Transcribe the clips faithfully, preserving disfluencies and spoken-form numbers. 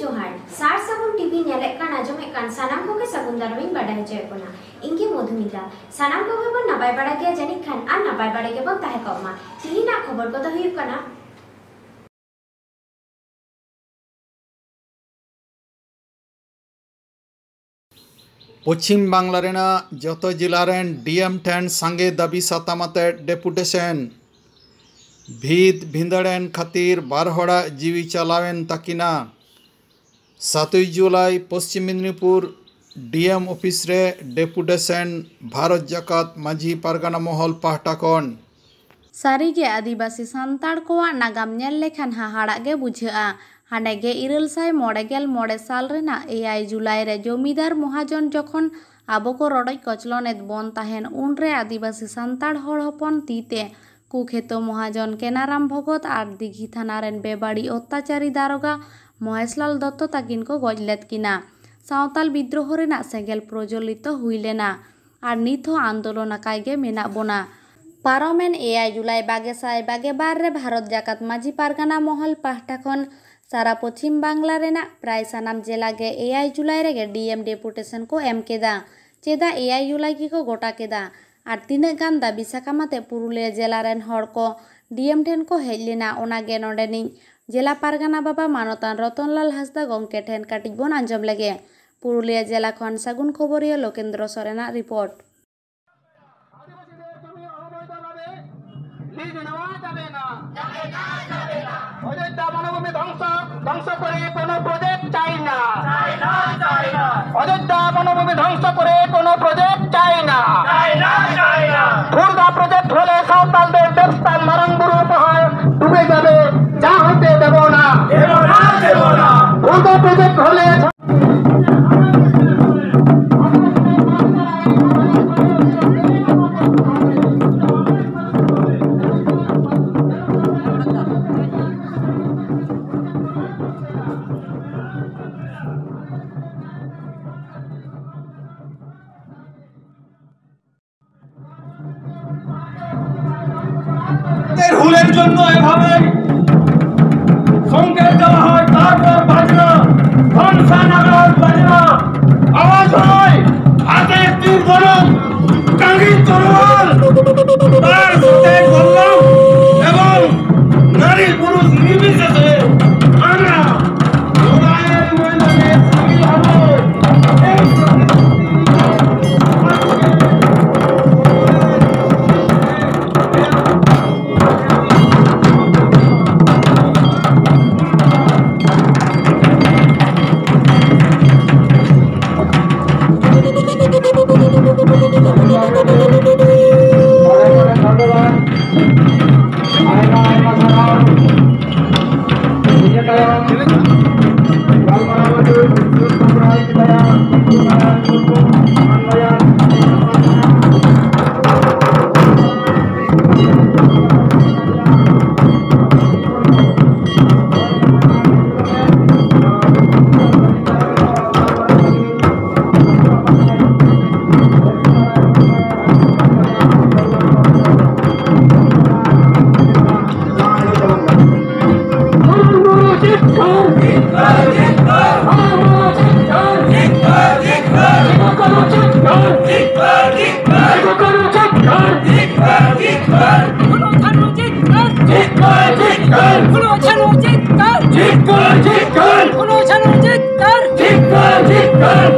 ᱡᱚᱦᱟᱨ᱾ ᱥᱟᱨ ᱥᱟᱹᱜᱩᱱ ᱴᱤᱵᱷᱤ ᱧᱮᱞᱮᱫ ᱠᱟᱱ, ᱟᱸᱡᱚᱢᱮᱫ ᱠᱟᱱ ᱥᱟᱱᱟᱢ ᱠᱚᱜᱮ ᱥᱟᱹᱜᱩᱱ ᱫᱟᱨᱟᱢ ᱤᱧ ᱵᱟᱰᱟᱭ ᱦᱚᱪᱚᱭᱮᱫ ᱵᱚᱱᱟ᱾ ᱤᱧ ᱜᱮ ᱢᱚᱫᱷᱩᱢᱤᱛᱟ᱾ ᱥᱟᱱᱟᱢ ᱠᱚᱜᱮ ᱵᱚᱱ ᱱᱟᱯᱟᱭ ᱵᱟᱲᱟ ᱜᱮᱭᱟ ᱡᱟᱹᱱᱤᱡ ᱠᱷᱟᱱ, ᱟᱨ ᱱᱟᱯᱟᱭ ᱵᱟᱲᱟ ᱜᱮᱵᱚᱱ ᱛᱟᱦᱮᱸ ᱠᱚᱜ ᱢᱟ᱾ ᱛᱤᱦᱤᱧᱟᱜ ᱠᱷᱚᱵᱚᱨ ᱠᱚᱫᱚ ᱦᱩᱭᱩᱜ ᱠᱟᱱᱟ᱾ ᱯᱚᱪᱷᱤᱢ ᱵᱟᱝᱞᱟ ᱨᱮᱱᱟᱜ ᱡᱚᱛᱚ ᱡᱮᱞᱟ ᱨᱮᱱ ᱰᱤ ᱮᱢ ᱴᱷᱮᱱ ᱥᱟᱸᱜᱮ ᱫᱟᱹᱵᱤ ᱥᱟᱛᱟᱢ ᱟᱛᱮ ᱰᱮᱯᱩᱴᱮᱥᱚᱱ᱾ ᱵᱷᱤᱛ ᱵᱷᱤᱸᱫᱟᱹᱲ ᱮᱱ ᱠᱷᱟᱹᱛᱤᱨ ᱵᱟᱨ ᱦᱚᱲᱟᱜ ᱡᱤᱣᱤ ᱪᱟᱞᱟᱣᱮᱱ ᱛᱟᱹᱠᱤᱱᱟ᱾ ᱥᱟᱛᱩᱭ ᱡᱩᱞᱟᱭ, ᱯᱚᱥᱪᱤᱢ ᱢᱮᱫᱽᱱᱤᱯᱩᱨ ᱰᱤ ᱮᱢ ᱚᱯᱷᱤᱥ ᱨᱮ ᱰᱮᱯᱩᱴᱮᱥᱚᱱ ᱵᱷᱟᱨᱚᱛ ᱡᱟᱠᱟᱛ ᱢᱟᱹᱡᱷᱤ ᱯᱟᱨᱜᱟᱱᱟ ᱢᱚᱦᱚᱞ ᱯᱟᱦᱴᱟ ᱠᱷᱚᱱ᱾ ᱥᱟᱹᱨᱤᱜᱮ ᱟᱹᱫᱤᱵᱟᱹᱥᱤ ᱥᱟᱱᱛᱟᱲ ᱠᱚᱣᱟᱜ ᱱᱟᱜᱟᱢ ᱧᱮᱞ ᱞᱮᱠᱷᱟᱱ ᱦᱟᱦᱟᱲᱟᱜ ᱜᱮ ᱵᱩᱡᱷᱟᱹᱜᱼᱟ᱾ ᱦᱟᱱᱮ ᱜᱮ ᱤᱨᱟᱹᱞ ᱥᱟᱭ ᱢᱚᱬᱮ ᱜᱮᱞ ᱢᱚᱬᱮ ᱥᱟᱞ ᱨᱮᱱᱟᱜ ᱮᱭᱟᱭ ᱡᱩᱞᱟᱭ ᱨᱮ ᱡᱚᱢᱤᱫᱟᱨ ᱢᱚᱦᱟᱡᱚᱱ ᱡᱚᱠᱷᱚᱱ ᱟᱵᱚ ᱠᱚ ᱨᱚᱰᱚᱡ ᱠᱚᱪᱞᱚᱱ ᱮᱫ ᱵᱚᱱ ᱛᱟᱦᱮᱱ, ᱩᱱᱨᱮ ᱟᱹᱫᱤᱵᱟᱹᱥᱤ ᱥᱟᱱᱛᱟᱲ ᱦᱚᱲ ᱦᱚᱯᱚᱱ ᱛᱤ ᱛᱮ ᱠᱩᱠᱷᱮᱛᱚ ᱢᱚᱦᱟᱡᱚᱱ ᱠᱮᱱᱟᱨᱟᱢ ᱵᱷᱚᱜᱚᱛ ᱟᱨ ᱫᱤᱜᱷᱤ ᱛᱷᱟᱱᱟ ᱨᱮᱱ ᱵᱮᱵᱟᱹᱲᱤᱡ ᱚᱛᱛᱟᱪᱟᱨᱤ ᱫᱟᱨᱚᱜᱟ ᱢᱚᱦᱮᱥᱞᱟᱞ ᱫᱚᱛᱛᱚ ᱛᱟᱹᱠᱤᱱ ᱠᱚ ᱜᱚᱡ ᱞᱮᱫ ᱠᱤᱱᱟ᱾ ᱥᱟᱶᱛᱟᱞ ᱵᱤᱫᱽᱨᱳᱦᱚ ᱨᱮᱱᱟᱜ ᱥᱮᱸᱜᱮᱞ ᱯᱨᱚᱡᱽᱣᱚᱞᱤᱛᱚ ᱦᱩᱭ ᱞᱮᱱᱟ᱾ ᱟᱨ ᱱᱤᱛ ᱦᱚᱸ ᱟᱱᱫᱳᱞᱚᱱ ᱟᱠᱟᱭ ᱜᱮ ᱢᱮᱱᱟᱜ ᱵᱚᱱᱟ᱾ ᱯᱟᱨᱚᱢᱮᱱ ᱮᱭᱟᱭ ᱡᱩᱞᱟᱭ ᱵᱟᱜᱮ ᱥᱟᱭ ᱵᱟᱜᱮ ᱵᱟᱨ ᱨᱮ ᱵᱷᱟᱨᱚᱛ ᱡᱟᱠᱟᱛ ᱢᱟᱹᱡᱷᱤ ᱯᱟᱨᱜᱟᱱᱟ ᱢᱚᱦᱚᱞ ᱯᱟᱦᱴᱟ ᱠᱷᱚᱱ ᱥᱟᱨᱟ ᱯᱚᱪᱷᱤᱢ ᱵᱟᱝᱞᱟ ᱨᱮᱱᱟᱜ ᱯᱨᱟᱭ ᱥᱟᱱᱟᱢ ᱡᱮᱞᱟ ᱜᱮ ᱮᱭᱟᱭ ᱡᱩᱞᱟᱭ ᱨᱮᱜᱮ ᱰᱤ ᱮᱢ ᱰᱮᱯᱩᱴᱮᱥᱚᱱ ᱠᱚ ᱮᱢ ᱠᱮᱫᱟ᱾ ᱪᱮᱫᱟᱜ ᱮᱭᱟᱭ ᱡᱩᱞᱟᱭ ᱜᱮᱠᱚ ᱜᱚᱴᱟ ᱠᱮᱫᱟ? ᱟᱨ ᱛᱤᱱᱟᱹᱜ ᱜᱟᱱ ᱫᱟᱹᱵᱤ ᱥᱟᱠᱟᱢ ᱟᱛᱮ ᱯᱩᱨᱩᱞᱤᱭᱟᱹ ᱡᱮᱞᱟ ᱨᱮᱱ ᱦᱚᱲ ᱠᱚ ᱰᱤ ᱮᱢ ᱴᱷᱮᱱ ᱠᱚ ᱦᱮᱡ ᱞᱮᱱᱟ, ᱚᱱᱟ ᱜᱮ ᱱᱚᱰᱮᱱᱤᱡ ᱡᱮᱞᱟ ᱯᱟᱨᱜᱟᱱᱟ ᱵᱟᱵᱟ ᱢᱟᱱᱚᱛᱟᱱ ᱨᱚᱛᱚᱱᱞᱟᱞ ᱦᱟᱸᱥᱫᱟ ᱜᱚᱢᱠᱮ ᱴᱷᱮᱱ ᱠᱟᱹᱴᱤᱡ ᱵᱚᱱ ᱟᱸᱡᱚᱢ ᱞᱮᱜᱮ᱾ ᱯᱩᱨᱩᱞᱤᱭᱟᱹ ᱡᱮᱞᱟ ᱠᱷᱚᱱ ᱥᱟᱹᱜᱩᱱ ᱠᱷᱚᱵᱚᱨᱤᱭᱟᱹ ᱞᱳᱠᱮᱱᱫᱨᱚ ᱥᱚᱨᱮᱱᱟᱜ ᱨᱤᱯᱳᱨᱴ᱾ ᱟᱹᱫᱤᱵᱟᱹᱥᱤ ᱫᱚ ᱠᱟᱹᱢᱤ ᱚᱵᱚᱭᱫᱷᱚ ᱵᱷᱟᱵᱮ ᱞᱤᱡ ᱱᱚᱣᱟ ᱪᱟᱵᱮᱱᱟ᱾ ᱚᱡᱳᱫᱽᱫᱷᱟ ᱵᱚᱱᱚᱵᱷূᱢᱤ ধ্বংস, ধ্বংস করে কোনো প্রজেক্ট চাই না। অযোধ্যা বনভূমি ধ্বংস করে কোনো প্রজেক্ট চাই না। খুর্দা প্রজেক্ট হলে সাঁওতালদের দেবস্থান মারাং বুরু পাহাড় ডুবে যাবে, যা হতে দেব না। খুর্দা প্রজেক্ট হলে এর হুলের জন্য এভাবে সংকেত দেওয়া হয়, তারপর বাজনা।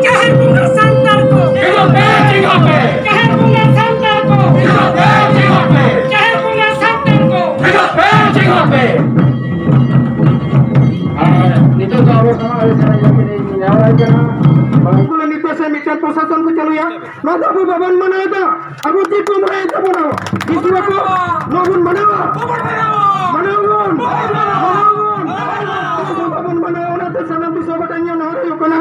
ᱡᱟᱦᱮᱨ ᱵᱚᱸᱜᱟ ᱥᱟᱱᱛᱟᱲ ᱠᱚ, ᱡᱟᱦᱮᱨ ᱵᱚᱸᱜᱟ ᱥᱟᱱᱛᱟᱲ ᱠᱚ, ᱡᱟᱦᱮᱨ ᱵᱚᱸᱜᱟ ᱥᱟᱱᱛᱟᱲ ᱠᱚ, ᱟᱨ ᱱᱤᱛᱚᱜ ᱫᱚ ᱟᱵᱚ ᱥᱟᱢᱟᱝ ᱨᱮ ᱥᱮᱱ ᱠᱟᱛᱮ ᱞᱤᱧ ᱱᱮᱦᱚᱨᱟᱭ ᱠᱟᱱᱟ, ᱩᱱᱠᱩ ᱞᱟᱹᱜᱤᱫ ᱛᱮ ᱥᱮ ᱢᱤᱫᱴᱮᱱ ᱯᱨᱚᱥᱟᱥᱚᱱ ᱠᱚ ᱪᱟᱹᱞᱩᱭᱟ᱾ ᱱᱚᱣᱟ ᱫᱚ ᱟᱵᱚ ᱵᱟᱵᱚᱱ ᱢᱟᱱᱟᱣ ᱮᱫᱟ᱾ ᱟᱵᱚ ᱪᱮᱫ ᱵᱚᱱ ᱢᱟᱱᱟᱣ ᱮᱫᱟ ᱵᱚᱱ? ᱫᱤᱥᱩᱣᱟ ᱠᱚ ᱱᱚᱣᱟ ᱵᱚᱱ ᱢᱟᱱᱟᱣᱟ? ᱢᱟᱱᱟᱣ ᱵᱚᱱ, ᱢᱟᱱᱟᱣ ᱵᱚᱱ, ᱢᱟᱱᱟᱣ ᱵᱚᱱ᱾ ᱟᱵᱚ ᱵᱟᱵᱚᱱ ᱢᱟᱱᱟᱣᱟ, ᱚᱱᱟᱛᱮ ᱥᱟᱱᱟᱢ ᱫᱤᱥᱚᱢ ᱦᱚᱲ ᱴᱷᱮᱱ ᱤᱧᱟᱹᱜ ᱱᱮᱦᱚᱨ ᱦᱩᱭᱩᱜ ᱠᱟᱱᱟ,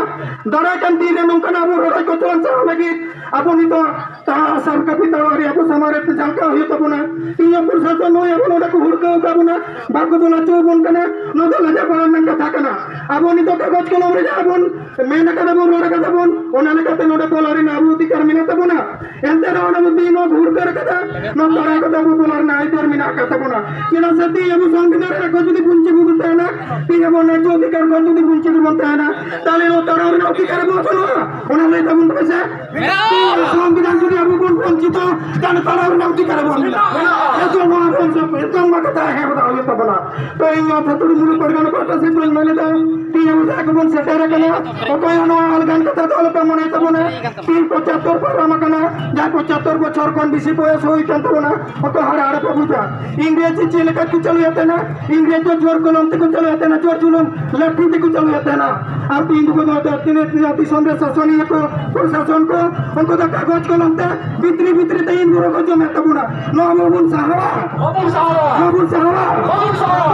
ᱫᱟᱨᱟᱭ ᱠᱟᱱ ᱫᱤᱱ ᱨᱮ ᱱᱚᱝᱠᱟᱱᱟᱜ ᱟᱵᱚ ᱨᱚᱰᱚᱡ ᱠᱚᱪᱞᱚᱱ ᱥᱟᱦᱟ ᱞᱟᱹᱜᱤᱫ ᱟᱵᱚ ᱱᱤᱛᱚᱜ ᱛᱟᱦᱟ ᱟᱥᱟᱢ ᱠᱟᱹᱯᱤ ᱛᱟᱲᱣᱟᱨᱤ ᱟᱵᱚ ᱥᱟᱢᱟᱝ ᱨᱮ ᱡᱷᱟᱞᱠᱟᱣ ᱦᱩᱭᱩᱜ ᱛᱟᱵᱚᱱᱟ᱾ ᱤᱧ ᱦᱚᱸ ᱯᱨᱚᱥᱟᱥᱚᱱ ᱱᱚᱜᱼᱚᱭ ᱟᱵᱚ ᱱᱚᱰᱮ ᱠᱚ ᱦᱩᱲᱠᱟᱹᱣ ᱟᱠᱟᱫ ᱵᱚᱱᱟ, ᱵᱟᱠᱚ ᱵᱚᱞᱚ ᱦᱚᱪᱚ ᱟᱵᱚᱱ ᱠᱟᱱᱟ᱾ ᱱᱚᱣᱟ ᱫᱚ ᱞᱟᱡᱟ ᱯᱟᱲᱟᱣ ᱨᱮᱱᱟᱜ ᱠᱟᱛᱷᱟ ᱠᱟᱱᱟ᱾ ᱟᱵᱚ ᱱᱤᱛᱚᱜ ᱠᱟᱜᱚᱡᱽ ᱠᱚᱞᱚᱢ ᱨᱮ ᱡᱟᱦᱟᱸ ᱵᱚᱱ ᱢᱮᱱ ᱟᱠᱟᱫᱟ ᱵᱚᱱ, ᱨᱚᱲ ᱟᱠᱟᱫᱟ ᱵᱚᱱ, ᱚᱱᱟ ᱞᱮᱠᱟᱛᱮ ᱱᱚᱰᱮ ᱵᱚᱞᱚ ᱨᱮᱱᱟᱜ ᱟᱵᱚ ᱚᱫᱷᱤᱠᱟᱨ ᱢᱮᱱᱟᱜ ᱛᱟᱵᱚᱱᱟ᱾ ᱮᱱᱛᱮ ᱨᱮᱦᱚᱸ ᱚᱱᱟ ᱵᱚᱱ ᱛᱮᱦᱮᱧ ᱱᱚᱣᱟ ᱦᱩᱲᱠᱟᱹᱣ ᱟᱠᱟᱫᱟ, ᱱᱚᱣᱟ ᱛᱟᱲᱟᱣ ᱠᱟᱛᱮ ᱟᱵᱚ ᱵᱚᱞᱚ ᱨᱮᱱᱟᱜ ᱟᱹᱭᱫᱟᱹᱨ ᱢᱮᱱᱟᱜ ᱟᱠᱟᱫ ᱛᱟᱵᱚᱱᱟ᱾ ᱪᱮᱫᱟᱜ ᱥᱮ ᱛᱮᱦᱮᱧ ᱟᱵᱚ ᱥᱚᱝᱵᱤᱫᱷᱟᱱ ᱨᱮ ᱠᱷᱚᱱ ᱡᱩᱫᱤ ᱵᱚᱧᱪᱤᱛ ᱵᱚᱱ ᱛᱟᱦᱮᱱᱟ, ᱛᱮᱦᱮᱧ ᱟᱵᱚ ᱱᱟᱭ ᱚᱫᱷᱤᱠᱟᱨ ᱠᱷᱚᱱ ᱡᱩᱫᱤ ᱵᱚᱧᱪᱤᱛ ᱵᱚᱱ ᱛᱟᱦᱮᱱᱟ, ᱛᱟᱦᱞᱮ ᱱᱚᱣᱟ ᱛᱟᱲᱟᱣ ᱨᱮᱱᱟᱜ ᱚᱫᱷᱤᱠᱟᱨ ᱟᱵᱚᱣᱟᱜ ᱵᱟᱹᱱᱩᱜᱼᱟ᱾ ᱚᱱᱟ ᱞᱟᱹᱭ ᱛᱟᱵᱚᱱ ᱯᱮ ᱥᱮ᱾ ᱢᱮᱱᱟᱜᱼᱟ᱾ ᱥᱚᱝᱵᱤᱫᱷᱟᱱ ᱡᱩᱫᱤ ᱟᱵᱚ ᱵᱚᱱ ᱵᱚᱧᱪᱤᱛᱚ, ᱛᱟᱦᱞᱮ ᱛᱟᱲᱟᱣ ᱨᱮᱱᱟᱜ ᱚᱫᱷᱤᱠᱟᱨ ᱟᱵᱚᱣᱟᱜ ᱢᱮᱱᱟᱜᱼᱟ᱾ ᱮᱠᱫᱚᱢ ᱱᱚᱣᱟ ᱵᱚᱱ, ᱮᱠᱫᱚᱢ ᱱᱚᱣᱟ ᱠᱟᱛᱷᱟ ᱦᱮᱸ ᱵᱟᱛᱟᱣ ᱦᱩᱭᱩᱜ ᱛᱟᱵᱚᱱᱟ᱾ ᱛᱚ ᱤᱧ ᱱᱚᱣᱟ ᱥᱟᱹᱛᱩᱲᱤ ᱢᱩᱞᱩᱠ ᱯᱟᱨᱜᱟᱱᱟ ᱯᱟᱦᱴᱟ ᱥᱮᱫ ᱠᱷᱚᱱ ᱢᱮᱱ ᱮᱫᱟ, ᱛᱮᱦᱮᱧ ᱟᱵᱚ ᱡᱟᱦᱟᱸ ᱠᱚᱵᱚᱱ ᱥᱮᱴᱮᱨ ᱟᱠᱟᱱᱟ, ᱚᱠᱚᱭ ᱦᱚᱸ ᱱᱚᱣᱟ ᱟᱞᱜᱟᱱ ᱠᱟᱛᱷᱟ ᱫᱚ ᱟᱞᱚᱯᱮ ᱢᱚᱱᱮᱭ ᱛᱟᱵᱚᱱᱟ᱾ ᱛᱮᱦᱮᱧ ᱯᱚᱸᱪᱟᱛᱛᱳᱨ ᱯᱟᱨᱚᱢ ᱟᱠᱟᱱᱟ, ᱡᱟᱦᱟᱸᱭ ᱯᱚᱸᱪᱟᱛᱛᱳᱨ ᱵᱚᱪᱷᱚᱨ ᱠᱷᱚᱱ ᱵᱮᱥᱤ ᱵᱚᱭᱚᱥ ᱦᱩᱭ ᱠᱟᱱ ᱛᱟᱵᱚᱱᱟ, ᱚᱠᱚᱭ ᱦᱟᱲᱟ ᱦᱟᱲᱟ ᱯᱮ ᱵᱩᱡᱟ᱾ ᱤᱝᱨᱮᱡᱽ ᱪᱮᱫ ᱞᱮᱠᱟ ᱠᱚ ᱪᱟᱹᱞᱩᱭᱮᱫ ᱛᱟᱦᱮᱱᱟ, ᱤᱝᱨᱮᱡᱽ ᱫᱚ ᱡᱳᱨ ᱠᱚᱞᱚᱢ ᱛᱮᱠᱚ ᱪᱟᱹᱞᱩᱭᱮᱫ ᱛᱟᱦᱮᱱᱟ, ᱡᱳᱨ ᱡᱩᱞᱩᱢ ᱞᱟᱹᱴᱷᱤ ᱛᱮᱠᱚ ᱪᱟᱹᱞᱩᱭᱮᱫ ᱛᱟᱦᱮᱱᱟ᱾ ᱟᱨ ᱛᱮᱦᱮᱧ ᱫᱚᱠᱚ ᱫᱚᱦᱚᱭᱮᱫᱟ, ᱛᱤᱱᱟᱹᱜ ᱛᱤᱱᱟᱹᱜ ᱫᱤᱥᱚᱢ ᱨᱮ ᱥᱟᱥᱚᱱᱤᱭᱟᱹ ᱠᱚ, ᱯᱨᱚᱥᱟᱥᱚᱱ ᱠᱚ, ᱩᱱᱠᱩ ᱫᱚ ᱠᱟᱜᱚᱡᱽ ᱠᱚᱞᱚᱢ ᱛᱮ ᱵᱷᱤᱛᱨᱤ ᱵᱷᱤᱛᱨᱤ ᱛᱮ ᱤᱱ ᱵᱩᱨᱩ ᱠᱚ ᱡᱚᱢᱮᱫ ᱛᱟᱵᱚᱱᱟ᱾ ᱱᱚᱣᱟ ᱵᱟᱵᱚᱱ ᱥᱟᱦᱟᱣᱟ, ᱵᱟᱵᱚᱱ ᱥᱟᱦᱟᱣᱟ᱾ ᱵᱟᱵᱚᱱ ᱥᱟᱦᱟᱣᱟ᱾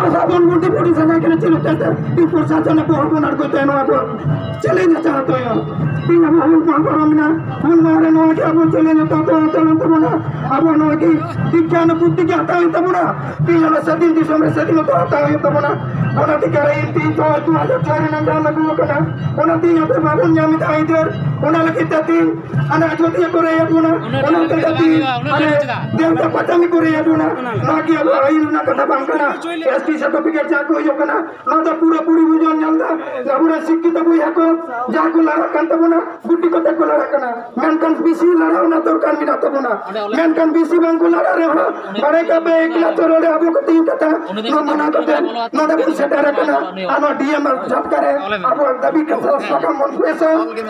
ᱯᱨᱚᱥᱟᱥᱚᱱ ᱵᱚᱱ ᱰᱤᱯᱩᱴᱤ ᱥᱟᱱᱟᱭ ᱠᱟᱱᱟ, ᱪᱮᱫ ᱞᱮᱠᱟᱛᱮ ᱛᱮᱦᱮᱧ ᱯᱨᱚᱥᱟᱥᱚᱱ ᱟᱵᱚ ᱦᱚᱸᱵᱚᱱ ᱟᱬᱜᱚᱭ ᱛᱟᱭᱟ ᱱᱚᱣᱟ ᱫᱚ? ᱪᱮᱞᱮᱧᱡᱽ ᱮ ᱪᱟᱦᱟᱣ ᱛᱟᱭᱟ᱾ ᱛᱮᱦᱮᱧ ᱟᱵᱚ ᱦᱩᱞ ᱢᱟᱦᱟ ᱯᱟᱨᱚᱢᱮᱱᱟ, ᱦᱩᱞ ᱢᱟᱦᱟ ᱨᱮ ᱱᱚᱣᱟ ᱜᱮ ᱟᱵᱚ ᱪᱮᱞᱮᱧᱡᱽ ᱦᱟᱛᱟᱣ ᱛᱟᱵᱚᱱ ᱛᱟᱵᱚᱱᱟ᱾ ᱟᱵᱚ ᱱᱚᱣᱟ ᱜᱮ ᱫᱤᱠᱠᱷᱟ ᱟᱱᱩᱵᱷᱩᱛᱤ ᱜᱮ ᱦᱟᱛᱟᱣ ᱦᱩᱭᱩᱜ ᱛᱟᱵᱚᱱᱟ᱾ ᱛᱮᱦᱮᱧ ᱚᱱᱟ ᱥᱟᱹᱫᱷᱤᱱ ᱫᱤᱥᱚᱢ ᱨᱮ ᱥᱟᱹᱫᱷᱤᱱᱚᱛᱟ ᱦᱟᱛᱟᱣ ᱦᱩᱭᱩᱜ ᱛᱟᱵᱚᱱᱟ᱾ ᱚᱱᱟ ᱴᱤᱠᱟ ᱨᱮ ᱤᱧ ᱛᱮᱦᱮᱧ ᱫᱩ ᱦᱟᱡᱟᱨ ᱪᱟᱨ ᱨᱮᱱᱟᱜ ᱡᱟᱦᱟᱸ ᱞᱟᱹᱜᱩ ᱟᱠᱟᱱᱟ, ᱚᱱᱟ ᱛᱮᱦᱮᱧ ᱟᱵᱚ ᱵᱟᱵᱚᱱ ᱧᱟᱢ ᱮᱫᱟ ᱟᱹᱭᱫᱟᱹᱨ᱾ ᱚᱱᱟ ᱞᱟᱹᱜᱤᱫ ᱛᱮ ᱛᱮᱦᱮᱧ ᱦᱟᱱᱟ ᱟᱡᱚᱫᱤᱭᱟᱹ ᱠᱚ ᱨᱮᱡ ᱮᱫ ᱵᱚᱱᱟ, ᱚᱱᱟ ᱞᱟᱹᱜᱤᱫ ᱛᱮ ᱛᱮᱦᱮᱧ ᱦᱟᱱᱮ ᱫᱮᱣᱛᱟ ᱯᱟᱪᱟᱢᱤ ᱠᱚ ᱨᱮᱡ ᱮᱫ ᱵᱚᱱᱟ᱾ ᱱᱚᱣᱟ ᱠᱤ ᱟᱵᱚ ᱟᱹᱭᱤᱱ ᱨᱮᱱᱟᱜ ᱠᱟᱛᱷᱟ ᱵᱟᱝ ᱠᱟᱱᱟ? ᱮᱥ ᱴᱤ ᱥᱟᱨᱴᱤᱯᱷᱤᱠᱮᱴ ᱡᱟᱦᱟᱸ ᱠᱚ ᱦᱩᱭᱩᱜ ᱠᱟᱱᱟ, ᱱᱚᱣᱟ ᱫᱚ ᱯᱩᱨᱟᱹᱯᱩᱨᱤ ᱵᱚᱱ ᱧᱮᱞ ᱮᱫᱟ᱾ ᱟᱵᱚᱨᱮᱱ ᱥᱤᱠᱠᱷᱤᱛᱚ ᱵᱚᱭᱦᱟ ᱠᱚ ᱡᱟᱦᱟᱸ ᱠᱚ ᱞᱟᱲᱟᱜ ᱠᱟᱱ ᱛᱟᱵᱚᱱᱟ, ᱜᱩᱴᱤ ᱠᱚᱛᱮ ᱠᱚ ᱞᱟᱲᱟᱜ ᱠᱟᱱᱟ, ᱢᱮᱱᱠᱷᱟᱱ ᱵᱮᱥᱤ ᱞᱟᱲᱟᱣ ᱨᱮᱱᱟᱜ ᱫᱚᱨᱠᱟᱨ ᱢᱮᱱᱟᱜ ᱛᱟᱵᱚᱱᱟ᱾ ᱢᱮᱱᱠᱷᱟᱱ ᱵᱮᱥᱤ ᱵᱟᱝ ᱠᱚ ᱞᱟᱲᱟᱜ ᱨᱮᱦᱚᱸ, ᱵᱟᱲᱮ ᱠᱟᱯᱮ ᱮᱠᱞᱟ ᱪᱚᱨᱚ ᱨᱮ ᱟᱵᱚ ᱠᱚ ᱛᱤᱸᱜᱩ ᱠᱟᱛᱮ ᱱᱚᱣᱟ ᱢᱟᱱᱟ ᱠᱟᱛᱮ ᱱᱚᱰᱮ ᱵᱚᱱ ᱥᱮᱴᱮᱨ ᱟᱠᱟᱱᱟ᱾ ᱟᱨ ᱱᱚᱣᱟ ᱰᱤ ᱮᱢ ᱡᱷᱟᱴᱠᱟ ᱨᱮ ᱟᱵᱚ ᱫᱟᱹᱵᱤ ᱠᱟᱛᱷᱟ ᱥᱟᱠᱟᱢ ᱵᱚᱱ ᱯᱮᱥᱟ᱾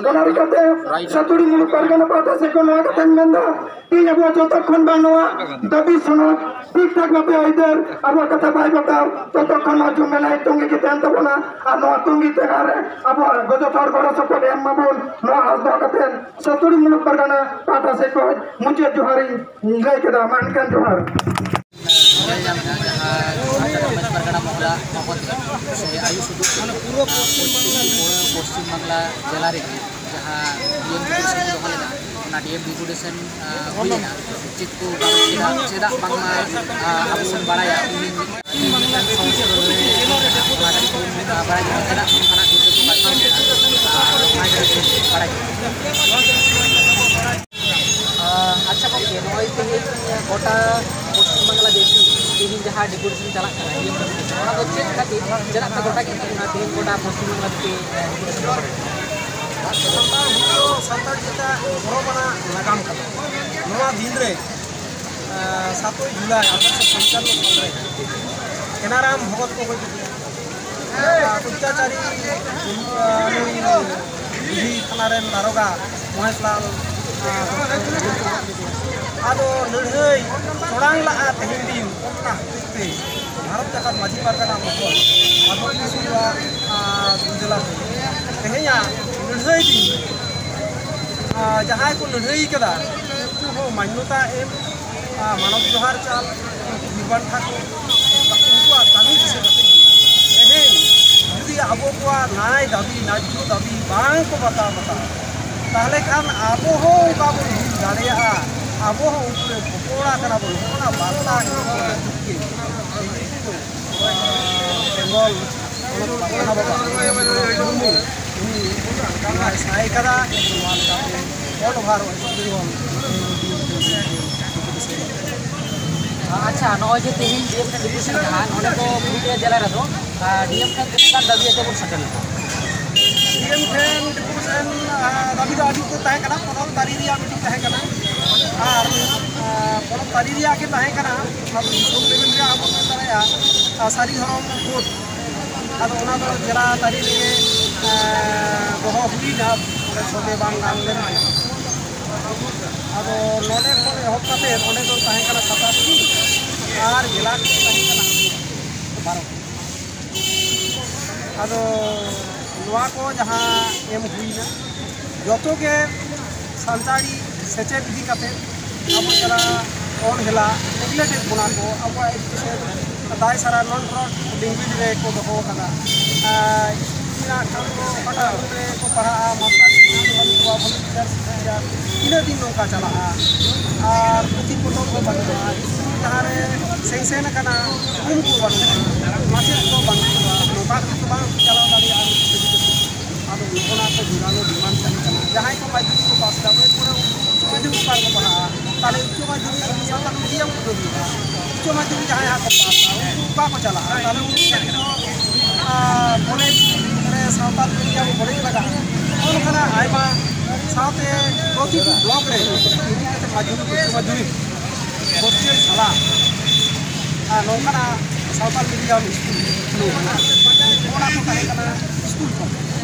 ᱚᱱᱟ ᱞᱮᱠᱟᱛᱮ ᱥᱟᱹᱛᱩᱲᱤ ᱢᱩᱞᱩᱠ ᱯᱟᱨᱜᱟᱱᱟ ᱯᱟᱦᱴᱟ ᱥᱮᱫ ᱠᱷᱚᱱ ᱱᱚᱣᱟ ᱠᱟᱛᱷᱟᱧ ᱢᱮᱱᱫᱟ, ᱤᱧ ᱟᱵᱚᱣᱟᱜ ᱡᱚᱛᱚ ᱠᱷᱚᱱ ᱵᱟᱝ ᱱᱚᱣᱟ ᱫᱟᱹᱵᱤ ᱥᱚᱱᱚᱫ ᱴᱷᱤᱠ ᱴᱷᱟᱠ ᱵᱷᱟᱵᱮ ᱟᱹᱭᱫᱟᱹᱨ ᱟᱵᱚᱣᱟᱜ ᱠᱟᱛᱷᱟ ᱵᱟᱭ ᱵᱟᱛᱟᱣ, ᱛᱚᱛᱚ ᱠᱷᱚᱱ ᱱᱚᱣᱟ ᱡᱩᱢᱮᱞᱟᱭ ᱛᱚᱸᱜᱮ ᱜᱮ ᱛᱟᱦᱮᱱ ᱛᱟᱵᱚᱱᱟ᱾ ᱟᱨ ᱱᱚᱣᱟ ᱛᱚᱸᱜᱮ ᱛᱟᱦᱮᱸ ᱨᱮ ᱟᱵᱚᱣᱟᱜ ᱜᱚᱡᱚ ᱛᱚᱨ ᱜᱚᱲᱚ ᱥᱚᱯᱚᱦᱚᱫ ᱮᱢ ᱢᱟᱵᱚᱱ, ᱱᱚᱣᱟ ᱟᱥ ᱫᱚᱦᱚ ᱠᱟᱛᱮ ᱥᱟᱹᱛᱩᱲᱤ ᱢᱩᱞᱩᱠ ᱯᱟᱨᱜᱟᱱᱟ ᱯᱟᱦᱴᱟ ᱥᱮᱫ ᱠᱷᱚᱱ ᱢᱩᱪᱟᱹᱫ ᱡᱚᱦᱟᱨᱤᱧ ᱞᱟᱹᱭ ᱠᱮᱫᱟ᱾ ᱢᱟ ᱮᱱᱠᱷᱟᱱ ᱡᱚᱦᱟᱨ᱾ ᱡᱟᱦᱟᱸ ᱡᱟᱦᱟᱸ ᱯᱟᱨᱜᱟᱱᱟ ᱢᱚᱦᱞᱟ ᱵᱟᱵᱚᱫ ᱥᱮ ᱟᱭᱩ ᱥᱩᱫᱩ ᱯᱚᱥᱪᱤᱢ ᱯᱚᱥᱪᱤᱢ ᱵᱟᱝᱞᱟ ᱡᱮᱞᱟ ᱨᱮᱜᱮ ᱡᱟᱦᱟᱸ ᱰᱤ ᱮᱢ ᱰᱮᱯᱩᱴᱮᱥᱚᱱ ᱠᱚ ᱫᱚᱦᱚ ᱞᱮᱫᱟ, ᱚᱱᱟ ᱰᱤ ᱮᱢ ᱰᱮᱯᱩᱴᱮᱥᱚᱱ, ᱟ, ᱦᱩᱭ ᱞᱮᱱᱟ᱾ ᱪᱮᱫ ᱠᱚ ᱪᱮᱫᱟᱜ, ᱪᱮᱫᱟᱜ ᱵᱟᱝᱢᱟ, ᱟ, ᱟᱵᱚ ᱵᱚᱱ ᱵᱟᱲᱟᱭᱟ, ᱩᱱᱤ ᱢᱤᱫᱴᱟᱝ ᱥᱚᱝᱥᱚᱫ ᱨᱮ ᱚᱱᱟ ᱠᱟᱹᱴᱤᱡ ᱵᱚᱱ, ᱟ, ᱵᱟᱲᱟᱭ ᱧᱚᱜ ᱪᱮᱫᱟᱜ ᱚᱱᱠᱟᱱᱟᱜ ᱠᱤᱪᱷᱩ ᱠᱚ ᱵᱟᱪᱷᱟᱣ ᱠᱮᱫᱟ, ᱟ, ᱚᱱᱟ ᱠᱟᱹᱴᱤᱡ ᱵᱚᱱ ᱵᱟᱲᱟᱭ ᱧᱚᱜ᱾ ᱟᱪᱪᱷᱟ ᱜᱚᱢᱠᱮ, ᱱᱚᱜᱼᱚᱭ ᱛᱮᱦᱮᱧ ᱜᱚᱴᱟ ᱯᱚᱥᱪᱤᱢ ᱵᱟᱝᱞᱟᱫᱮᱥ ᱛᱮᱦᱮᱧ ᱡᱟᱦᱟᱸ ᱰᱮᱯᱩᱴᱮᱥᱚᱱ ᱪᱟᱞᱟᱜ ᱠᱟᱱᱟ, ᱰᱤ ᱮᱢ ᱰᱮᱯᱩᱴᱮᱥᱚᱱ, ᱚᱱᱟ ᱫᱚ ᱪᱮᱫ ᱠᱷᱟᱹᱛᱤᱨ, ᱪᱮᱫᱟᱜ ᱯᱮ ᱜᱚᱴᱟ ᱠᱮᱫ ᱛᱟᱵᱚᱱᱟ ᱛᱮᱦᱮᱧ ᱜᱚᱴᱟ ᱯᱚᱥᱪᱤᱢ ᱵᱟᱝᱞᱟ ᱛᱮ ᱰᱮᱯᱩᱴᱮᱥᱚᱱ ᱠᱟᱱᱟ? ᱥᱟᱱᱛᱟᱲ ᱦᱩᱞ ᱫᱚ ᱥᱟᱱᱛᱟᱲ ᱡᱟᱹᱛᱟᱜ ᱜᱚᱨᱚᱵᱽ ᱟᱱᱟᱜ ᱱᱟᱜᱟᱢ ᱠᱟᱱᱟ᱾ ᱱᱚᱣᱟ ᱫᱤᱱ ᱨᱮ, ᱟᱸ, ᱥᱟᱛᱳᱭ ᱡᱩᱞᱟᱭ ᱟᱴᱷᱨᱚᱥᱚ ᱯᱚᱧᱪᱟᱱᱱᱚ ᱥᱟᱞ ᱨᱮ ᱠᱮᱱᱟᱨᱟᱢ ᱵᱷᱚᱜᱚᱛ ᱠᱚ ᱜᱚᱡ ᱞᱮᱫᱮᱭᱟ᱾ ᱚᱛᱛᱟᱪᱟᱨᱤ, ᱟᱸ, ᱱᱩᱭ ᱫᱤᱞᱞᱤ ᱛᱷᱟᱱᱟ ᱨᱮᱱ ᱫᱟᱨᱚᱜᱟ ᱢᱚᱦᱮᱥᱞᱟᱞ, ᱟᱸ, ᱟᱫᱚ ᱞᱟᱹᱲᱦᱟᱹᱭ ᱛᱚᱲᱟᱝ ᱞᱟᱜᱼᱟ ᱛᱮᱦᱮᱧ ᱫᱤᱱ, ᱚᱱᱟ ᱦᱚᱛᱮᱡ ᱛᱮ ᱵᱷᱟᱨᱚᱛ ᱡᱟᱠᱟᱛ ᱢᱟᱹᱡᱷᱤ ᱯᱟᱨᱜᱟᱱᱟ ᱢᱚᱦᱚᱞ ᱟᱫᱚ ᱠᱩᱥᱤᱣᱟᱜ, ᱟᱸ, ᱡᱮᱞᱟ ᱛᱮ ᱛᱮᱦᱮᱧᱟᱜ ᱞᱟᱹᱲᱦᱟᱹᱭ ᱫᱤᱱ, ᱟᱸ, ᱡᱟᱦᱟᱸᱭ ᱠᱚ ᱞᱟᱹᱲᱦᱟᱹᱭ ᱠᱟᱫᱟ, ᱩᱱᱠᱩ ᱦᱚᱸ ᱢᱟᱱᱱᱚᱛᱟ ᱮᱢ, ᱟᱸ, ᱢᱟᱱᱚᱛ ᱡᱚᱦᱟᱨ ᱪᱟᱞ, ᱩᱱᱠᱩ ᱵᱤᱨ ᱵᱟᱱᱴᱟ ᱠᱚ, ᱩᱱᱠᱩᱣᱟᱜ ᱠᱟᱹᱢᱤ ᱫᱤᱥᱟᱹ ᱠᱟᱛᱮ ᱜᱮ ᱛᱮᱦᱮᱧ ᱡᱩᱫᱤ ᱟᱵᱚ ᱠᱚᱣᱟᱜ ᱱᱟᱭ ᱫᱟᱹᱵᱤ, ᱱᱟᱡᱽᱡᱷᱚ ᱫᱟᱹᱵᱤ ᱵᱟᱝ ᱠᱚ ᱵᱟᱛᱟᱣ ᱵᱟᱛᱟᱣᱟ, ᱛᱟᱦᱞᱮ ᱠᱷᱟᱱ ᱟᱵᱚ ᱦᱚᱸ ᱚᱱᱠᱟ ᱵᱚᱱ ᱦᱩᱭ ᱫᱟᱲᱮᱭᱟᱜᱼᱟ᱾ ᱟᱵᱚ ᱦᱚᱸ ᱩᱱᱠᱩ ᱨᱮᱱ ᱯᱚᱠᱚᱲᱟ ᱠᱟᱱᱟ ᱵᱚᱱ, ᱚᱱᱟ ᱵᱟᱨᱛᱟ ᱜᱮ ᱵᱮᱝᱜᱚᱞ ᱯᱚᱱᱚᱛ ᱯᱟᱨᱜᱟᱱᱟ ᱵᱟᱵᱟ ᱢᱩᱨᱢᱩ, ᱩᱱᱤ ᱱᱚᱣᱟᱭ ᱥᱟᱭ ᱠᱟᱫᱟ, ᱱᱚᱣᱟ ᱞᱮᱠᱟᱛᱮ ᱚᱞ ᱚᱵᱷᱟᱨ ᱵᱮᱝᱜᱚᱞ᱾ ᱟᱪᱪᱷᱟ, ᱱᱚᱜᱼᱚᱭ ᱡᱮ ᱛᱮᱦᱮᱧ ᱰᱤ ᱮᱢ ᱴᱷᱮᱱ ᱰᱮᱯᱩᱴᱮᱥᱚᱱ ᱠᱟᱱᱟ, ᱱᱚᱰᱮ ᱫᱚ ᱯᱩᱨᱩᱞᱤᱭᱟᱹ ᱡᱮᱞᱟ ᱨᱮᱫᱚ, ᱟᱨ, ᱰᱤ ᱮᱢ ᱴᱷᱮᱱ ᱛᱤᱱᱟᱹᱜ ᱜᱟᱱ ᱫᱟᱹᱵᱤ ᱟᱛᱮ ᱵᱚᱱ ᱥᱮᱴᱮᱨ ᱞᱮᱱᱟ? ᱰᱤ ᱮᱢ ᱴᱷᱮᱱ ᱰᱮᱯᱩᱴᱮᱥᱚᱱ, ᱟᱨ, ᱫᱟᱹᱵᱤ ᱫᱚ ᱟᱹᱰᱤ ᱩᱛᱟᱹᱨ ᱛᱟᱦᱮᱸ ᱠᱟᱱᱟ, ᱯᱚᱱᱚᱛ ᱛᱟᱹᱨᱤ ᱨᱮᱭᱟᱜ ᱢᱤᱴᱤᱝ ᱛᱟᱦᱮᱸ ᱠᱟᱱᱟ, ᱟᱨ, ᱟᱨ, ᱯᱚᱱᱚᱛ ᱛᱟᱹᱨᱤ ᱨᱮᱭᱟᱜ ᱜᱮ ᱛᱟᱦᱮᱸ ᱠᱟᱱᱟ, ᱟᱫᱚ ᱫᱤᱥᱚᱢ ᱞᱮᱵᱮᱞ ᱨᱮᱭᱟᱜ ᱟᱵᱚ ᱵᱚᱱ ᱢᱮᱱ ᱫᱟᱲᱮᱭᱟᱜᱼᱟ, ᱟᱨ, ᱥᱟᱹᱨᱤ ᱫᱷᱚᱨᱚᱢ ᱵᱷᱳᱴ, ᱟᱫᱚ ᱚᱱᱟ ᱫᱚ ᱡᱮᱞᱟ ᱛᱟᱹᱨᱤ ᱨᱮᱜᱮ ᱫᱚᱦᱚ ᱦᱩᱭᱱᱟ, ᱚᱸᱰᱮ ᱥᱚᱸᱜᱮ ᱵᱟᱝ ᱜᱟᱱ ᱞᱮᱱᱟ᱾ ᱟᱫᱚ ᱱᱚᱰᱮ ᱠᱷᱚᱱ ᱮᱦᱚᱵ ᱠᱟᱛᱮ ᱚᱸᱰᱮ ᱫᱚ ᱛᱟᱦᱮᱸ ᱠᱟᱱᱟ ᱥᱟᱛᱟᱥᱴᱤ ᱟᱨ ᱡᱮᱞᱟ ᱠᱚ ᱛᱟᱦᱮᱸ ᱠᱟᱱᱟ ᱵᱟᱨᱚ᱾ ᱟᱫᱚ ᱱᱚᱣᱟ ᱠᱚ ᱡᱟᱦᱟᱸ ᱮᱢ ᱦᱩᱭᱱᱟ, ᱡᱚᱛᱚ ᱜᱮ ᱥᱟᱱᱛᱟᱲᱤ ᱥᱮᱪᱮᱫ ᱤᱫᱤ ᱠᱟᱛᱮ ᱟᱵᱚ ᱡᱟᱦᱟᱸ ᱚᱞ ᱦᱮᱞᱟ ᱱᱮᱜᱞᱮᱠᱴ ᱮᱫ ᱵᱚᱱᱟ ᱠᱚ, ᱟᱵᱚᱣᱟᱜ ᱮᱰᱩᱠᱮᱥᱚᱱ ᱫᱟᱭ ᱥᱟᱨᱟ ᱱᱚᱱ ᱯᱨᱚᱰ ᱞᱮᱝᱜᱩᱭᱮᱡᱽ ᱨᱮ ᱠᱚ ᱫᱚᱦᱚ ᱟᱠᱟᱫᱟ᱾ ᱟᱨ ᱥᱠᱩᱞ ᱨᱮᱱᱟᱜ ᱴᱷᱟᱶ ᱫᱚ ᱚᱠᱟᱴᱟᱜ ᱨᱩᱢ ᱨᱮ ᱠᱚ ᱯᱟᱲᱦᱟᱜᱼᱟ, ᱢᱟᱥᱴᱟᱨ ᱵᱟᱹᱱᱩᱜ ᱠᱚᱣᱟ, ᱵᱷᱚᱞᱩᱱᱴᱤᱭᱟᱨ ᱥᱠᱩᱞ ᱨᱮᱭᱟᱜ ᱛᱤᱱᱟᱹᱜ ᱫᱤᱱ ᱱᱚᱝᱠᱟ ᱪᱟᱞᱟᱜᱼᱟ? ᱟᱨ ᱯᱩᱛᱷᱤ ᱯᱚᱛᱚᱵ ᱠᱚ ᱵᱟᱹᱱᱩᱜᱼᱟ, ᱥᱠᱩᱞ ᱡᱟᱦᱟᱸ ᱨᱮ ᱥᱮᱱ ᱥᱮᱱ ᱟᱠᱟᱱᱟ, ᱨᱩᱢ ᱠᱚ ᱵᱟᱹᱱᱩᱜᱼᱟ, ᱢᱟᱪᱮᱫ ᱠᱚ ᱵᱟᱹᱱᱩᱜ ᱠᱚᱣᱟ, ᱱᱚᱝᱠᱟ ᱠᱟᱛᱮ ᱵᱟᱝ ᱪᱟᱞᱟᱣ ᱫᱟᱲᱮᱭᱟᱜᱼᱟ᱾ ᱟᱫᱚ ᱱᱚᱜᱼᱚ ᱱᱟ ᱠᱚ ᱡᱳᱨᱟᱞᱳ ᱰᱤᱢᱟᱱᱰ ᱛᱟᱦᱮᱸ ᱠᱟᱱᱟ᱾ ᱡᱟᱦᱟᱸᱭ ᱠᱚ ᱢᱟᱫᱽᱫᱷᱚᱢᱤᱠ ᱠᱚ ᱯᱟᱥ ᱮᱫᱟ, ᱮᱨᱯᱚᱨᱮ ᱩᱪᱪᱚ ᱢᱟᱫᱽᱫᱷᱚᱢᱤᱠ ᱚᱠᱟ ᱨᱮᱠᱚ ᱯᱟᱲᱦᱟᱜᱼᱟ? ᱛᱟᱦᱞᱮ ᱩᱪᱪᱚ ᱢᱟᱫᱽᱫᱷᱚᱢᱤᱠ ᱥᱟᱱᱛᱟᱲ ᱢᱤᱰᱤᱭᱟᱢ ᱠᱚ ᱵᱟᱹᱜᱤᱭᱮᱫᱟ᱾ ᱩᱪᱪᱚ ᱢᱟᱫᱽᱫᱷᱚᱢᱤᱠ ᱡᱟᱦᱟᱸᱭ ᱦᱟᱸᱜ ᱠᱚ ᱯᱟᱥᱟ, ᱩᱱᱠᱩ ᱚᱠᱟ ᱠᱚ ᱪᱟᱞᱟᱜᱼᱟ? ᱛᱟᱦᱞᱮ ᱩᱱᱠᱩ ᱞᱟᱹᱜᱤᱫ ᱦᱚᱸ, ᱟᱨ, ᱠᱚᱞᱮᱡᱽ ᱨᱮ ᱥᱟᱱᱛᱟᱲ ᱢᱤᱰᱤᱭᱟᱢ ᱠᱚᱞᱮᱡᱽ ᱞᱟᱜᱟᱜᱼᱟ᱾ ᱱᱚᱜᱼᱚ ᱱᱚᱝᱠᱟᱱᱟᱜ ᱟᱭᱢᱟ ᱥᱟᱶᱛᱮ ᱯᱨᱚᱛᱤᱴᱤ ᱵᱞᱚᱠ ᱨᱮ ᱤᱫᱤ ᱠᱟᱛᱮ ᱢᱟᱫᱽᱫᱷᱚᱢᱤᱠ, ᱩᱪᱪᱚ ᱢᱟᱫᱽᱫᱷᱚᱢᱤᱠ ᱦᱳᱥᱴᱮᱞ ᱥᱟᱞᱟᱜ, ᱟᱨ ᱱᱚᱝᱠᱟᱱᱟᱜ ᱥᱟᱱᱛᱟᱲ ᱢᱤᱰᱤᱭᱟᱢ ᱥᱠᱩᱞ ᱠᱷᱩᱞᱟᱹᱣ ᱠᱟᱱᱟ᱾ ᱚᱱᱟ ᱠᱚ ᱛᱟᱦᱮᱸ ᱠᱟᱱᱟ ᱥᱠᱩᱞ ᱠᱚ᱾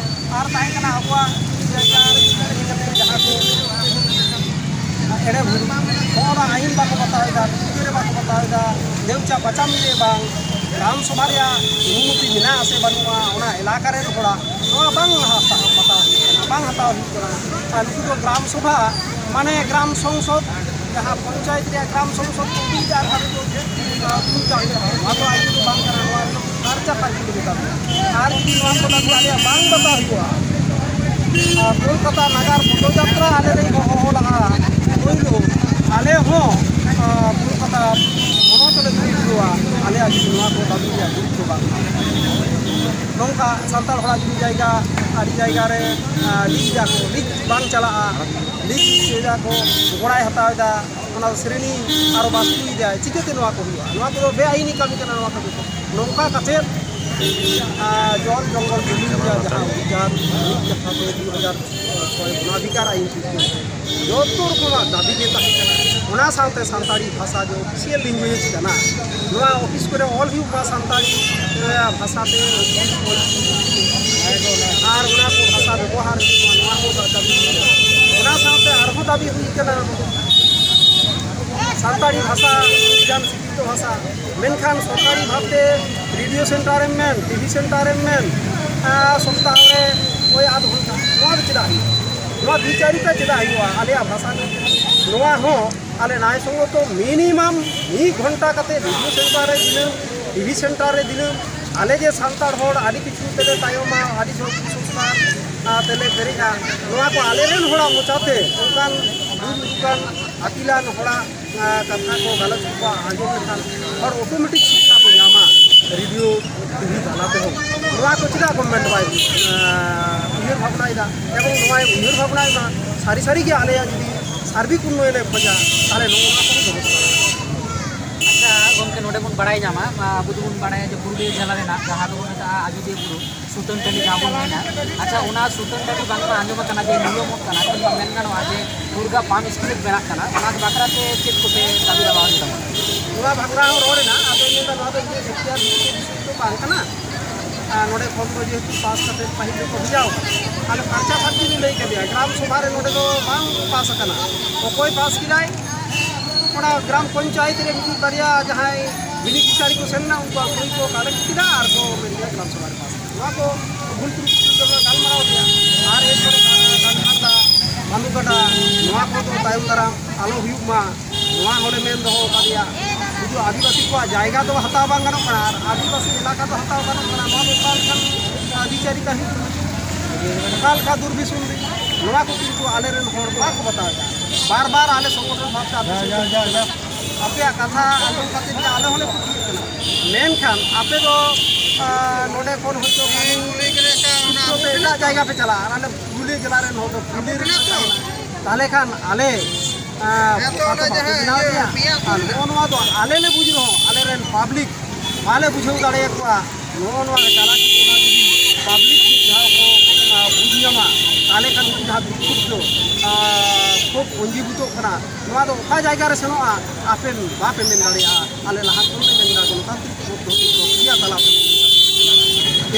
ᱟᱨ ᱛᱟᱦᱮᱸ ᱠᱟᱱᱟ ᱟᱵᱚᱣᱟᱜ ᱡᱟᱭᱜᱟ ᱨᱮ ᱤᱫᱤ ᱠᱟᱛᱮ ᱡᱟᱦᱟᱸ ᱠᱚ ᱮᱲᱮ ᱵᱷᱩᱲ, ᱱᱚᱜᱼᱚ ᱱᱟ ᱟᱹᱭᱤᱱ ᱵᱟᱠᱚ ᱵᱟᱛᱟᱣ ᱮᱫᱟ, ᱜᱤᱫᱽᱨᱟᱹ ᱵᱟᱠᱚ ᱵᱟᱛᱟᱣ ᱮᱫᱟ, ᱫᱮᱣᱪᱟ ᱵᱟᱪᱟᱢ ᱞᱮ ᱵᱟᱝ, ᱜᱨᱟᱢ ᱥᱚᱵᱷᱟ ᱨᱮᱭᱟᱜ ᱚᱱᱩᱢᱚᱛᱤ ᱢᱮᱱᱟᱜ ᱟᱥᱮ ᱵᱟᱹᱱᱩᱜᱼᱟ, ᱚᱱᱟ ᱮᱞᱟᱠᱟ ᱨᱮᱱ ᱦᱚᱲᱟᱜ ᱱᱚᱣᱟ ᱵᱟᱝ ᱦᱟᱛᱟᱣ, ᱦᱟᱛᱟᱣ ᱦᱩᱭᱩᱜ ᱠᱟᱱᱟ, ᱵᱟᱝ ᱦᱟᱛᱟᱣ ᱦᱩᱭᱩᱜ ᱠᱟᱱᱟ᱾ ᱟᱨ ᱱᱩᱠᱩ ᱫᱚ ᱜᱨᱟᱢ ᱥᱚᱵᱷᱟ, ᱢᱟᱱᱮ ᱜᱨᱟᱢ ᱥᱚᱝᱥᱚᱫ, ᱡᱟᱦᱟᱸ ᱯᱚᱧᱪᱟᱭᱮᱛ ᱨᱮᱭᱟᱜ ᱜᱨᱟᱢ ᱥᱚᱝᱥᱚᱫ ᱠᱚ ᱦᱩᱭ ᱫᱟ, ᱟᱨ ᱵᱷᱟᱜᱮ ᱠᱚ, ᱟᱨ, ᱦᱩᱭ ᱫᱟ᱾ ᱱᱚᱣᱟ ᱫᱚ ᱟᱹᱭᱩᱨ ᱫᱚ ᱵᱟᱝ ᱠᱟᱱᱟ, ᱱᱚᱣᱟ ᱫᱚ ᱠᱟᱞᱪᱟᱨ ᱟᱹᱭᱩᱨ ᱫᱚ ᱠᱟᱱᱟ᱾ ᱟᱨ ᱡᱩᱫᱤ ᱱᱚᱣᱟ ᱠᱚ ᱫᱟᱹᱵᱤ ᱟᱞᱮᱭᱟᱜ ᱵᱟᱝ ᱵᱟᱛᱟᱣ ᱦᱩᱭᱩᱜᱼᱟ, ᱟᱨ ᱠᱳᱞᱠᱟᱛᱟ ᱱᱟᱜᱟᱨ ᱯᱚᱫᱚᱡᱟᱛᱨᱟ ᱟᱞᱮ ᱞᱮ ᱦᱚᱦᱚ ᱞᱟᱜᱼᱟ, ᱯᱳᱭᱞᱳ ᱟᱞᱮ ᱦᱚᱸ, ᱟᱨ, ᱠᱳᱞᱠᱟᱛᱟ ᱦᱚᱱᱚᱛ ᱞᱮ ᱫᱩᱲᱩᱵ ᱫᱩᱲᱩᱵᱼᱟ, ᱟᱞᱮᱭᱟᱜ ᱡᱩᱫᱤ ᱱᱚᱣᱟ ᱠᱚ ᱫᱟᱹᱵᱤ ᱨᱮᱭᱟᱜ ᱜᱩᱨᱩᱛᱛᱚ ᱵᱟᱝ ᱠᱟᱱᱟ᱾ ᱱᱚᱝᱠᱟ ᱥᱟᱱᱛᱟᱲ ᱦᱚᱲᱟᱜ ᱡᱩᱫᱤ ᱡᱟᱭᱜᱟ, ᱟᱹᱰᱤ ᱡᱟᱭᱜᱟ ᱨᱮ, ᱟᱨ, ᱞᱤᱡ ᱮᱫᱟ ᱠᱚ, ᱞᱤᱡ ᱵᱟᱝ ᱪᱟᱞᱟᱜᱼᱟ, ᱞᱤᱡ ᱮᱫᱟ ᱠᱚ, ᱜᱚᱲᱟᱭ ᱦᱟᱛᱟᱣ ᱮᱫᱟ, ᱚᱱᱟ ᱥᱨᱮᱱᱤ ᱟᱨᱚ ᱵᱟᱥᱛᱩᱭᱮᱫᱟᱭ, ᱪᱤᱠᱟᱹᱛᱮ ᱱᱚᱣᱟ ᱠᱚ ᱦᱩᱭᱩᱜᱼᱟ? ᱱᱚᱣᱟ ᱠᱚᱫᱚ ᱵᱮᱟᱭᱤᱱᱤ ᱠᱟᱹᱢᱤ ᱠᱟᱱᱟ᱾ ᱱᱚᱣᱟ ᱠᱚᱫᱚ ᱱᱚᱝᱠᱟ ᱠᱟᱛᱮᱫ, ᱟᱨ, ᱡᱚᱞ ᱡᱚᱝᱜᱚᱞ ᱡᱩᱢᱤ ᱨᱮᱭᱟᱜ ᱡᱟᱦᱟᱸ ᱟᱨ ᱢᱤᱫ ᱠᱟᱛᱷᱟ ᱛᱮ ᱫᱩ ᱦᱟᱡᱟᱨ ᱪᱷᱚᱭ ᱚᱱᱟᱫᱷᱤᱠᱟᱨ ᱟᱭᱤᱱ ᱥᱤᱥᱴᱮᱢ ᱡᱚᱛᱚ ᱨᱚᱠᱚᱢᱟᱜ ᱫᱟᱹᱵᱤ ᱜᱮ ᱛᱟᱦᱮᱸ ᱠᱟᱱᱟ᱾ ᱚᱱᱟ ᱥᱟᱶᱛᱮ ᱥᱟᱱᱛᱟᱲᱤ ᱵᱷᱟᱥᱟ ᱡᱮ ᱚᱯᱷᱤᱥᱤᱭᱟᱞ ᱞᱮᱝᱜᱩᱭᱮᱡᱽ ᱠᱟᱱᱟ, ᱱᱚᱣᱟ ᱚᱯᱷᱤᱥ ᱠᱚᱨᱮ ᱚᱞ ᱦᱩᱭᱩᱜ ᱢᱟ ᱥᱟᱱᱛᱟᱲᱤ, ᱮ, ᱵᱷᱟᱥᱟᱛᱮ, ᱚᱞ ᱪᱤᱠᱤ, ᱟᱨ ᱚᱱᱟ ᱠᱚ ᱵᱷᱟᱥᱟ ᱵᱮᱵᱚᱦᱟᱨ ᱦᱩᱭᱩᱜ ᱢᱟ, ᱱᱚᱣᱟ ᱠᱚ ᱫᱟᱹᱵᱤ ᱦᱩᱭᱩᱜ ᱠᱟᱱᱟ᱾ ᱚᱱᱟ ᱥᱟᱶᱛᱮ ᱟᱨᱦᱚᱸ ᱫᱟᱹᱵᱤ ᱦᱩᱭ ᱠᱟᱱᱟ ᱥᱟᱱᱛᱟᱲᱤ ᱵᱷᱟᱥᱟ ᱡᱟᱱ ᱥᱤᱠᱷᱤᱛᱚ ᱵᱷᱟᱥᱟ, ᱢᱮᱱᱠᱷᱟᱱ ᱥᱚᱨᱠᱟᱨᱤ ᱵᱷᱟᱵᱽᱛᱮ ᱨᱮᱰᱤᱭᱳ ᱥᱮᱱᱴᱟᱨ ᱮᱢ ᱢᱮᱱ, ᱴᱤᱵᱷᱤ ᱥᱮᱱᱴᱟᱨ ᱮᱢ ᱢᱮᱱ, ᱟᱨ ᱥᱚᱯᱛᱟᱦᱚ ᱨᱮ ᱳᱭ ᱟᱫᱷ ᱜᱷᱚᱱᱴᱟ, ᱱᱚᱣᱟ ᱫᱚ ᱪᱮᱫᱟᱜ ᱦᱩᱭᱩᱜᱼᱟ? ᱱᱚᱣᱟ ᱵᱤᱪᱟᱨᱤᱛᱟ ᱪᱮᱫᱟᱜ ᱦᱩᱭᱩᱜᱼᱟ? ᱟᱞᱮᱭᱟᱜ ᱵᱷᱟᱥᱟ ᱱᱤᱭᱮ ᱱᱚᱣᱟ ᱦᱚᱸ ᱟᱞᱮ ᱱᱟᱭ ᱥᱚᱝᱜᱚᱛᱚ ᱢᱤᱱᱤᱢᱟᱢ ᱢᱤᱫ ᱜᱷᱚᱱᱴᱟ ᱠᱟᱛᱮ ᱨᱮᱰᱤᱭᱳ ᱥᱮᱱᱴᱟᱨ ᱨᱮ ᱫᱤᱱᱟᱹᱢ, ᱴᱤᱵᱷᱤ ᱥᱮᱱᱴᱟᱨ ᱨᱮ ᱫᱤᱱᱟᱹᱢ, ᱟᱞᱮ ᱡᱮ ᱥᱟᱱᱛᱟᱲ ᱦᱚᱲ ᱟᱹᱰᱤ ᱠᱤᱪᱷᱩ ᱛᱮᱞᱮ ᱛᱟᱭᱚᱢᱟ, ᱟᱹᱰᱤ ᱥᱚᱝᱥᱠᱟᱨ ᱛᱮᱞᱮ ᱯᱮᱨᱮᱡᱼᱟ, ᱱᱚᱣᱟ ᱠᱚ ᱟᱞᱮᱨᱮᱱ ᱦᱚᱲᱟᱜ ᱢᱚᱪᱟᱛᱮ ᱚᱱᱠᱟᱱ ᱵᱩᱡᱽ ᱚᱱᱠᱟᱱ ᱟᱹᱠᱤᱞᱟᱱ ᱦᱚᱲᱟᱜ ᱠᱟᱛᱷᱟ ᱠᱚ ᱜᱟᱞᱚᱪ ᱠᱚ ᱟᱸᱡᱚᱢ ᱞᱮᱠᱷᱟᱱ ᱦᱚᱲ ᱚᱴᱳᱢᱮᱴᱤᱠ ᱥᱤᱠᱠᱷᱟ ᱠᱚ ᱧᱟᱢᱟ ᱨᱮᱰᱤᱭᱳ, ᱴᱤᱵᱷᱤ ᱛᱟᱞᱟ ᱛᱮᱦᱚᱸ᱾ ᱱᱚᱣᱟ ᱠᱚ ᱪᱮᱫᱟᱜ ᱜᱚᱵᱷᱢᱮᱱᱴ ᱵᱟᱭ ᱩᱭᱦᱟᱹᱨ ᱵᱷᱟᱵᱽᱱᱟᱭᱮᱫᱟ? ᱮᱵᱚᱝ ᱱᱚᱣᱟᱭ ᱩᱭᱦᱟᱹᱨ ᱵᱷᱟᱵᱽᱱᱟᱭ ᱢᱟ, ᱥᱟᱹᱨᱤ ᱥᱟᱹᱨᱤ ᱜᱮ ᱟᱞᱮᱭᱟᱜ ᱡᱩᱫᱤ ᱥᱟᱨᱵᱤᱠ ᱩᱱᱱᱚᱭᱚᱱᱮ ᱠᱷᱚᱡᱟ, ᱛᱟᱦᱚᱞᱮ ᱱᱚᱜᱼᱚ ᱱᱚᱣᱟ ᱠᱚᱦᱚᱸ ᱵᱮᱵᱚᱥᱛᱷᱟ᱾ ᱟᱪᱪᱷᱟ ᱜᱚᱢᱠᱮ, ᱱᱚᱰᱮ ᱵᱚᱱ ᱵᱟᱲᱟᱭ ᱧᱟᱢᱟ, ᱟᱵᱚ ᱫᱚᱵᱚᱱ ᱵᱟᱲᱟᱭᱟ ᱡᱮ ᱯᱩᱨᱩᱞᱤᱭᱟᱹ ᱡᱮᱞᱟ ᱨᱮᱱᱟᱜ ᱡᱟᱦᱟᱸ ᱫᱚᱵᱚᱱ ᱢᱮᱛᱟᱜᱼᱟ ᱟᱡᱚᱫᱤᱭᱟᱹ ᱵᱩᱨᱩ, ᱥᱩᱛᱟᱹᱱ ᱴᱟᱺᱰᱤ ᱡᱟᱦᱟᱸ ᱵᱚᱱ ᱢᱮᱱᱟ, ᱟᱪᱪᱷᱟ, ᱚᱱᱟ ᱥᱩᱛᱟᱹᱱ ᱴᱟᱺᱰᱤ ᱵᱟᱝᱢᱟ ᱟᱸᱡᱚᱢ ᱟᱠᱟᱱᱟ ᱡᱮ ᱱᱤᱭᱚᱢᱚᱜ ᱠᱟᱱᱟ, ᱠᱤᱝᱵᱟ ᱢᱮᱱ ᱜᱟᱱᱚᱜᱼᱟ ᱡᱮ ᱢᱩᱨᱜᱟ ᱯᱟᱢᱯ ᱥᱴᱮᱥᱚᱱ ᱵᱮᱱᱟᱜ ᱠᱟᱱᱟ, ᱚᱱᱟ ᱵᱟᱠᱷᱨᱟ ᱛᱮ ᱪᱮᱫ ᱠᱚᱯᱮ ᱫᱟᱹᱵᱤ ᱫᱟᱵᱟ ᱦᱩᱭᱩᱜ ᱛᱟᱵᱚᱱᱟ? ᱱᱚᱣᱟ ᱵᱟᱠᱷᱨᱟ ᱦᱚᱸ ᱨᱚᱲ ᱮᱱᱟ, ᱟᱫᱚ ᱤᱧ ᱢᱮᱱᱫᱟ ᱱᱚᱣᱟ ᱫᱚ ᱤᱧᱟᱹᱜ ᱮᱠᱷᱛᱤᱭᱟᱨ ᱵᱷᱩᱠᱛᱚ ᱵᱤᱥᱚᱭ ᱫᱚ ᱵᱟᱝ ᱠᱟᱱᱟ᱾ ᱟᱨ ᱱᱚᱰᱮ ᱠᱷᱚᱱ ᱫᱚ ᱡᱮᱦᱮᱛᱩ ᱯᱟᱥ ᱠᱟᱛᱮ ᱯᱟᱹᱦᱤᱞ ᱫᱚᱠᱚ ᱵᱷᱮᱡᱟᱣ ᱠᱟᱱᱟ, ᱟᱞᱮ ᱯᱷᱟᱨᱪᱟ ᱯᱷᱟᱹᱨᱪᱤ ᱞᱮ ᱞᱟᱹᱭ ᱠᱮᱫᱮᱭᱟ, ᱜᱨᱟᱢ ᱥᱚᱵᱷᱟ ᱨᱮ ᱱᱚᱰᱮ ᱫᱚ ᱵᱟᱝ ᱯᱟᱥ ᱟᱠᱟᱱᱟ᱾ ᱚᱠᱚᱭ ᱯᱟᱥ ᱠᱮᱫᱟᱭ? ᱚᱱᱟ ᱜᱨᱟᱢ ᱯᱚᱧᱪᱟᱭᱮᱛ ᱨᱮ ᱢᱤᱫ ᱵᱟᱨᱭᱟ ᱡᱟᱦᱟᱸᱭ ᱵᱮᱱᱤᱯᱷᱤᱥᱤᱭᱟᱨᱤ ᱠᱚ ᱥᱮᱱ ᱮᱱᱟ, ᱩᱱᱠᱩᱣᱟᱜ ᱥᱳᱭ ᱠᱚ ᱠᱟᱞᱮᱠᱴ ᱠᱮᱫᱟ ᱟᱨ ᱠᱚ ᱢᱮᱱ ᱠᱮᱫᱟ ᱜᱨᱟᱢ ᱥᱚᱵᱷᱟ ᱨᱮ ᱯᱟᱥ᱾ ᱱᱚᱣᱟ ᱠᱚ ᱵᱷᱩᱞ ᱛᱨᱩᱴᱤ ᱫᱚ ᱜᱟᱞᱢᱟᱨᱟᱣ ᱜᱮᱭᱟ᱾ ᱟᱨ ᱮᱨᱯᱚᱨᱮ ᱠᱟᱱᱛᱷᱟᱲ ᱫᱟ, ᱵᱷᱟᱞᱩᱠᱟᱴᱟ, ᱱᱚᱣᱟ ᱠᱚᱫᱚ ᱛᱟᱭᱚᱢ ᱫᱟᱨᱟᱢ ᱟᱞᱚ ᱦᱩᱭᱩᱜ ᱢᱟ, ᱱᱚᱣᱟ ᱦᱚᱸᱞᱮ ᱢᱮᱱ ᱫᱚᱦᱚ ᱟᱠᱟᱫᱮᱭᱟ᱾ ᱥᱩᱫᱷᱩ ᱟᱹᱫᱤᱵᱟᱹᱥᱤ ᱠᱚᱣᱟᱜ ᱡᱟᱭᱜᱟ ᱫᱚ ᱦᱟᱛᱟᱣ ᱵᱟᱝ ᱜᱟᱱᱚᱜ ᱠᱟᱱᱟ, ᱟᱨ ᱟᱹᱫᱤᱵᱟᱹᱥᱤ ᱮᱞᱟᱠᱟ ᱫᱚ ᱦᱟᱛᱟᱣ ᱜᱟᱱᱚᱜ ᱠᱟᱱᱟ, ᱱᱚᱣᱟ ᱫᱚ ᱚᱠᱟ ᱞᱮᱠᱟᱱ ᱵᱤᱪᱟᱹᱨᱤᱛᱟ ᱦᱩᱭᱩᱜ ᱠᱟᱱᱟ? ᱚᱠᱟ ᱞᱮᱠᱟ ᱫᱩᱨᱵᱤᱥᱚᱱᱫᱤ? ᱱᱚᱣᱟ ᱠᱚ ᱠᱤᱱᱛᱩ ᱟᱞᱮᱨᱮᱱ ᱦᱚᱲ ᱵᱟᱠᱚ ᱵᱟᱛᱟᱣ ᱮᱫᱟ᱾ ᱵᱟᱨ ᱵᱟᱨ ᱟᱞᱮ ᱥᱚᱝᱜᱚᱴᱷᱚᱱ ᱵᱷᱟᱵᱽᱛᱮ ᱟᱯᱮ ᱥᱮᱫ ᱞᱮ ᱦᱤᱡᱩᱜ ᱠᱟᱱᱟ᱾ ᱟᱯᱮᱭᱟᱜ ᱠᱟᱛᱷᱟ ᱟᱸᱡᱚᱢ ᱠᱟᱛᱮ ᱜᱮ ᱟᱞᱮ ᱦᱚᱸᱞᱮ ᱠᱩᱥᱤᱜ ᱠᱟᱱᱟ, ᱢᱮᱱᱠᱷᱟᱱ ᱟᱯᱮ ᱫᱚ, ᱟᱸ, ᱱᱚᱰᱮ ᱠᱷᱚᱱ ᱦᱚᱭᱛᱳ ᱠᱟᱹᱢᱤ ᱥᱩᱛᱨᱚ ᱛᱮ ᱮᱴᱟᱜ ᱡᱟᱭᱜᱟ ᱯᱮ ᱪᱟᱞᱟᱜᱼᱟ, ᱟᱨ ᱟᱞᱮ ᱯᱩᱨᱩᱞᱤᱭᱟᱹ ᱡᱮᱞᱟ ᱨᱮᱱ ᱦᱚᱲ ᱫᱚ ᱯᱩᱨᱩᱞᱤᱭᱟᱹ ᱨᱮ ᱛᱟᱦᱮᱱᱟ᱾ ᱛᱟᱦᱚᱞᱮ ᱠᱷᱟᱱ ᱟᱞᱮ, ᱟᱸ, ᱦᱮᱸ, ᱛᱚ ᱟᱯᱮ ᱚᱱᱟ ᱵᱟᱯᱮ ᱡᱟᱦᱟᱸ ᱵᱮᱱᱟᱣ ᱤᱭᱟᱹ ᱞᱮᱭᱟ? ᱯᱮᱭᱟ ᱟᱨ ᱱᱚᱜᱼᱚ ᱱᱚᱣᱟ ᱫᱚ ᱟᱞᱮ ᱞᱮ ᱵᱩᱡᱽ ᱨᱮᱦᱚᱸ ᱟᱞᱮᱨᱮᱱ ᱯᱟᱵᱽᱞᱤᱠ ᱵᱟᱞᱮ ᱵᱩᱡᱷᱟᱹᱣ ᱫᱟᱲᱮᱭᱟᱠᱚᱣᱟ᱾ ᱱᱚᱜᱼᱚ ᱱᱚᱣᱟ ᱪᱟᱞᱟᱜ ᱠᱟᱱᱟ, ᱡᱩᱫᱤ ᱯᱟᱵᱽᱞᱤᱠ ᱢᱤᱫ ᱫᱷᱟᱣ ᱠᱚ ᱟᱞᱮ ᱠᱟᱱ ᱡᱟᱦᱟᱸ ᱵᱤᱠᱠᱷᱩᱵᱽᱫᱷᱚ, ᱟᱨ ᱠᱷᱩᱵ ᱯᱩᱸᱡᱤᱵᱷᱩᱛᱚᱜ ᱠᱟᱱᱟ, ᱱᱚᱣᱟ ᱫᱚ ᱚᱠᱟ ᱡᱟᱭᱜᱟ ᱨᱮ ᱥᱮᱱᱚᱜᱼᱟ? ᱟᱯᱮ ᱵᱟᱯᱮ ᱢᱮᱱ ᱫᱟᱲᱮᱭᱟᱜᱼᱟ᱾ ᱟᱞᱮ ᱞᱟᱦᱟ ᱠᱷᱚᱱ ᱞᱮ ᱢᱮᱱ ᱮᱫᱟ, ᱜᱚᱱᱚᱛᱟᱱᱛᱨᱤᱠ ᱯᱚᱫᱽᱫᱷᱚᱛᱤ ᱯᱨᱚᱠᱨᱤᱭᱟ ᱛᱟᱞᱟᱛᱮ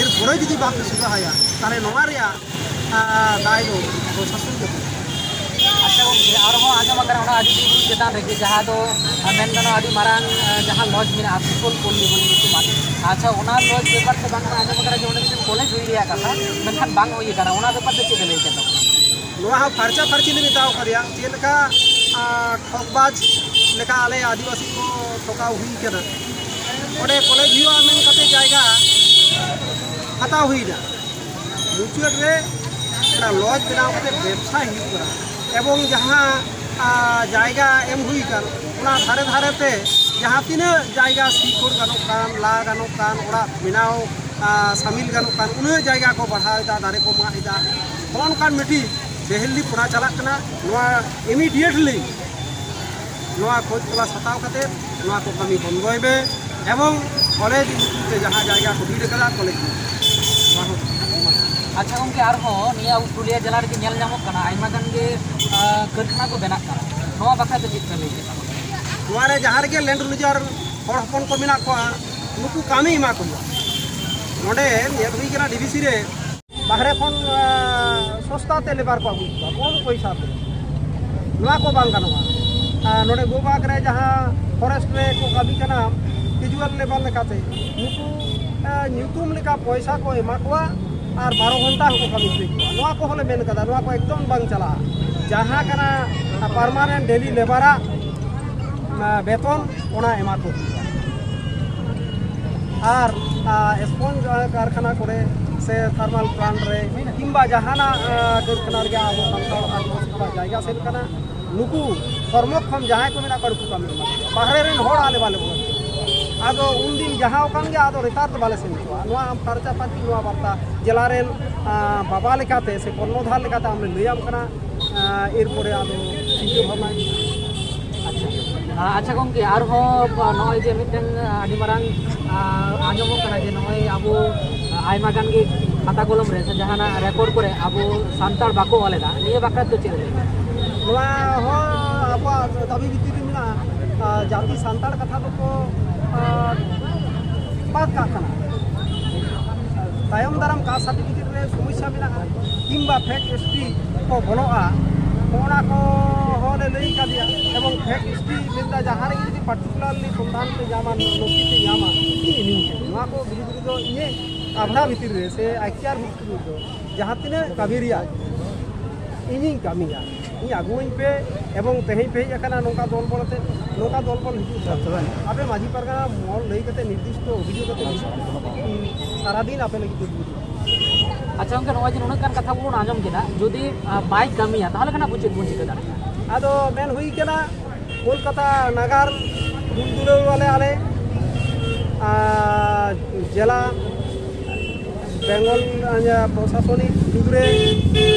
ᱮᱨᱯᱚᱨᱮ ᱡᱩᱫᱤ ᱵᱟᱯᱮ ᱥᱩᱨᱟᱦᱟᱭᱟ, ᱛᱟᱦᱚᱞᱮ ᱱᱚᱣᱟ ᱨᱮᱭᱟᱜ, ᱟᱨ, ᱫᱟᱭ ᱫᱚ ᱯᱨᱚᱥᱟᱥᱚᱱ ᱜᱮ ᱠᱟᱱᱟ᱾ ᱟᱪᱪᱷᱟ ᱜᱚᱢᱠᱮ, ᱟᱨᱦᱚᱸ ᱟᱸᱡᱚᱢ ᱟᱠᱟᱱᱟ ᱚᱱᱟ ᱟᱡᱚᱫᱤᱭᱟᱹ ᱵᱩᱨᱩ ᱪᱮᱛᱟᱱ ᱨᱮᱜᱮ, ᱡᱟᱦᱟᱸ ᱫᱚ, ᱟᱨ, ᱢᱮᱱ ᱜᱟᱱᱚᱜᱼᱟ, ᱟᱹᱰᱤ ᱢᱟᱨᱟᱝ, ᱟᱨ, ᱡᱟᱦᱟᱸ ᱞᱚᱡᱽ ᱢᱮᱱᱟᱜᱼᱟ, ᱥᱩᱯᱚᱞ ᱯᱚᱞᱞᱤ ᱵᱚᱞᱮ ᱧᱩᱛᱩᱢᱟᱱ᱾ ᱟᱪᱪᱷᱟ, ᱚᱱᱟ ᱞᱚᱡᱽ ᱵᱮᱯᱟᱨ ᱛᱮ ᱵᱟᱝᱢᱟ ᱟᱸᱡᱚᱢ ᱟᱠᱟᱱᱟ ᱡᱮ ᱚᱸᱰᱮ ᱢᱤᱫᱴᱮᱱ ᱠᱚᱞᱮᱡᱽ ᱦᱩᱭ ᱨᱮᱭᱟᱜ ᱠᱟᱛᱷᱟ, ᱢᱮᱱᱠᱷᱟᱱ ᱵᱟᱝ ᱦᱩᱭ ᱟᱠᱟᱱᱟ᱾ ᱚᱱᱟ ᱵᱮᱯᱟᱨ ᱛᱮ ᱪᱮᱫ ᱮ ᱞᱟᱹᱭ ᱠᱮᱫᱟ? ᱱᱚᱣᱟ ᱦᱚᱸ ᱯᱷᱟᱨᱪᱟ ᱯᱷᱟᱹᱨᱪᱤ ᱞᱮ ᱢᱮᱛᱟᱣ ᱠᱟᱫᱮᱭᱟ᱾ ᱪᱮᱫ ᱞᱮᱠᱟ, ᱟᱨ, ᱴᱷᱚᱠᱵᱟᱡᱽ ᱞᱮᱠᱟ ᱟᱞᱮ ᱟᱹᱫᱤᱵᱟᱹᱥᱤ ᱠᱚ ᱴᱷᱚᱠᱟᱣ ᱦᱩᱭ ᱠᱟᱱᱟ᱾ ᱚᱸᱰᱮ ᱠᱚᱞᱮᱡᱽ ᱦᱩᱭᱩᱜᱼᱟ ᱢᱮᱱ ᱠᱟᱛᱮ ᱡᱟᱭᱜᱟ ᱦᱟᱛᱟᱣ ᱦᱩᱭᱱᱟ᱾ ᱢᱩᱪᱟᱹᱫ ᱨᱮ ᱚᱱᱟ ᱞᱚᱡᱽ ᱵᱮᱱᱟᱣ ᱠᱟᱛᱮ ᱵᱮᱵᱽᱥᱟ ᱦᱩᱭᱩᱜ ᱠᱟᱱᱟ᱾ ᱮᱵᱚᱝ ᱡᱟᱦᱟᱸ, ᱟᱨ, ᱡᱟᱭᱜᱟ ᱮᱢ ᱦᱩᱭ ᱟᱠᱟᱱ, ᱚᱱᱟ ᱫᱷᱟᱨᱮ ᱫᱷᱟᱨᱮ ᱛᱮ ᱡᱟᱦᱟᱸ ᱛᱤᱱᱟᱹᱜ ᱡᱟᱭᱜᱟ ᱥᱤᱠᱚᱲ ᱜᱟᱱᱚᱜ ᱠᱟᱱ, ᱞᱟ ᱜᱟᱱᱚᱜ ᱠᱟᱱ, ᱚᱲᱟᱜ ᱵᱮᱱᱟᱣ, ᱟᱨ, ᱥᱟᱢᱤᱞ ᱜᱟᱱᱚᱜ ᱠᱟᱱ, ᱩᱱᱟᱹᱜ ᱡᱟᱭᱜᱟ ᱠᱚ ᱵᱟᱲᱦᱟᱣ ᱮᱫᱟ, ᱫᱟᱨᱮ ᱠᱚ ᱢᱟᱜ ᱮᱫᱟ᱾ ᱱᱚᱜᱼᱚ ᱱᱚᱝᱠᱟᱱ ᱢᱤᱫᱴᱤᱡ ᱰᱮᱦᱤᱞᱤ ᱯᱚᱲᱟ ᱪᱟᱞᱟᱜ ᱠᱟᱱᱟ᱾ ᱱᱚᱣᱟ immediately ᱱᱚᱣᱟ ᱠᱷᱚᱡᱽ ᱛᱚᱞᱟᱥ ᱦᱟᱛᱟᱣ ᱠᱟᱛᱮ ᱱᱚᱣᱟ ᱠᱚ ᱠᱟᱹᱢᱤ ᱵᱚᱱᱫᱚᱭ ᱢᱮ, ᱮᱵᱚᱝ ᱠᱚᱞᱮᱡᱽ ᱧᱩᱛᱩᱢ ᱛᱮ ᱡᱟᱦᱟᱸ ᱡᱟᱭᱜᱟ ᱠᱚ ᱵᱤᱰ ᱟᱠᱟᱫᱟ ᱠᱚᱞᱮᱡᱽ ᱧᱩᱛᱩᱢ᱾ ᱱᱚᱣᱟ ᱦᱚᱸ᱾ ᱟᱪᱪᱷᱟ ᱜᱚᱢᱠᱮ, ᱟᱨᱦᱚᱸ ᱱᱤᱭᱟᱹ ᱟᱵᱚ ᱯᱩᱨᱩᱞᱤᱭᱟᱹ ᱡᱮᱞᱟ ᱨᱮᱜᱮ ᱧᱮᱞ ᱧᱟᱢᱚᱜ ᱠᱟᱱᱟ, ᱟᱭᱢᱟ ᱜᱟᱱ ᱜᱮ, ᱟᱸ, ᱠᱟᱹᱨᱠᱷᱟᱱᱟ ᱠᱚ ᱵᱮᱱᱟᱜ ᱠᱟᱱᱟ᱾ ᱱᱚᱣᱟ ᱵᱟᱠᱷᱨᱟ ᱛᱮ ᱪᱮᱫ ᱯᱮ ᱞᱟᱹᱭ ᱠᱮᱫᱟ? ᱱᱚᱣᱟ ᱨᱮ ᱡᱟᱦᱟᱸ ᱨᱮᱜᱮ ᱞᱮᱱᱰ ᱞᱩᱡᱟᱨ ᱦᱚᱲ ᱦᱚᱯᱚᱱ ᱠᱚ ᱢᱮᱱᱟᱜ ᱠᱚᱣᱟ, ᱱᱩᱠᱩ ᱠᱟᱹᱢᱤ ᱮᱢᱟ ᱠᱚ ᱦᱩᱭᱩᱜᱼᱟ᱾ ᱱᱚᱰᱮ ᱧᱮᱞ ᱦᱩᱭ ᱠᱟᱱᱟ ᱰᱤ ᱵᱷᱤ ᱥᱤ ᱨᱮ, ᱵᱟᱦᱨᱮ ᱠᱷᱚᱱ, ᱟᱸ, ᱥᱚᱥᱛᱟ ᱛᱮ ᱞᱮᱵᱟᱨ ᱠᱚ ᱟᱹᱜᱩᱭᱮᱫ ᱠᱚᱣᱟ, ᱠᱚᱢ ᱯᱚᱭᱥᱟ ᱛᱮ᱾ ᱱᱚᱣᱟ ᱠᱚ ᱵᱟᱝ ᱜᱟᱱᱚᱜᱼᱟ᱾ ᱟᱨ ᱱᱚᱰᱮ ᱜᱳᱵᱟᱜᱽ ᱨᱮ ᱡᱟᱦᱟᱸ ᱯᱷᱚᱨᱮᱥᱴ ᱨᱮ ᱠᱚ ᱠᱟᱹᱢᱤ ᱠᱟᱱᱟ, ᱠᱮᱡᱩᱣᱟᱞ ᱞᱮᱵᱟᱨ ᱞᱮᱠᱟᱛᱮ, ᱱᱩᱠᱩ, ᱟᱸ, ᱧᱩᱛᱩᱢ ᱞᱮᱠᱟ ᱯᱚᱭᱥᱟ ᱠᱚ ᱮᱢᱟ ᱠᱚᱣᱟ ᱟᱨ ᱵᱟᱨᱚ ᱜᱷᱚᱱᱴᱟ ᱦᱚᱸᱠᱚ ᱠᱟᱹᱢᱤ ᱦᱚᱪᱚᱭᱮᱫ ᱠᱚᱣᱟ᱾ ᱱᱚᱣᱟ ᱠᱚᱦᱚᱸ ᱞᱮ ᱢᱮᱱ ᱠᱟᱫᱟ, ᱱᱚᱣᱟ ᱠᱚ ᱮᱠᱫᱚᱢ ᱵᱟᱝ ᱪᱟᱞᱟᱜᱼᱟ᱾ ᱡᱟᱦᱟᱸ ᱠᱟᱱᱟ ᱯᱟᱨᱢᱟᱱᱮᱱᱴ ᱰᱮᱞᱤ ᱞᱮᱵᱟᱨᱟᱜ, ᱟᱸ, ᱵᱮᱛᱚᱱ, ᱚᱱᱟ ᱮᱢᱟ ᱠᱚ ᱦᱩᱭᱩᱜᱼᱟ᱾ ᱟᱨ, ᱟᱸ, ᱥᱯᱚᱧᱡᱽ, ᱟᱸ, ᱠᱟᱨᱠᱷᱟᱱᱟ ᱠᱚᱨᱮ ᱥᱮ ᱛᱷᱟᱨᱢᱟᱞ ᱯᱞᱟᱱᱴ ᱨᱮ ᱠᱤᱝᱵᱟ ᱡᱟᱦᱟᱱᱟᱜ, ᱟᱸ, ᱠᱟᱨᱠᱷᱟᱱᱟ ᱨᱮᱜᱮ ᱟᱵᱚ ᱥᱟᱱᱛᱟᱲ ᱟᱹᱫᱤᱵᱟᱹᱥᱤ ᱠᱚᱣᱟᱜ ᱡᱟᱭᱜᱟ ᱥᱮᱱ ᱠᱟᱱᱟ᱾ ᱱᱩᱠᱩ ᱠᱚᱨᱢᱚᱠᱠᱷᱚᱢ ᱡᱟᱦᱟᱸᱭ ᱠᱚ ᱢᱮᱱᱟᱜ ᱠᱚᱣᱟ, ᱱᱩᱠᱩ ᱠᱟᱹᱢᱤ ᱮᱢᱟ ᱠᱚᱣᱟ᱾ ᱵᱟᱦᱨᱮ ᱨᱮᱱ ᱦᱚᱲ ᱟᱞᱮ ᱵᱟᱞᱮ ᱵᱚᱞᱚ ᱦᱚᱪᱚ ᱠᱚᱣᱟ᱾ ᱟᱫᱚ ᱩᱱᱫᱤᱱ ᱡᱟᱦᱟᱸ ᱚᱠᱟᱱ ᱜᱮ, ᱟᱫᱚ ᱨᱮᱛᱟᱨ ᱫᱚ ᱵᱟᱞᱮ ᱥᱮᱱ ᱦᱚᱪᱚᱣᱟᱜᱼᱟ᱾ ᱱᱚᱣᱟ ᱟᱢ ᱯᱷᱟᱨᱪᱟ ᱯᱷᱟᱹᱨᱪᱤ, ᱱᱚᱣᱟ ᱵᱟᱨᱛᱟ ᱡᱮᱞᱟ ᱨᱮᱱ, ᱟᱸ, ᱵᱟᱵᱟ ᱞᱮᱠᱟᱛᱮ ᱥᱮ ᱠᱚᱨᱱᱚᱫᱷᱟᱨ ᱞᱮᱠᱟᱛᱮ ᱟᱢ ᱞᱮ ᱞᱟᱹᱭᱟᱢ ᱠᱟᱱᱟ᱾ ᱟᱸ, ᱮᱨᱯᱚᱨᱮ ᱟᱫᱚ ᱪᱤᱱᱛᱟᱹ ᱵᱷᱟᱵᱽᱱᱟ᱾ ᱟᱪᱪᱷᱟ, ᱟᱪᱪᱷᱟ ᱜᱚᱢᱠᱮ, ᱟᱨᱦᱚᱸ ᱱᱚᱜᱼᱚᱭ ᱡᱮ ᱢᱤᱫᱴᱟᱝ ᱟᱹᱰᱤ ᱢᱟᱨᱟᱝ, ᱟᱸ, ᱟᱸᱡᱚᱢᱚᱜ ᱠᱟᱱᱟ ᱡᱮ ᱱᱚᱜᱼᱚᱭ ᱟᱵᱚ ᱟᱭᱢᱟ ᱜᱟᱱ ᱜᱮ ᱠᱷᱟᱛᱟ ᱠᱚᱞᱚᱢ ᱨᱮ ᱥᱮ ᱡᱟᱦᱟᱱᱟᱜ ᱨᱮᱠᱚᱨᱰ ᱠᱚᱨᱮ ᱟᱵᱚ ᱥᱟᱱᱛᱟᱲ ᱵᱟᱠᱚ ᱚᱞ ᱮᱫᱟ, ᱱᱤᱭᱟᱹ ᱵᱟᱠᱷᱨᱟ ᱛᱮ ᱪᱮᱫ ᱞᱟᱹᱭ? ᱱᱚᱣᱟ ᱦᱚᱸ ᱟᱵᱚᱣᱟᱜ ᱫᱟᱹᱵᱤ ᱵᱷᱤᱛᱤᱨ ᱨᱮ ᱢᱮᱱᱟᱜᱼᱟ᱾ ᱟᱨ ᱡᱟᱹᱛᱤ ᱥᱟᱱᱛᱟᱲ ᱠᱟᱛᱷᱟ ᱫᱚᱠᱚ, ᱟᱨ, ᱵᱟᱫ ᱠᱟᱜ ᱠᱟᱱᱟ᱾ ᱛᱟᱭᱚᱢ ᱫᱟᱨᱟᱢ ᱠᱟᱥᱴ ᱥᱟᱨᱴᱤᱯᱷᱤᱠᱮᱴ ᱨᱮ ᱥᱚᱢᱚᱥᱥᱟ ᱢᱮᱱᱟᱜᱼᱟ, ᱠᱤᱝᱵᱟ ᱯᱷᱮᱠ ᱮᱥᱴᱤ ᱠᱚ ᱵᱚᱞᱚᱜᱼᱟ, ᱚᱱᱟ ᱠᱚ ᱦᱚᱸ ᱞᱮ ᱞᱟᱹᱭ ᱠᱟᱫᱮᱭᱟ᱾ ᱮᱵᱚᱝ ᱯᱷᱮᱠ ᱮᱥᱴᱤ ᱢᱮᱱᱫᱟ ᱡᱟᱦᱟᱸ ᱨᱮᱜᱮ ᱡᱩᱫᱤ ᱯᱟᱨᱴᱤᱠᱩᱞᱟᱨᱞᱤ ᱥᱚᱱᱫᱷᱟᱱ ᱯᱮ ᱧᱟᱢᱟ, ᱱᱚᱛᱷᱤ ᱯᱮ ᱧᱟᱢᱟ, ᱤᱧ ᱮᱢᱟᱹᱧ ᱯᱮ᱾ ᱱᱚᱣᱟ ᱠᱚ ᱵᱤᱨᱩᱫᱽ ᱨᱮᱫᱚ ᱤᱧᱟᱹᱜ ᱟᱵᱷᱲᱟ ᱵᱷᱤᱛᱤᱨ ᱨᱮ ᱥᱮ ᱟᱭᱤᱪ ᱟᱨ ᱵᱷᱤᱛᱤᱨ ᱨᱮᱫᱚ ᱡᱟᱦᱟᱸ ᱛᱤᱱᱟᱹᱜ ᱠᱟᱹᱢᱤ ᱨᱮᱭᱟᱜ ᱤᱧᱤᱧ ᱠᱟᱹᱢᱤᱭᱟ, ᱤᱧ ᱟᱹᱜᱩᱣᱟᱹᱧ ᱯᱮ᱾ ᱮᱵᱚᱝ ᱛᱮᱦᱮᱧ ᱯᱮ ᱦᱮᱡ ᱟᱠᱟᱱᱟ ᱱᱚᱝᱠᱟ ᱫᱚᱞ ᱵᱚᱞ ᱟᱛᱮ, ᱱᱚᱝᱠᱟ ᱫᱚᱞ ᱵᱚᱞ ᱦᱤᱡᱩᱜ ᱠᱟᱱᱟ᱾ ᱟᱯᱮ ᱢᱟᱹᱡᱷᱤ ᱯᱟᱨᱜᱟᱱᱟ ᱢᱚᱦᱚᱞ ᱞᱟᱹᱭ ᱠᱟᱛᱮ ᱱᱤᱨᱫᱤᱥᱴᱚ ᱚᱵᱷᱤᱡᱳᱜᱽ ᱠᱟᱛᱮ ᱦᱤᱡᱩᱜ ᱯᱮ᱾ ᱥᱟᱨᱟᱫᱤᱱ ᱟᱯᱮ ᱞᱟᱹᱜᱤᱫ ᱛᱮ ᱫᱩᱲᱩᱵ᱾ ᱟᱪᱪᱷᱟ ᱜᱚᱝᱠᱮ, ᱱᱚᱜᱼᱚᱭ ᱡᱮ ᱱᱩᱱᱟᱹᱜ ᱜᱟᱱ ᱠᱟᱛᱷᱟ ᱵᱚᱱ ᱟᱸᱡᱚᱢ ᱠᱮᱫᱟ, ᱡᱩᱫᱤ, ᱟᱸ, ᱵᱟᱭ ᱠᱟᱹᱢᱤᱭᱟ, ᱛᱟᱦᱚᱞᱮ ᱠᱷᱟᱱ ᱟᱵᱚ ᱪᱮᱫ ᱵᱚᱱ ᱪᱤᱠᱟᱹ ᱫᱟᱲᱮᱭᱟᱜᱼᱟ? ᱟᱫᱚ ᱢᱮᱱ ᱦᱩᱭ ᱠᱟᱱᱟ, ᱠᱳᱞᱠᱟᱛᱟ ᱱᱟᱜᱟᱨ ᱫᱩᱞ ᱫᱩᱞᱟᱹᱣ ᱟᱞᱮ, ᱟᱞᱮ, ᱟᱨ ᱡᱮᱞᱟ ᱵᱮᱝᱜᱚᱞ, ᱟᱨ ᱯᱨᱚᱥᱟᱥᱚᱱᱤᱠ ᱵᱤᱨᱩᱫᱽ ᱨᱮ,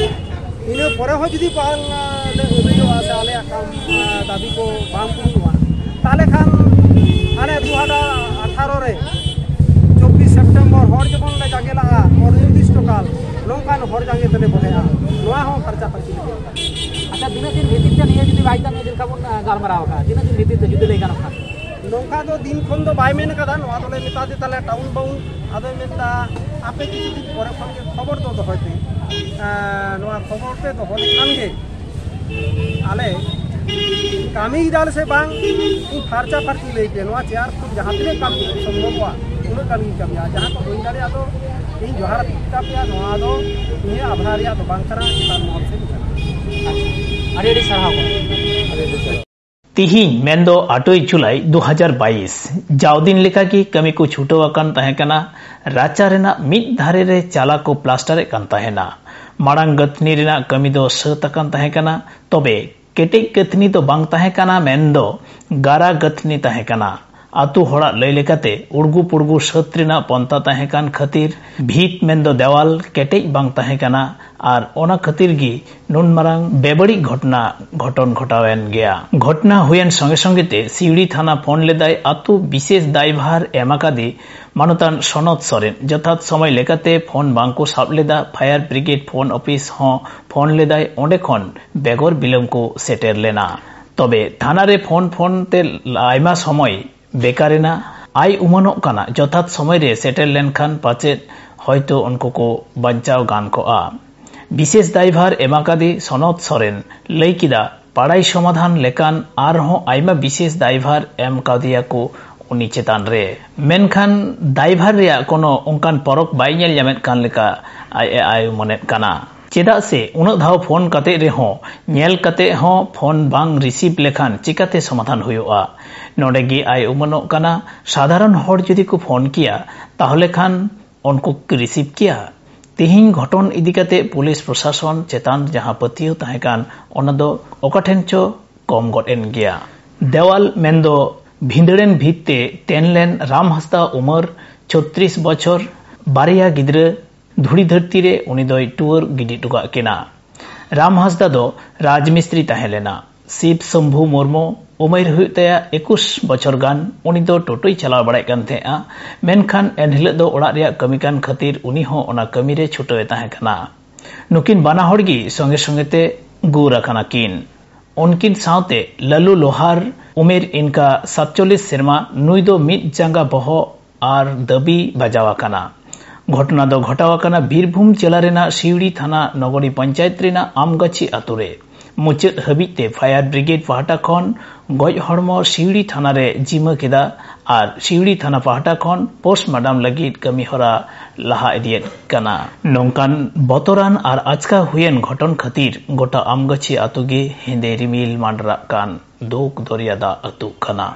ᱤᱱᱟᱹ ᱯᱚᱨᱮ ᱦᱚᱸ ᱡᱩᱫᱤ ᱵᱟᱝ, ᱟᱨ, ᱞᱮ ᱚᱵᱷᱤᱡᱳᱜᱼᱟ ᱥᱮ ᱟᱞᱮᱭᱟᱜ ᱠᱟᱢ, ᱟᱨ, ᱫᱟᱹᱵᱤ ᱠᱚ ᱵᱟᱝ ᱯᱩᱨᱩᱱᱚᱜᱼᱟ, ᱛᱟᱦᱚᱞᱮ ᱠᱷᱟᱱ ᱦᱟᱱᱮ ᱫᱩ ᱦᱟᱡᱟᱨ ᱟᱴᱷᱟᱨᱚ ᱨᱮ ᱪᱚᱵᱵᱤᱥ ᱥᱮᱯᱴᱮᱢᱵᱚᱨ ᱦᱚᱲ ᱡᱮᱢᱚᱱ ᱞᱮ ᱡᱟᱸᱜᱮ ᱞᱟᱜᱼᱟ, ᱚᱱᱤᱨᱫᱤᱥᱴᱚ ᱠᱟᱞ ᱱᱚᱝᱠᱟᱱ ᱦᱚᱲ ᱡᱟᱸᱜᱮ ᱛᱮᱞᱮ ᱵᱚᱦᱮᱜᱼᱟ᱾ ᱱᱚᱣᱟ ᱦᱚᱸ ᱯᱷᱟᱨᱪᱟ ᱯᱷᱟᱹᱨᱪᱤ ᱞᱟᱹᱜᱤᱫ᱾ ᱟᱪᱪᱷᱟ, ᱛᱤᱱᱟᱹᱜ ᱫᱤᱱ ᱵᱷᱤᱛᱤᱨ ᱛᱮ ᱱᱤᱭᱟᱹ ᱡᱩᱫᱤ ᱵᱟᱭ ᱠᱟᱹᱢᱤᱭᱟ, ᱪᱮᱫ ᱞᱮᱠᱟ ᱵᱚᱱ, ᱟᱸ, ᱜᱟᱞᱢᱟᱨᱟᱣ ᱟᱠᱟᱫᱟ? ᱛᱤᱱᱟᱹᱜ ᱫᱤᱱ ᱵᱷᱤᱛᱤᱨ ᱛᱮ ᱡᱩᱫᱤ ᱞᱟᱹᱭ ᱜᱟᱱᱚᱜ ᱠᱷᱟᱱ? ᱱᱚᱝᱠᱟ ᱫᱚ ᱫᱤᱱ ᱠᱷᱚᱱ ᱫᱚ ᱵᱟᱭ ᱢᱮᱱ ᱟᱠᱟᱫᱟ, ᱱᱚᱣᱟ ᱫᱚᱞᱮ ᱢᱮᱛᱟ ᱫᱮ ᱛᱟᱞᱮ ᱴᱟᱣᱩᱱ ᱵᱟᱣᱩᱱ, ᱟᱫᱚᱭ ᱢᱮᱱᱫᱟ ᱟᱯᱮ ᱠᱤᱪᱷᱩ ᱫᱤᱱ ᱯᱚᱨᱮ ᱠᱷᱚᱱ ᱜᱮ ᱠᱷᱚᱵᱚᱨ ᱫᱚ ᱫᱚᱦᱚᱭ ᱯᱮ᱾ ᱟᱸ, ᱱᱚᱣᱟ ᱠᱷᱚᱵᱚᱨ ᱯᱮ ᱫᱚᱦᱚ ᱞᱮᱠᱷᱟᱱ ᱜᱮ ᱟᱞᱮ ᱠᱟᱹᱢᱤᱭ ᱫᱟᱞᱮ ᱥᱮ ᱵᱟᱝ, ᱤᱧ ᱯᱷᱟᱨᱪᱟ ᱯᱷᱟᱨᱪᱤ ᱞᱟᱹᱭ ᱯᱮ᱾ ᱱᱚᱣᱟ ᱪᱮᱭᱟᱨ ᱠᱷᱚᱱ ᱡᱟᱦᱟᱸ ᱛᱤᱱᱟᱹᱜ ᱠᱟᱹᱢᱤ ᱥᱚᱢᱵᱷᱚᱵᱚᱜᱼᱟ, ᱩᱱᱟᱹᱜ ᱠᱟᱹᱢᱤᱧ ᱠᱟᱹᱢᱤᱭᱟ᱾ ᱡᱟᱦᱟᱸ ᱠᱚ ᱵᱟᱹᱧ ᱫᱟᱲᱮᱭᱟᱜᱼᱟ, ᱟᱫᱚ ᱤᱧ ᱡᱚᱦᱟᱨ ᱟᱛᱮᱧ ᱢᱮᱛᱟ ᱯᱮᱭᱟ, ᱱᱚᱣᱟ ᱫᱚ ᱤᱧᱟᱹᱜ ᱟᱵᱷᱨᱟ ᱨᱮᱭᱟᱜ ᱫᱚ ᱵᱟᱝ ᱠᱟᱱᱟ, ᱪᱮᱛᱟᱱ ᱢᱚᱦᱚᱞ ᱥᱮᱫ ᱠᱟᱱᱟ᱾ ᱟᱪᱪᱷᱟ, ᱟᱹᱰᱤ ᱟᱹᱰᱤ ᱥᱟᱨᱦᱟᱣ ᱜᱚᱢᱠᱮ᱾ ᱛᱤᱦᱤᱧ ᱢᱮᱱᱫᱚ ᱟᱴᱳᱭ ᱡᱩᱞᱟᱭ ᱫᱩ ᱦᱟᱡᱟᱨ ᱵᱟᱭᱤᱥ, ᱡᱟᱣ ᱫᱤᱱ ᱞᱮᱠᱟᱜᱮ ᱠᱟᱹᱢᱤ ᱠᱚ ᱪᱷᱩᱴᱟᱹᱣ ᱟᱠᱟᱱ ᱛᱟᱦᱮᱸ ᱠᱟᱱᱟ᱾ ᱨᱟᱪᱟ ᱨᱮᱱᱟᱜ ᱢᱤᱫ ᱫᱷᱟᱨᱮ ᱨᱮ ᱪᱟᱞᱟ ᱠᱚ ᱯᱞᱟᱥᱴᱟᱨᱮᱫ ᱠᱟᱱ ᱛᱟᱦᱮᱱᱟ᱾ ᱢᱟᱲᱟᱝ ᱜᱟᱹᱛᱷᱱᱤ ᱨᱮᱱᱟᱜ ᱠᱟᱹᱢᱤ ᱫᱚ ᱥᱟᱹᱛ ᱟᱠᱟᱱ ᱛᱟᱦᱮᱸ ᱠᱟᱱᱟ, ᱛᱚᱵᱮ ᱠᱮᱴᱮᱡ ᱜᱟᱹᱛᱷᱱᱤ ᱫᱚ ᱵᱟᱝ ᱛᱟᱦᱮᱸ ᱠᱟᱱᱟ, ᱢᱮᱱᱫᱚ ᱜᱟᱨᱟ ᱜᱟᱹᱛᱷᱱᱤ ᱛᱟᱦᱮᱸ ᱠᱟᱱᱟ᱾ ᱟᱛᱳ ᱦᱚᱲᱟᱜ ᱞᱟᱹᱭ ᱞᱮᱠᱟᱛᱮ, ᱩᱲᱜᱩ ᱯᱩᱲᱜᱩ ᱥᱟᱹᱛ ᱨᱮᱱᱟᱜ ᱯᱚᱱᱛᱷᱟ ᱛᱟᱦᱮᱸ ᱠᱟᱱ ᱠᱷᱟᱹᱛᱤᱨ ᱵᱷᱤᱛ ᱢᱮᱱᱫᱚ ᱫᱮᱣᱟᱞ ᱠᱮᱴᱮᱡ ᱵᱟᱝ ᱛᱟᱦᱮᱸ ᱠᱟᱱᱟ ᱟᱨ ᱚᱱᱟ ᱠᱷᱟᱹᱛᱤᱨ ᱜᱮ ᱱᱩᱱ ᱢᱟᱨᱟᱝ ᱵᱮᱵᱟᱹᱲᱤᱡ ᱜᱷᱚᱴᱚᱱᱟ ᱜᱷᱚᱴᱚᱱ ᱜᱷᱚᱴᱟᱣᱮᱱ ᱜᱮᱭᱟ᱾ ᱜᱷᱚᱴᱚᱱᱟ ᱦᱩᱭᱮᱱ ᱥᱚᱸᱜᱮ ᱥᱚᱸᱜᱮ ᱛᱮ ᱥᱤᱣᱲᱤ ᱛᱷᱟᱱᱟ ᱯᱷᱳᱱ ᱞᱮᱫᱟᱭ ᱟᱛᱳ ᱵᱤᱥᱮᱥ ᱫᱟᱭᱵᱷᱟᱨ ᱮᱢ ᱟᱠᱟᱫᱮ ᱢᱟᱱᱚᱛᱟᱱ ᱥᱚᱱᱚᱛ ᱥᱚᱨᱮᱱ᱾ ᱡᱚᱛᱷᱟᱛ ᱥᱚᱢᱚᱭ ᱞᱮᱠᱟᱛᱮ ᱯᱷᱳᱱ ᱵᱟᱝ ᱠᱚ ᱥᱟᱵ ᱞᱮᱫᱟ᱾ ᱯᱷᱟᱭᱟᱨ ᱵᱨᱤᱜᱮᱰ ᱯᱷᱳᱱ ᱚᱯᱷᱤᱥ ᱦᱚᱸ ᱯᱷᱳᱱ ᱞᱮᱫᱟᱭ, ᱚᱸᱰᱮ ᱠᱷᱚᱱ ᱵᱮᱜᱚᱨ ᱵᱤᱞᱚᱢ ᱠᱚ ᱥᱮᱴᱮᱨ ᱞᱮᱱᱟ᱾ ᱛᱚᱵᱮ ᱛᱷᱟᱱᱟ ᱨᱮ ᱯᱷᱳᱱ ᱯᱷᱳᱱ ᱛᱮ ᱟᱭᱢᱟ ᱥᱚᱢᱚᱭ ᱵᱮᱠᱟᱨ ᱮᱱᱟ᱾ ᱟᱭ ᱩᱢᱟᱹᱱᱚᱜ ᱠᱟᱱᱟ, ᱡᱚᱛᱷᱟᱛ ᱥᱚᱢᱚᱭ ᱨᱮ ᱥᱮᱴᱮᱨ ᱞᱮᱱᱠᱷᱟᱱ ᱯᱟᱪᱮᱫ ᱦᱚᱭᱛᱳ ᱩᱱᱠᱩ ᱠᱚ ᱵᱟᱧᱪᱟᱣ ᱜᱟᱱ ᱠᱚᱜᱼᱟ᱾ ᱵᱤᱥᱮᱥ ᱫᱟᱭᱵᱷᱟᱨ ᱮᱢ ᱟᱠᱟᱫᱮ ᱥᱚᱱᱚᱛ ᱥᱚᱨᱮᱱ ᱞᱟᱹᱭ ᱠᱮᱫᱟ, ᱯᱟᱲᱟᱭ ᱥᱚᱢᱟᱫᱷᱟᱱ ᱞᱮᱠᱟᱱ ᱟᱨᱦᱚᱸ ᱟᱭᱢᱟ ᱵᱤᱥᱮᱥ ᱫᱟᱭᱵᱷᱟᱨ ᱮᱢ ᱠᱟᱣᱫᱮᱭᱟ ᱠᱚ ᱩᱱᱤ ᱪᱮᱛᱟᱱ ᱨᱮ, ᱢᱮᱱᱠᱷᱟᱱ ᱫᱟᱭᱵᱷᱟᱨ ᱨᱮᱭᱟᱜ ᱠᱳᱱᱳ ᱚᱱᱠᱟᱱ ᱯᱚᱨᱚᱠ ᱵᱟᱭ ᱧᱮᱞ ᱧᱟᱢᱮᱫ ᱠᱟᱱ ᱞᱮᱠᱟ ᱟᱡ ᱮ ᱟᱭ ᱩᱢᱟᱹᱱᱮᱫ ᱠᱟᱱᱟ᱾ ᱪᱮᱫᱟᱜ ᱥᱮ ᱩᱱᱟᱹᱜ ᱫᱷᱟᱣ ᱯᱷᱳᱱ ᱠᱟᱛᱮ ᱨᱮᱦᱚᱸ ᱧᱮᱞ ᱠᱟᱛᱮ ᱦᱚᱸ ᱯᱷᱳᱱ ᱵᱟᱝ ᱨᱤᱥᱤᱵᱷ ᱞᱮᱠᱷᱟᱱ ᱪᱤᱠᱟᱛᱮ ᱥᱚᱢᱟᱫᱷᱟᱱ ᱦᱩᱭᱩᱜᱼᱟ? ᱱᱚᱰᱮ ᱜᱮ ᱟᱭ ᱩᱢᱟᱹᱱᱚᱜ ᱠᱟᱱᱟ, ᱥᱟᱫᱷᱟᱨᱚᱱ ᱦᱚᱲ ᱡᱩᱫᱤ ᱠᱚ ᱯᱷᱳᱱ ᱠᱮᱭᱟ, ᱛᱟᱦᱚᱞᱮ ᱠᱷᱟᱱ ᱩᱱᱠᱩ ᱠᱚ ᱨᱤᱥᱤᱵᱷ ᱠᱮᱭᱟ? ᱛᱮᱦᱮᱧ ᱜᱷᱚᱴᱚᱱ ᱤᱫᱤ ᱠᱟᱛᱮ ᱯᱩᱞᱤᱥ ᱯᱨᱚᱥᱟᱥᱚᱱ ᱪᱮᱛᱟᱱ ᱡᱟᱦᱟᱸ ᱯᱟᱹᱛᱭᱟᱹᱣ ᱛᱟᱦᱮᱸ ᱠᱟᱱ, ᱚᱱᱟ ᱫᱚ ᱚᱠᱟ ᱴᱷᱮᱱ ᱪᱚ ᱠᱚᱢ ᱜᱚᱫ ᱮᱱ ᱜᱮᱭᱟ᱾ ᱫᱮᱣᱟᱞ ᱢᱮᱱᱫᱚ ᱵᱷᱤᱸᱫᱟᱹᱲᱮᱱ ᱵᱷᱤᱛ ᱛᱮ ᱛᱮᱱ ᱞᱮᱱ ᱨᱟᱢ ᱦᱟᱸᱥᱫᱟ, ᱩᱢᱟᱹᱨ ᱪᱷᱚᱛᱨᱤᱥ ᱵᱚᱪᱷᱚᱨ, ᱵᱟᱨᱭᱟ ᱜᱤᱫᱽᱨᱟᱹ ᱫᱷᱩᱲᱤ ᱫᱷᱟᱹᱨᱛᱤ ᱨᱮ ᱩᱱᱤ ᱫᱚᱭ ᱴᱩᱣᱟᱹᱨ ᱜᱤᱰᱤ ᱦᱚᱴᱚ ᱠᱟᱜ ᱠᱤᱱᱟ᱾ ᱨᱟᱢ ᱦᱟᱸᱥᱫᱟ ᱫᱚ ᱨᱟᱡᱽᱢᱤᱥᱛᱨᱤ ᱛᱟᱦᱮᱸ ᱞᱮᱱᱟ᱾ ᱥᱤᱵ ᱥᱚᱢᱵᱷᱩ ᱢᱩᱨᱢᱩ, ᱩᱢᱮᱨ ᱦᱩᱭᱩᱜ ᱛᱟᱭᱟ ᱮᱠᱩᱥ ᱵᱚᱪᱷᱚᱨ ᱜᱟᱱ, ᱩᱱᱤ ᱫᱚ ᱴᱳᱴᱳᱭ ᱪᱟᱞᱟᱣ ᱵᱟᱲᱟᱭᱮᱫ ᱠᱟᱱ ᱛᱟᱦᱮᱸᱜᱼᱟ᱾ ᱢᱮᱱᱠᱷᱟᱱ ᱮᱱᱦᱤᱞᱳᱜ ᱫᱚ ᱚᱲᱟᱜ ᱨᱮᱭᱟᱜ ᱠᱟᱹᱢᱤ ᱠᱟᱱ ᱠᱷᱟᱹᱛᱤᱨ ᱩᱱᱤ ᱦᱚᱸ ᱚᱱᱟ ᱠᱟᱹᱢᱤ ᱨᱮ ᱪᱷᱩᱴᱟᱹᱣ ᱮ ᱛᱟᱦᱮᱸ ᱠᱟᱱᱟ᱾ ᱱᱩᱠᱤᱱ ᱵᱟᱱᱟ ᱦᱚᱲ ᱜᱮ ᱥᱚᱸᱜᱮ ᱥᱚᱸᱜᱮ ᱛᱮ ᱜᱩᱨ ᱟᱠᱟᱱᱟ ᱠᱤᱱ᱾ ᱩᱱᱠᱤᱱ ᱥᱟᱶᱛᱮ ᱞᱟᱞᱩ ᱞᱳᱦᱟᱨ, ᱩᱢᱮᱨ ᱤᱱᱠᱟ ᱥᱟᱛᱪᱚᱞᱞᱤᱥ ᱥᱮᱨᱢᱟ, ᱱᱩᱭ ᱫᱚ ᱢᱤᱫ ᱡᱟᱸᱜᱟ ᱵᱚᱦᱚᱜ ᱟᱨ ᱫᱟᱹᱵᱤ ᱵᱟᱡᱟᱣ ᱟᱠᱟᱱᱟ᱾ ᱜᱷᱚᱴᱚᱱᱟ ᱫᱚ ᱜᱷᱚᱴᱟᱣ ᱟᱠᱟᱱᱟ ᱵᱤᱨᱵᱷᱩᱢ ᱡᱮᱞᱟ ᱨᱮᱱᱟᱜ ᱥᱤᱣᱲᱤ ᱛᱷᱟᱱᱟ ᱱᱚᱜᱚᱨᱤ ᱯᱚᱧᱪᱟᱭᱮᱛ ᱨᱮᱱᱟᱜ ᱟᱢᱜᱟᱪᱷᱤ ᱟᱛᱳ ᱨᱮ᱾ ᱢᱩᱪᱟᱹᱫ ᱦᱟᱹᱵᱤᱡ ᱛᱮ ᱯᱷᱟᱭᱟᱨ ᱵᱨᱤᱜᱮᱰ ᱯᱟᱦᱴᱟ ᱠᱷᱚᱱ ᱜᱚᱡ ᱦᱚᱲᱢᱚ ᱥᱤᱣᱲᱤ ᱛᱷᱟᱱᱟ ᱨᱮ ᱡᱤᱢᱟᱹ ᱠᱮᱫᱟ ᱟᱨ ᱥᱤᱣᱲᱤ ᱛᱷᱟᱱᱟ ᱯᱟᱦᱴᱟ ᱠᱷᱚᱱ ᱯᱳᱥᱴᱢᱟᱨᱴᱟᱢ ᱞᱟᱹᱜᱤᱫ ᱠᱟᱹᱢᱤ ᱦᱚᱨᱟ ᱞᱟᱦᱟ ᱤᱫᱤᱭᱮᱫ ᱠᱟᱱᱟ᱾ ᱱᱚᱝᱠᱟᱱ ᱵᱚᱛᱚᱨᱟᱱ ᱟᱨ ᱟᱪᱠᱟ ᱦᱩᱭᱮᱱ ᱜᱷᱚᱴᱚᱱ ᱠᱷᱟᱹᱛᱤᱨ ᱜᱚᱴᱟ ᱟᱢᱜᱟᱪᱷᱤ ᱟᱛᱳ ᱜᱮ ᱦᱮᱸᱫᱮ ᱨᱤᱢᱤᱞ ᱢᱟᱸᱰᱨᱟᱜ ᱠᱟᱱ ᱫᱩᱠ ᱫᱚᱨᱭᱟ ᱫᱟᱜ ᱟᱹᱛᱩᱜ ᱠᱟᱱᱟ᱾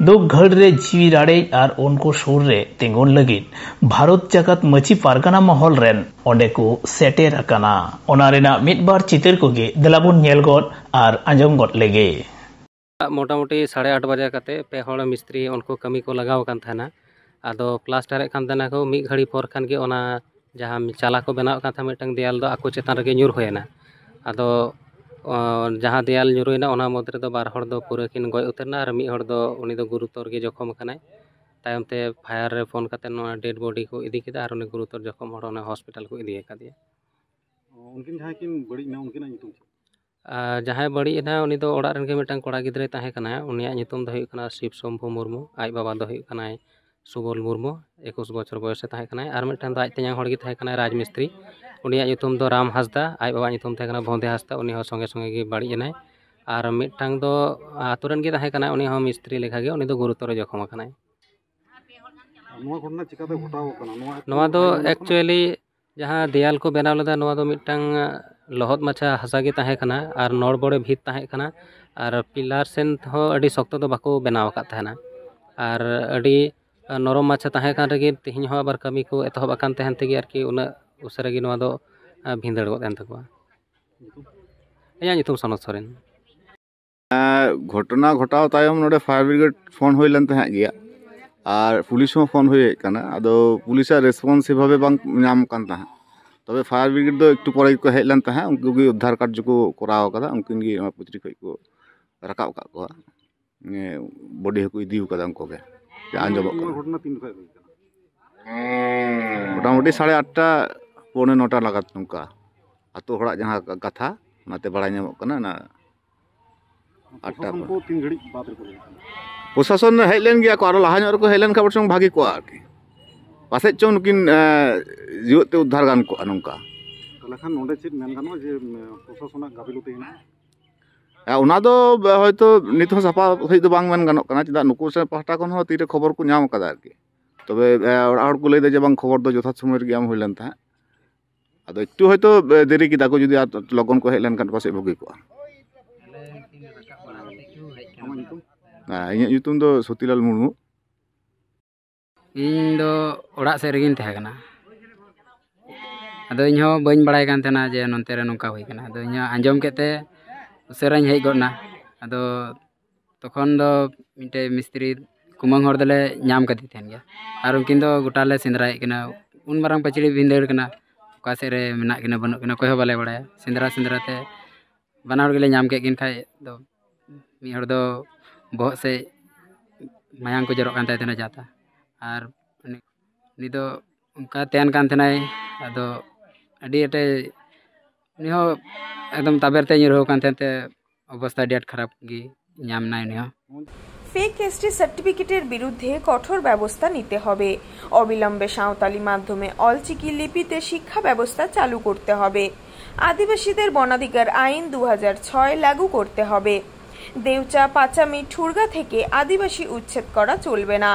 ᱫᱩᱠ ᱜᱷᱟᱹᱲ ᱨᱮ ᱡᱤᱣᱤ ᱨᱟᱲᱮᱡ ᱟᱨ ᱩᱱᱠᱩ ᱥᱩᱨ ᱨᱮ ᱛᱤᱸᱜᱩᱱ ᱞᱟᱹᱜᱤᱫ ᱵᱷᱟᱨᱚᱛ ᱡᱟᱠᱟᱛ ᱢᱟᱹᱪᱷᱤ ᱯᱟᱨᱜᱟᱱᱟ ᱢᱚᱦᱚᱞ ᱨᱮᱱ ᱚᱸᱰᱮ ᱠᱚ ᱥᱮᱴᱮᱨ ᱟᱠᱟᱱᱟ᱾ ᱚᱱᱟ ᱨᱮᱱᱟᱜ ᱢᱤᱫ ᱵᱟᱨ ᱪᱤᱛᱟᱹᱨ ᱠᱚᱜᱮ ᱫᱮᱞᱟ ᱵᱚᱱ ᱧᱮᱞ ᱜᱚᱫ ᱟᱨ ᱟᱸᱡᱚᱢ ᱜᱚᱫ ᱞᱮᱜᱮ᱾ ᱢᱚᱴᱟᱢᱩᱴᱤ ᱥᱟᱲᱮ ᱟᱴ ᱵᱟᱡᱮ ᱠᱟᱛᱮ ᱯᱮ ᱦᱚᱲ ᱢᱤᱥᱛᱨᱤ ᱩᱱᱠᱩ ᱠᱟᱹᱢᱤ ᱠᱚ ᱞᱟᱜᱟᱣ ᱟᱠᱟᱱ ᱛᱟᱦᱮᱱᱟ᱾ ᱟᱫᱚ ᱯᱞᱟᱥᱴᱟᱨᱮᱫ ᱠᱟᱱ ᱛᱟᱦᱮᱱᱟ ᱠᱚ, ᱢᱤᱫ ᱜᱷᱟᱹᱲᱤ ᱯᱚᱨ ᱠᱷᱟᱱ ᱜᱮ ᱚᱱᱟ ᱡᱟᱦᱟᱸ ᱪᱟᱞᱟ ᱠᱚ ᱵᱮᱱᱟᱣᱮᱫ ᱠᱟᱱ ᱛᱟᱦᱮᱸᱫ ᱢᱤᱫᱴᱟᱝ ᱫᱮᱭᱟᱞ ᱫᱚ ᱟᱠᱚ ᱪᱮᱛᱟᱱ ᱨᱮᱜᱮ ᱧᱩᱨ ᱦᱩᱭᱮᱱᱟ᱾ ᱟᱫᱚ ᱚ, ᱡᱟᱦᱟᱸ ᱫᱮᱭᱟᱞ ᱧᱩᱨᱩᱭᱮᱱᱟ ᱚᱱᱟ ᱢᱩᱫᱽ ᱨᱮᱫᱚ ᱵᱟᱨ ᱦᱚᱲ ᱫᱚ ᱯᱩᱨᱟᱹ ᱠᱤᱱ ᱜᱚᱡ ᱩᱛᱟᱹᱨ ᱮᱱᱟ ᱟᱨ ᱢᱤᱫ ᱦᱚᱲ ᱫᱚ ᱩᱱᱤ ᱫᱚ ᱜᱩᱨᱩᱛᱚᱨ ᱜᱮ ᱡᱚᱠᱷᱚᱢ ᱟᱠᱟᱱᱟᱭ᱾ ᱛᱟᱭᱚᱢ ᱛᱮ ᱯᱷᱟᱭᱟᱨ ᱨᱮ ᱯᱷᱳᱱ ᱠᱟᱛᱮ ᱱᱚᱣᱟ ᱰᱮᱰ ᱵᱚᱰᱤ ᱠᱚ ᱤᱫᱤ ᱠᱮᱫᱟ ᱟᱨ ᱩᱱᱤ ᱜᱩᱨᱩᱛᱚᱨ ᱡᱚᱠᱷᱚᱢ ᱦᱚᱲ ᱚᱱᱟ ᱦᱚᱥᱯᱤᱴᱟᱞ ᱠᱚ ᱤᱫᱤ ᱟᱠᱟᱫᱮᱭᱟ᱾ ᱩᱱᱠᱤᱱ ᱡᱟᱦᱟᱸᱭ ᱠᱤᱱ ᱵᱟᱹᱲᱤᱡ ᱮᱱᱟ ᱩᱱᱠᱤᱱᱟᱜ ᱧᱩᱛᱩᱢ ᱪᱮᱫ? ᱟᱨ ᱡᱟᱦᱟᱸᱭ ᱵᱟᱹᱲᱤᱡ ᱮᱱᱟ ᱩᱱᱤ ᱫᱚ ᱚᱲᱟᱜ ᱨᱮᱱ ᱜᱮ ᱢᱤᱫᱴᱟᱝ ᱠᱚᱲᱟ ᱜᱤᱫᱽᱨᱟᱹᱭ ᱛᱟᱦᱮᱸ ᱠᱟᱱᱟ, ᱩᱱᱤᱭᱟᱜ ᱧᱩᱛᱩᱢ ᱫᱚ ᱦᱩᱭᱩᱜ ᱠᱟᱱᱟ ᱥᱤᱵ ᱥᱚᱢᱵᱷᱩ ᱢᱩᱨᱢᱩ, ᱟᱡ ᱵᱟᱵᱟ ᱫᱚ ᱦᱩᱭᱩᱜ ᱠᱟᱱᱟᱭ ᱥᱩᱵᱚᱞ ᱢᱩᱨᱢᱩ, ᱮᱠᱩᱥ ᱵᱚᱪᱷᱚᱨ ᱵᱚᱭᱚᱥᱮ ᱛᱟᱦᱮᱸ ᱠᱟᱱᱟᱭ᱾ ᱟᱨ ᱢᱤᱫᱴᱟᱝ ᱫᱚ ᱟᱡ ᱛᱮᱧᱟᱝ ᱦᱚᱲ ᱜᱮ ᱛᱟᱦᱮᱸ ᱠᱟᱱᱟᱭ ᱨᱟᱡᱽ ᱢᱤᱥᱛᱨᱤ, ᱩᱱᱤᱭᱟᱜ ᱧᱩᱛᱩᱢ ᱫᱚ ᱨᱟᱢ ᱦᱟᱸᱥᱫᱟ, ᱟᱡ ᱵᱟᱵᱟᱣᱟᱜ ᱧᱩᱛᱩᱢ ᱛᱟᱦᱮᱸ ᱠᱟᱱᱟ ᱵᱷᱚᱸᱫᱮ ᱦᱟᱸᱥᱫᱟ, ᱩᱱᱤ ᱦᱚᱸ ᱥᱚᱸᱜᱮ ᱥᱚᱸᱜᱮ ᱜᱮ ᱵᱟᱹᱲᱤᱡ ᱮᱱᱟᱭ᱾ ᱟᱨ ᱢᱤᱫᱴᱟᱝ ᱫᱚ ᱟᱛᱳ ᱨᱮᱱ ᱜᱮ ᱛᱟᱦᱮᱸ ᱠᱟᱱᱟᱭ, ᱩᱱᱤ ᱦᱚᱸ ᱢᱤᱥᱛᱨᱤ ᱞᱮᱠᱟᱜᱮ, ᱩᱱᱤ ᱫᱚ ᱜᱩᱨᱩᱛᱚᱨ ᱡᱚᱠᱷᱚᱢ ᱟᱠᱟᱱᱟᱭ᱾ ᱱᱚᱣᱟ ᱜᱷᱚᱴᱚᱱᱟ ᱪᱤᱠᱟᱛᱮ ᱜᱷᱚᱴᱟᱣ ᱠᱟᱱᱟ? ᱱᱚᱣᱟ ᱮᱠᱴᱩ ᱱᱚᱣᱟ ᱫᱚ ᱵᱟᱲᱟᱭ ᱧᱟᱢᱚᱜ ᱠᱟᱱᱟ? Actually ᱡᱟᱦᱟᱸ ᱫᱮᱭᱟᱞ ᱠᱚ ᱵᱮᱱᱟᱣ ᱞᱮᱫᱟ, ᱱᱚᱣᱟ ᱫᱚ ᱢᱤᱫᱴᱟᱝ ᱞᱚᱦᱚᱫ ᱢᱟᱪᱷᱟ ᱦᱟᱥᱟ ᱜᱮ ᱛᱟᱦᱮᱸ ᱠᱟᱱᱟ ᱟᱨ ᱱᱚᱲᱵᱚᱲᱮ ᱵᱷᱤᱛ ᱛᱟᱦᱮᱸ ᱠᱟᱱᱟ ᱟᱨ ᱯᱤᱞᱟᱨ ᱥᱮᱱ ᱦᱚᱸ ᱟᱹᱰᱤ ᱥᱚᱠᱛᱚ ᱫᱚ ᱵᱟᱠᱚ ᱵᱮᱱᱟᱣ ᱟᱠᱟᱫ ᱛᱟᱦᱮᱱᱟ᱾ ᱟᱨ ᱟᱹᱰᱤ ᱱᱚᱨᱚᱢ ᱢᱟᱪᱷᱟ ᱛᱟᱦᱮᱸ ᱠᱟᱱ ᱨᱮᱜᱮ ᱛᱮᱦᱮᱧ ᱦᱚᱸ ᱟᱵᱟᱨ ᱠᱟᱹᱢᱤ ᱠᱚ ᱮᱛᱚᱦᱚᱵ ᱟᱠᱟᱱ ᱛᱟᱦᱮᱱ ᱛᱮᱜᱮ ᱟᱨᱠᱤ ᱩᱱᱟᱹᱜ ᱩᱥᱟᱹᱨᱟ ᱜᱮ ᱱᱚᱣᱟ ᱫᱚ, ᱟ, ᱵᱷᱤᱸᱫᱟᱹᱲ ᱜᱚᱫ ᱮᱱ ᱛᱟᱠᱚᱣᱟ᱾ ᱤᱧᱟᱹᱜ ᱧᱩᱛᱩᱢ ᱥᱚᱱᱚᱛ ᱥᱚᱨᱮᱱ᱾ ᱜᱷᱚᱴᱚᱱᱟ ᱜᱷᱚᱴᱟᱣ ᱛᱟᱭᱚᱢ ᱱᱚᱰᱮ ᱯᱷᱟᱭᱟᱨ ᱵᱨᱤᱜᱮᱰ ᱯᱷᱳᱱ ᱦᱩᱭ ᱞᱮᱱ ᱛᱟᱦᱮᱸᱫ ᱜᱮᱭᱟ ᱟᱨ ᱯᱩᱞᱤᱥ ᱦᱚᱸ ᱯᱷᱳᱱ ᱦᱩᱭ ᱦᱮᱡ ᱠᱟᱱᱟ, ᱟᱫᱚ ᱯᱩᱞᱤᱥᱟᱜ ᱨᱮᱥᱯᱚᱱᱥ ᱥᱮᱵᱷᱟᱵᱮ ᱵᱟᱝ ᱧᱟᱢ ᱠᱟᱱ ᱛᱟᱦᱮᱸᱫ᱾ ᱛᱚᱵᱮ ᱯᱷᱟᱭᱟᱨ ᱵᱨᱤᱜᱮᱰ ᱫᱚ ᱮᱠᱴᱩ ᱯᱚᱨᱮ ᱜᱮᱠᱚ ᱦᱮᱡ ᱞᱮᱱ ᱛᱟᱦᱮᱸᱫ, ᱩᱱᱠᱩ ᱜᱮ ᱩᱫᱽᱫᱷᱟᱨ ᱠᱟᱨᱡᱚ ᱠᱚ ᱠᱚᱨᱟᱣ ᱠᱟᱫᱟ, ᱩᱱᱠᱤᱱ ᱜᱮ ᱚᱱᱟ ᱯᱩᱠᱷᱨᱤ ᱠᱷᱚᱡ ᱠᱚ ᱨᱟᱠᱟᱵ ᱟᱠᱟᱫ ᱠᱚᱣᱟ, ᱵᱚᱰᱤ ᱦᱚᱸᱠᱚ ᱤᱫᱤ ᱠᱟᱫᱟ ᱩᱱᱠᱩ ᱜᱮ, ᱡᱟ ᱟᱸᱡᱚᱢᱚᱜ ᱱᱚᱣᱟ ᱠᱟᱱᱟ᱾ ᱜᱷᱚᱴᱚᱱᱟ ᱛᱤᱱ ᱡᱚᱠᱷᱚᱡ ᱦᱩᱭ ᱠᱟᱱᱟ? ᱢᱚᱴᱟᱢᱩᱴᱤ ᱥᱟᱲᱮ ᱟᱴᱴᱟ, ᱯᱚৌনে ᱱᱚᱴᱟ ᱞᱟᱜᱟᱛ ᱱᱚᱝᱠᱟ ᱟᱛᱳ ᱦᱚᱲᱟᱜ ᱡᱟᱦᱟᱸ ᱠᱟᱛᱷᱟ, ᱚᱱᱟᱛᱮ ᱵᱟᱲᱟᱭ ᱧᱟᱢᱚᱜ ᱠᱟᱱᱟ᱾ ᱚᱱᱟ ᱟᱴᱴᱟ ᱯᱨᱚᱥᱟᱥᱚᱱ ᱯᱚᱨ᱾ ᱠᱚ ᱛᱤᱱ ᱜᱷᱟᱹᱲᱤᱡ ᱵᱟᱫ ᱨᱮᱠᱚ ᱦᱮᱡ ᱠᱟᱱᱟ? ᱯᱨᱚᱥᱟᱥᱚᱱ ᱦᱮᱡ ᱞᱮᱱ ᱜᱮᱭᱟ ᱠᱚ, ᱟᱨᱚ ᱞᱟᱦᱟ ᱧᱚᱜ ᱨᱮᱠᱚ ᱦᱮᱡ ᱞᱮᱱ ᱠᱷᱟᱱ ᱵᱚᱨᱪᱚᱝ ᱵᱷᱟᱜᱮ ᱠᱚᱜᱼᱟ ᱟᱨᱠᱤ᱾ ᱯᱟᱥᱮᱡ ᱪᱚᱝ ᱱᱩᱠᱤᱱ, ᱮᱸ, ᱡᱤᱣᱮᱫ ᱛᱮ ᱩᱫᱽᱫᱷᱟᱨ ᱜᱟᱱ ᱠᱚᱜᱼᱟ ᱱᱚᱝᱠᱟ᱾ ᱛᱟᱦᱚᱞᱮ ᱠᱷᱟᱱ ᱱᱚᱰᱮ ᱪᱮᱫ ᱢᱮᱱ ᱜᱟᱱᱚᱜᱼᱟ ᱡᱮ, ᱮᱸ, ᱯᱨᱚᱥᱟᱥᱚᱱᱟᱜ ᱜᱟᱹᱯᱷᱤᱞᱚᱛᱤ ᱦᱮᱱᱟᱜᱼᱟ? ᱦᱮᱸ, ᱚᱱᱟ ᱫᱚ ᱦᱚᱭᱛᱳ ᱱᱤᱛ ᱦᱚᱸ ᱥᱟᱯᱷᱟ ᱥᱟᱺᱦᱤᱡ ᱫᱚ ᱵᱟᱝ ᱢᱮᱱ ᱜᱟᱱᱚᱜ ᱠᱟᱱᱟ, ᱪᱮᱫᱟᱜ ᱱᱩᱠᱩ ᱥᱮᱫ ᱯᱟᱦᱴᱟ ᱠᱷᱚᱱ ᱦᱚᱸ ᱛᱤᱨᱮ ᱠᱷᱚᱵᱚᱨ ᱠᱚ ᱧᱟᱢ ᱠᱟᱫᱟ ᱟᱨᱠᱤ᱾ ᱛᱚᱵᱮ, ᱮᱸ, ᱚᱲᱟᱜ ᱦᱚᱲ ᱠᱚ ᱞᱟᱹᱭᱫᱟ ᱡᱮ ᱵᱟᱝ, ᱠᱷᱚᱵᱚᱨ ᱫᱚ ᱡᱚᱛᱷᱟᱛ ᱥᱚᱢᱚᱭ ᱨᱮᱜᱮ ᱮᱢ ᱦᱩᱭ ᱞᱮᱱ ᱛᱟᱦᱮᱸᱫ᱾ ᱟᱫᱚ ᱮᱠᱴᱩ ᱦᱚᱭᱛᱳ ᱫᱮᱨᱤ ᱠᱮᱫᱟ ᱠᱚ, ᱡᱩᱫᱤ ᱟᱨ ᱞᱚᱜᱚᱱ ᱠᱚ ᱦᱮᱡ ᱞᱮᱱᱠᱷᱟᱱ ᱯᱟᱥᱮᱡ ᱵᱷᱟᱹᱜᱤ ᱠᱚᱜᱼᱟ᱾ ᱟᱢᱟᱜ ᱧᱩᱛᱩᱢ? ᱦᱮᱸ, ᱤᱧᱟᱹᱜ ᱧᱩᱛᱩᱢ ᱫᱚ ᱥᱚᱛᱤᱞᱟᱞ ᱢᱩᱨᱢᱩ᱾ ᱤᱧ ᱫᱚ ᱚᱲᱟᱜ ᱥᱮᱫ ᱨᱮᱜᱮᱧ ᱛᱟᱦᱮᱸ ᱠᱟᱱᱟ᱾ ᱟᱫᱚ ᱤᱧ ᱦᱚᱸ ᱵᱟᱹᱧ ᱵᱟᱲᱟᱭ ᱠᱟᱱ ᱛᱟᱦᱮᱱᱟ ᱡᱮ ᱱᱚᱱᱛᱮ ᱨᱮ ᱱᱚᱝᱠᱟ ᱦᱩᱭ ᱠᱟᱱᱟ᱾ ᱟᱫᱚ ᱤᱧ ᱦᱚᱸ ᱟᱸᱡᱚᱢ ᱠᱮᱫ ᱛᱮ ᱩᱥᱟᱹᱨᱟᱧ ᱦᱮᱡ ᱜᱚᱫ ᱮᱱᱟ᱾ ᱟᱫᱚ ᱛᱚᱠᱷᱚᱱ ᱫᱚ ᱢᱤᱫᱴᱮᱡ ᱢᱤᱥᱛᱨᱤ ᱠᱩᱢᱟᱹᱝ ᱦᱚᱲ ᱫᱚᱞᱮ ᱧᱟᱢ ᱠᱟᱫᱮ ᱛᱟᱦᱮᱱ ᱜᱮᱭᱟ᱾ ᱟᱨ ᱩᱱᱠᱤᱱ ᱫᱚ ᱜᱚᱴᱟ ᱞᱮ ᱥᱮᱸᱫᱽᱨᱟᱭᱮᱫ ᱠᱤᱱᱟ, ᱩᱱ ᱢᱟᱨᱟᱝ ᱯᱟᱹᱪᱲᱤ ᱵᱷᱤᱸᱫᱟᱹᱲ ᱠᱟᱱᱟ, ᱚᱠᱟ ᱥᱮᱫ ᱨᱮ ᱢᱮᱱᱟᱜ ᱠᱤᱱᱟ ᱵᱟᱹᱱᱩᱜ ᱠᱤᱱᱟ ᱚᱠᱚᱭ ᱦᱚᱸ ᱵᱟᱞᱮ ᱵᱟᱲᱟᱭᱟ᱾ ᱥᱮᱸᱫᱽᱨᱟ ᱥᱮᱸᱫᱽᱨᱟ ᱛᱮ ᱵᱟᱱᱟ ᱦᱚᱲ ᱜᱮᱞᱮ ᱧᱟᱢ ᱠᱮᱫ ᱠᱤᱱ ᱠᱷᱟᱡ ᱫᱚ ᱢᱤᱫ ᱦᱚᱲ ᱫᱚ ᱵᱚᱦᱚᱜ ᱥᱮᱫ ᱢᱟᱭᱟᱝ ᱠᱚ ᱡᱚᱨᱚᱜ ᱠᱟᱱ ᱛᱟᱭ ᱛᱟᱦᱮᱱᱟ ᱡᱟᱛᱟ, ᱟᱨ ᱩᱱᱤ, ᱩᱱᱤ ᱫᱚ ᱚᱱᱠᱟ ᱛᱟᱦᱮᱱ ᱠᱟᱱ ᱛᱟᱦᱮᱱᱟᱭ᱾ ᱟᱫᱚ ᱟᱹᱰᱤ ᱟᱸᱴᱮ, ᱩᱱᱤ ᱦᱚᱸ ᱮᱠᱫᱚᱢ ᱛᱟᱵᱮᱨ ᱛᱮ ᱧᱩᱨᱦᱟᱹ ᱟᱠᱟᱱ ᱛᱟᱦᱮᱱ ᱛᱮ ᱚᱵᱚᱥᱛᱟ ᱟᱹᱰᱤ ᱟᱸᱴ ᱠᱷᱟᱨᱟᱯ ᱜᱮ ᱧᱟᱢ ᱮᱱᱟᱭ ᱩᱱᱤ ᱦᱚᱸ᱾ ফেক এসটি সার্টিফিকেটের বিরুদ্ধে কঠোর ব্যবস্থা নিতে হবে। অবিলম্বে সাঁওতালি মাধ্যমে অলচিকি লিপিতে শিক্ষা ব্যবস্থা চালু করতে হবে। আদিবাসীদের বনাধিকার আইন দু লাগু করতে হবে। দেউচা, পাচামি, ঠুরগা থেকে আদিবাসী উচ্ছেদ করা চলবে না।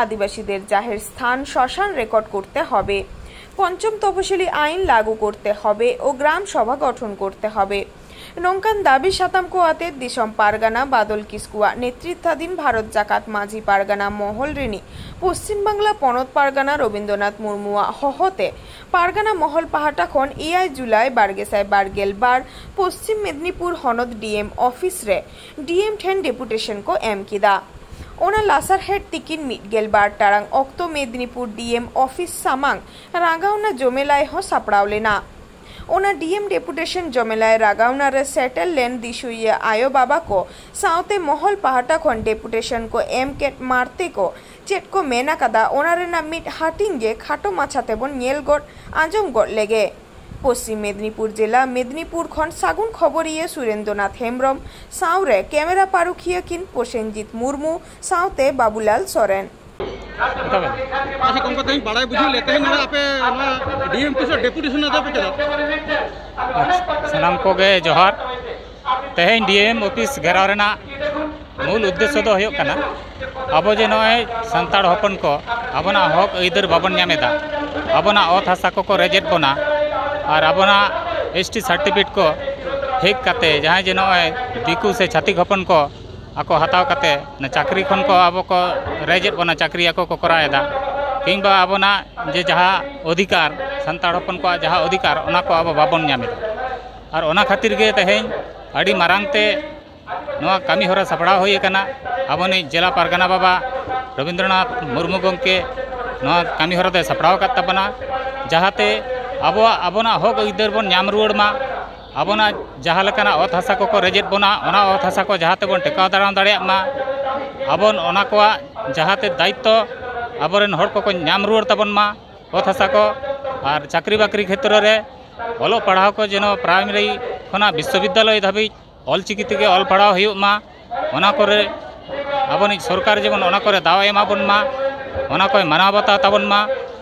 আদিবাসীদের জাহের স্থান শ্মশান রেকর্ড করতে হবে। পঞ্চম তপশিলি আইন লাগু করতে হবে ও গ্রাম সভা গঠন করতে হবে। ᱱᱚᱝᱠᱟᱱ ᱫᱟᱹᱵᱤ ᱥᱟᱛᱟᱢ ᱠᱚ ᱟᱛᱮ ᱫᱤᱥᱚᱢ ᱯᱟᱨᱜᱟᱱᱟ ᱵᱟᱫᱚᱞ ᱠᱤᱥᱠᱩᱣᱟᱜ ᱱᱮᱛᱨᱤᱛᱵᱟᱫᱷᱤᱱ ᱵᱷᱟᱨᱚᱛ ᱡᱟᱠᱟᱛ ᱢᱟᱹᱡᱷᱤ ᱯᱟᱨᱜᱟᱱᱟ ᱢᱚᱦᱚᱞ ᱨᱤᱱᱤᱡ ᱯᱚᱥᱪᱤᱢ ᱵᱟᱝᱞᱟ ᱯᱚᱱᱚᱛ ᱯᱟᱨᱜᱟᱱᱟ ᱨᱚᱵᱤᱱᱫᱨᱚᱱᱟᱛᱷ ᱢᱩᱨᱢᱩᱣᱟᱜ ᱦᱚᱦᱚᱛᱮ ᱯᱟᱨᱜᱟᱱᱟ ᱢᱚᱦᱚᱞ ᱯᱟᱦᱴᱟ ᱠᱷᱚᱱ ᱮᱭᱟᱭ ᱡᱩᱞᱟᱭ ᱵᱟᱨᱜᱮᱥᱟᱭ ᱵᱟᱨᱜᱮᱞ ᱵᱟᱨ ᱯᱚᱥᱪᱤᱢ ᱢᱮᱫᱽᱱᱤᱯᱩᱨ ᱦᱚᱱᱚᱛ ᱰᱤ ᱮᱢ ᱚᱯᱷᱤᱥ ᱨᱮ ᱰᱤ ᱮᱢ ᱴᱷᱮᱱ ᱰᱮᱯᱩᱴᱮᱥᱚᱱ ᱠᱚ ᱮᱢ ᱠᱮᱫᱟ᱾ ᱚᱱᱟ ᱞᱟᱥᱟᱨᱦᱮᱫ ᱛᱤᱠᱤᱱ ᱢᱤᱫ ᱜᱮᱞ ᱵᱟᱨ ᱴᱟᱲᱟᱝ ᱚᱠᱛᱚ ᱢᱮᱫᱽᱱᱤᱯᱩᱨ ᱰᱤ ᱮᱢ ᱚᱯᱷᱤᱥ ᱥᱟᱢᱟᱝ ᱨᱟᱜᱟᱣᱱᱟ ᱡᱚᱢᱮᱞᱟᱭ ᱦᱚᱸ ᱥᱟᱯᱲᱟᱣ ᱞᱮᱱᱟ᱾ ᱚᱱᱟ ᱰᱤ ᱮᱢ ᱰᱮᱯᱩᱴᱮᱥᱚᱱ ᱡᱚᱢᱮᱞᱟᱭ ᱨᱟᱜᱟᱣᱱᱟ ᱨᱮ ᱥᱮᱴᱮᱨ ᱞᱮᱱ ᱫᱤᱥᱩᱭᱤᱭᱟᱹ ᱟᱭᱳ ᱵᱟᱵᱟ ᱠᱚ ᱥᱟᱶᱛᱮ ᱢᱚᱦᱚᱞ ᱯᱟᱦᱴᱟ ᱠᱷᱚᱱ ᱰᱮᱯᱩᱴᱮᱥᱚᱱ ᱠᱚ ᱮᱢ ᱠᱮᱫ ᱢᱟᱨᱛᱮ ᱠᱚ ᱪᱮᱫ ᱠᱚ ᱢᱮᱱ ᱟᱠᱟᱫᱟ, ᱚᱱᱟ ᱨᱮᱱᱟᱜ ᱢᱤᱫ ᱦᱟᱹᱴᱤᱧ ᱜᱮ ᱠᱷᱟᱴᱚ ᱢᱟᱪᱷᱟ ᱛᱮᱵᱚᱱ ᱧᱮᱞ ᱜᱚᱫ ᱟᱸᱡᱚᱢ ᱜᱚᱫ ᱞᱮᱜᱮ᱾ ᱯᱚᱥᱪᱤᱢ ᱢᱮᱫᱽᱱᱤᱯᱩᱨ ᱡᱮᱞᱟ ᱢᱮᱫᱽᱱᱤᱯᱩᱨ ᱠᱷᱚᱱ ᱥᱟᱹᱜᱩᱱ ᱠᱷᱚᱵᱚᱨᱤᱭᱟᱹ ᱥᱩᱨᱮᱱᱫᱨᱚᱱᱟᱛᱷ ᱦᱮᱢᱵᱽᱨᱚᱢ ᱥᱟᱶᱨᱮ ᱠᱮᱢᱮᱨᱟ ᱯᱟᱹᱨᱩᱠᱷᱤᱭᱟᱹ ᱠᱤᱱ ᱯᱨᱚᱥᱮᱱᱡᱤᱛ ᱢᱩᱨᱢᱩ ᱥᱟᱶᱛᱮ ᱵᱟᱵᱩᱞᱟᱞ ᱥᱚᱨᱮᱱ᱾ ᱟᱪᱪᱷᱟ ᱜᱚᱢᱠᱮ, ᱛᱮᱦᱮᱧ ᱵᱟᱲᱟᱭ ᱵᱩᱡᱷᱟᱹᱣ ᱞᱮ, ᱛᱮᱦᱮᱧ ᱱᱚᱰᱮ ᱟᱯᱮ ᱱᱚᱣᱟ ᱰᱤ ᱮᱢ ᱚᱯᱷᱤᱥ ᱨᱮ ᱰᱮᱯᱩᱴᱮᱥᱚᱱ ᱟᱫᱚ ᱯᱮ ᱪᱟᱞᱟᱜ? ᱥᱟᱱᱟᱢ ᱠᱚᱜᱮ ᱡᱚᱦᱟᱨ᱾ ᱛᱮᱦᱮᱧ ᱰᱤ ᱮᱢ ᱚᱯᱷᱤᱥ ᱜᱷᱮᱨᱟᱣ ᱨᱮᱱᱟᱜ ᱢᱩᱞ ᱩᱫᱽᱫᱮᱥᱥᱚ ᱫᱚ ᱦᱩᱭᱩᱜ ᱠᱟᱱᱟ, ᱟᱵᱚ ᱡᱮ ᱱᱚᱜᱼᱚᱭ ᱥᱟᱱᱛᱟᱲ ᱦᱚᱯᱚᱱ ᱠᱚ ᱟᱵᱚᱱᱟᱜ ᱦᱚᱠ ᱟᱹᱭᱫᱟᱹᱨ ᱵᱟᱵᱚᱱ ᱧᱟᱢ ᱮᱫᱟ, ᱟᱵᱚᱱᱟᱜ ᱚᱛ ᱦᱟᱥᱟ ᱠᱚᱠᱚ ᱨᱮᱡᱮᱫ ᱵᱚᱱᱟ, ᱟᱨ ᱟᱵᱚᱱᱟᱜ ᱮᱥ ᱴᱤ ᱥᱟᱨᱴᱤᱯᱷᱤᱠᱮᱴ ᱠᱚ ᱯᱷᱮᱠ ᱠᱟᱛᱮ ᱡᱟᱦᱟᱸᱭ ᱡᱮ ᱱᱚᱜᱼᱚᱭ ᱫᱤᱠᱩ ᱥᱮ ᱪᱷᱟᱹᱛᱤᱠ ᱦᱚᱯᱚᱱ ᱠᱚ ᱟᱠᱚ ᱦᱟᱛᱟᱣ ᱠᱟᱛᱮ ᱚᱱᱟ ᱪᱟᱹᱠᱨᱤ ᱠᱷᱚᱱ ᱠᱚ ᱟᱵᱚ ᱠᱚ ᱨᱮᱡᱮᱫ ᱵᱚᱱᱟ, ᱪᱟᱹᱠᱨᱤ ᱟᱠᱚ ᱠᱚ ᱠᱚᱨᱟᱣ ᱮᱫᱟ, ᱠᱤᱝᱵᱟ ᱟᱵᱚᱱᱟᱜ ᱡᱮ ᱡᱟᱦᱟᱸ ᱚᱫᱷᱤᱠᱟᱨ, ᱥᱟᱱᱛᱟᱲ ᱦᱚᱯᱚᱱ ᱠᱚᱣᱟᱜ ᱡᱟᱦᱟᱸ ᱚᱫᱷᱤᱠᱟᱨ, ᱚᱱᱟ ᱠᱚ ᱟᱵᱚ ᱵᱟᱵᱚᱱ ᱧᱟᱢ ᱮᱫᱟ᱾ ᱟᱨ ᱚᱱᱟ ᱠᱷᱟᱹᱛᱤᱨ ᱜᱮ ᱛᱮᱦᱮᱧ ᱟᱹᱰᱤ ᱢᱟᱨᱟᱝ ᱛᱮ ᱱᱚᱣᱟ ᱠᱟᱹᱢᱤ ᱦᱚᱨᱟ ᱥᱟᱯᱲᱟᱣ ᱦᱩᱭ ᱟᱠᱟᱱᱟ᱾ ᱟᱵᱚᱱᱤᱡ ᱡᱮᱞᱟ ᱯᱟᱨᱜᱟᱱᱟ ᱵᱟᱵᱟ ᱨᱚᱵᱤᱱᱫᱨᱚᱱᱟᱛᱷ ᱢᱩᱨᱢᱩ ᱜᱚᱢᱠᱮ ᱱᱚᱣᱟ ᱠᱟᱹᱢᱤ ᱦᱚᱨᱟ ᱫᱚᱭ ᱥᱟᱯᱲᱟᱣ ᱟᱠᱟᱫ ᱛᱟᱵᱚᱱᱟ, ᱡᱟᱦᱟᱸᱛᱮ ᱟᱵᱚᱣᱟᱜ, ᱟᱵᱚᱱᱟᱜ ᱦᱚᱠ ᱟᱹᱭᱫᱟᱹᱨ ᱵᱚᱱ ᱧᱟᱢ ᱨᱩᱣᱟᱹᱲ ᱢᱟ᱾ ᱟᱵᱚᱱᱟᱜ ᱡᱟᱦᱟᱸ ᱞᱮᱠᱟᱱᱟᱜ ᱚᱛ ᱦᱟᱥᱟ ᱠᱚᱠᱚ ᱨᱮᱡᱮᱫ ᱵᱚᱱᱟ, ᱚᱱᱟ ᱚᱛ ᱦᱟᱥᱟ ᱠᱚ ᱡᱟᱦᱟᱸ ᱛᱮᱵᱚᱱ ᱴᱮᱠᱟᱣ ᱫᱟᱨᱟᱢ ᱫᱟᱲᱮᱭᱟᱜ ᱢᱟ, ᱟᱵᱚᱱ ᱚᱱᱟ ᱠᱚᱣᱟᱜ ᱡᱟᱦᱟᱸᱛᱮ ᱫᱟᱭᱤᱛᱛᱚ ᱟᱵᱚᱨᱮᱱ ᱦᱚᱲ ᱠᱚᱠᱚ ᱧᱟᱢ ᱨᱩᱣᱟᱹᱲ ᱛᱟᱵᱚᱱ ᱢᱟ ᱚᱛ ᱦᱟᱥᱟ ᱠᱚ, ᱟᱨ ᱪᱟᱹᱠᱨᱤ ᱵᱟᱹᱠᱨᱤ ᱠᱷᱮᱛᱨᱚ ᱨᱮ ᱚᱞᱚᱜ ᱯᱟᱲᱦᱟᱣ ᱠᱚ ᱡᱮᱱᱚ ᱯᱨᱟᱭᱢᱟᱨᱤ ᱠᱷᱚᱱᱟᱜ ᱵᱤᱥᱥᱚᱵᱤᱫᱽᱫᱟᱞᱚᱭ ᱫᱷᱟᱹᱵᱤᱡ ᱚᱞᱪᱤᱠᱤ ᱛᱮᱜᱮ ᱚᱞ ᱯᱟᱲᱦᱟᱣ ᱦᱩᱭᱩᱜ ᱢᱟ᱾ ᱚᱱᱟ ᱠᱚᱨᱮ ᱟᱵᱚᱱᱤᱡ ᱥᱚᱨᱠᱟᱨ ᱡᱮᱢᱚᱱ ᱚᱱᱟ ᱠᱚᱨᱮ ᱫᱟᱣ ᱮ ᱮᱢᱟ ᱵᱚᱱ ᱢᱟ, ᱚᱱᱟ ᱠᱚᱭ ᱢᱟᱱᱟᱣ ᱵᱟᱛᱟᱣ ᱛᱟᱵᱚᱱ ᱢᱟ᱾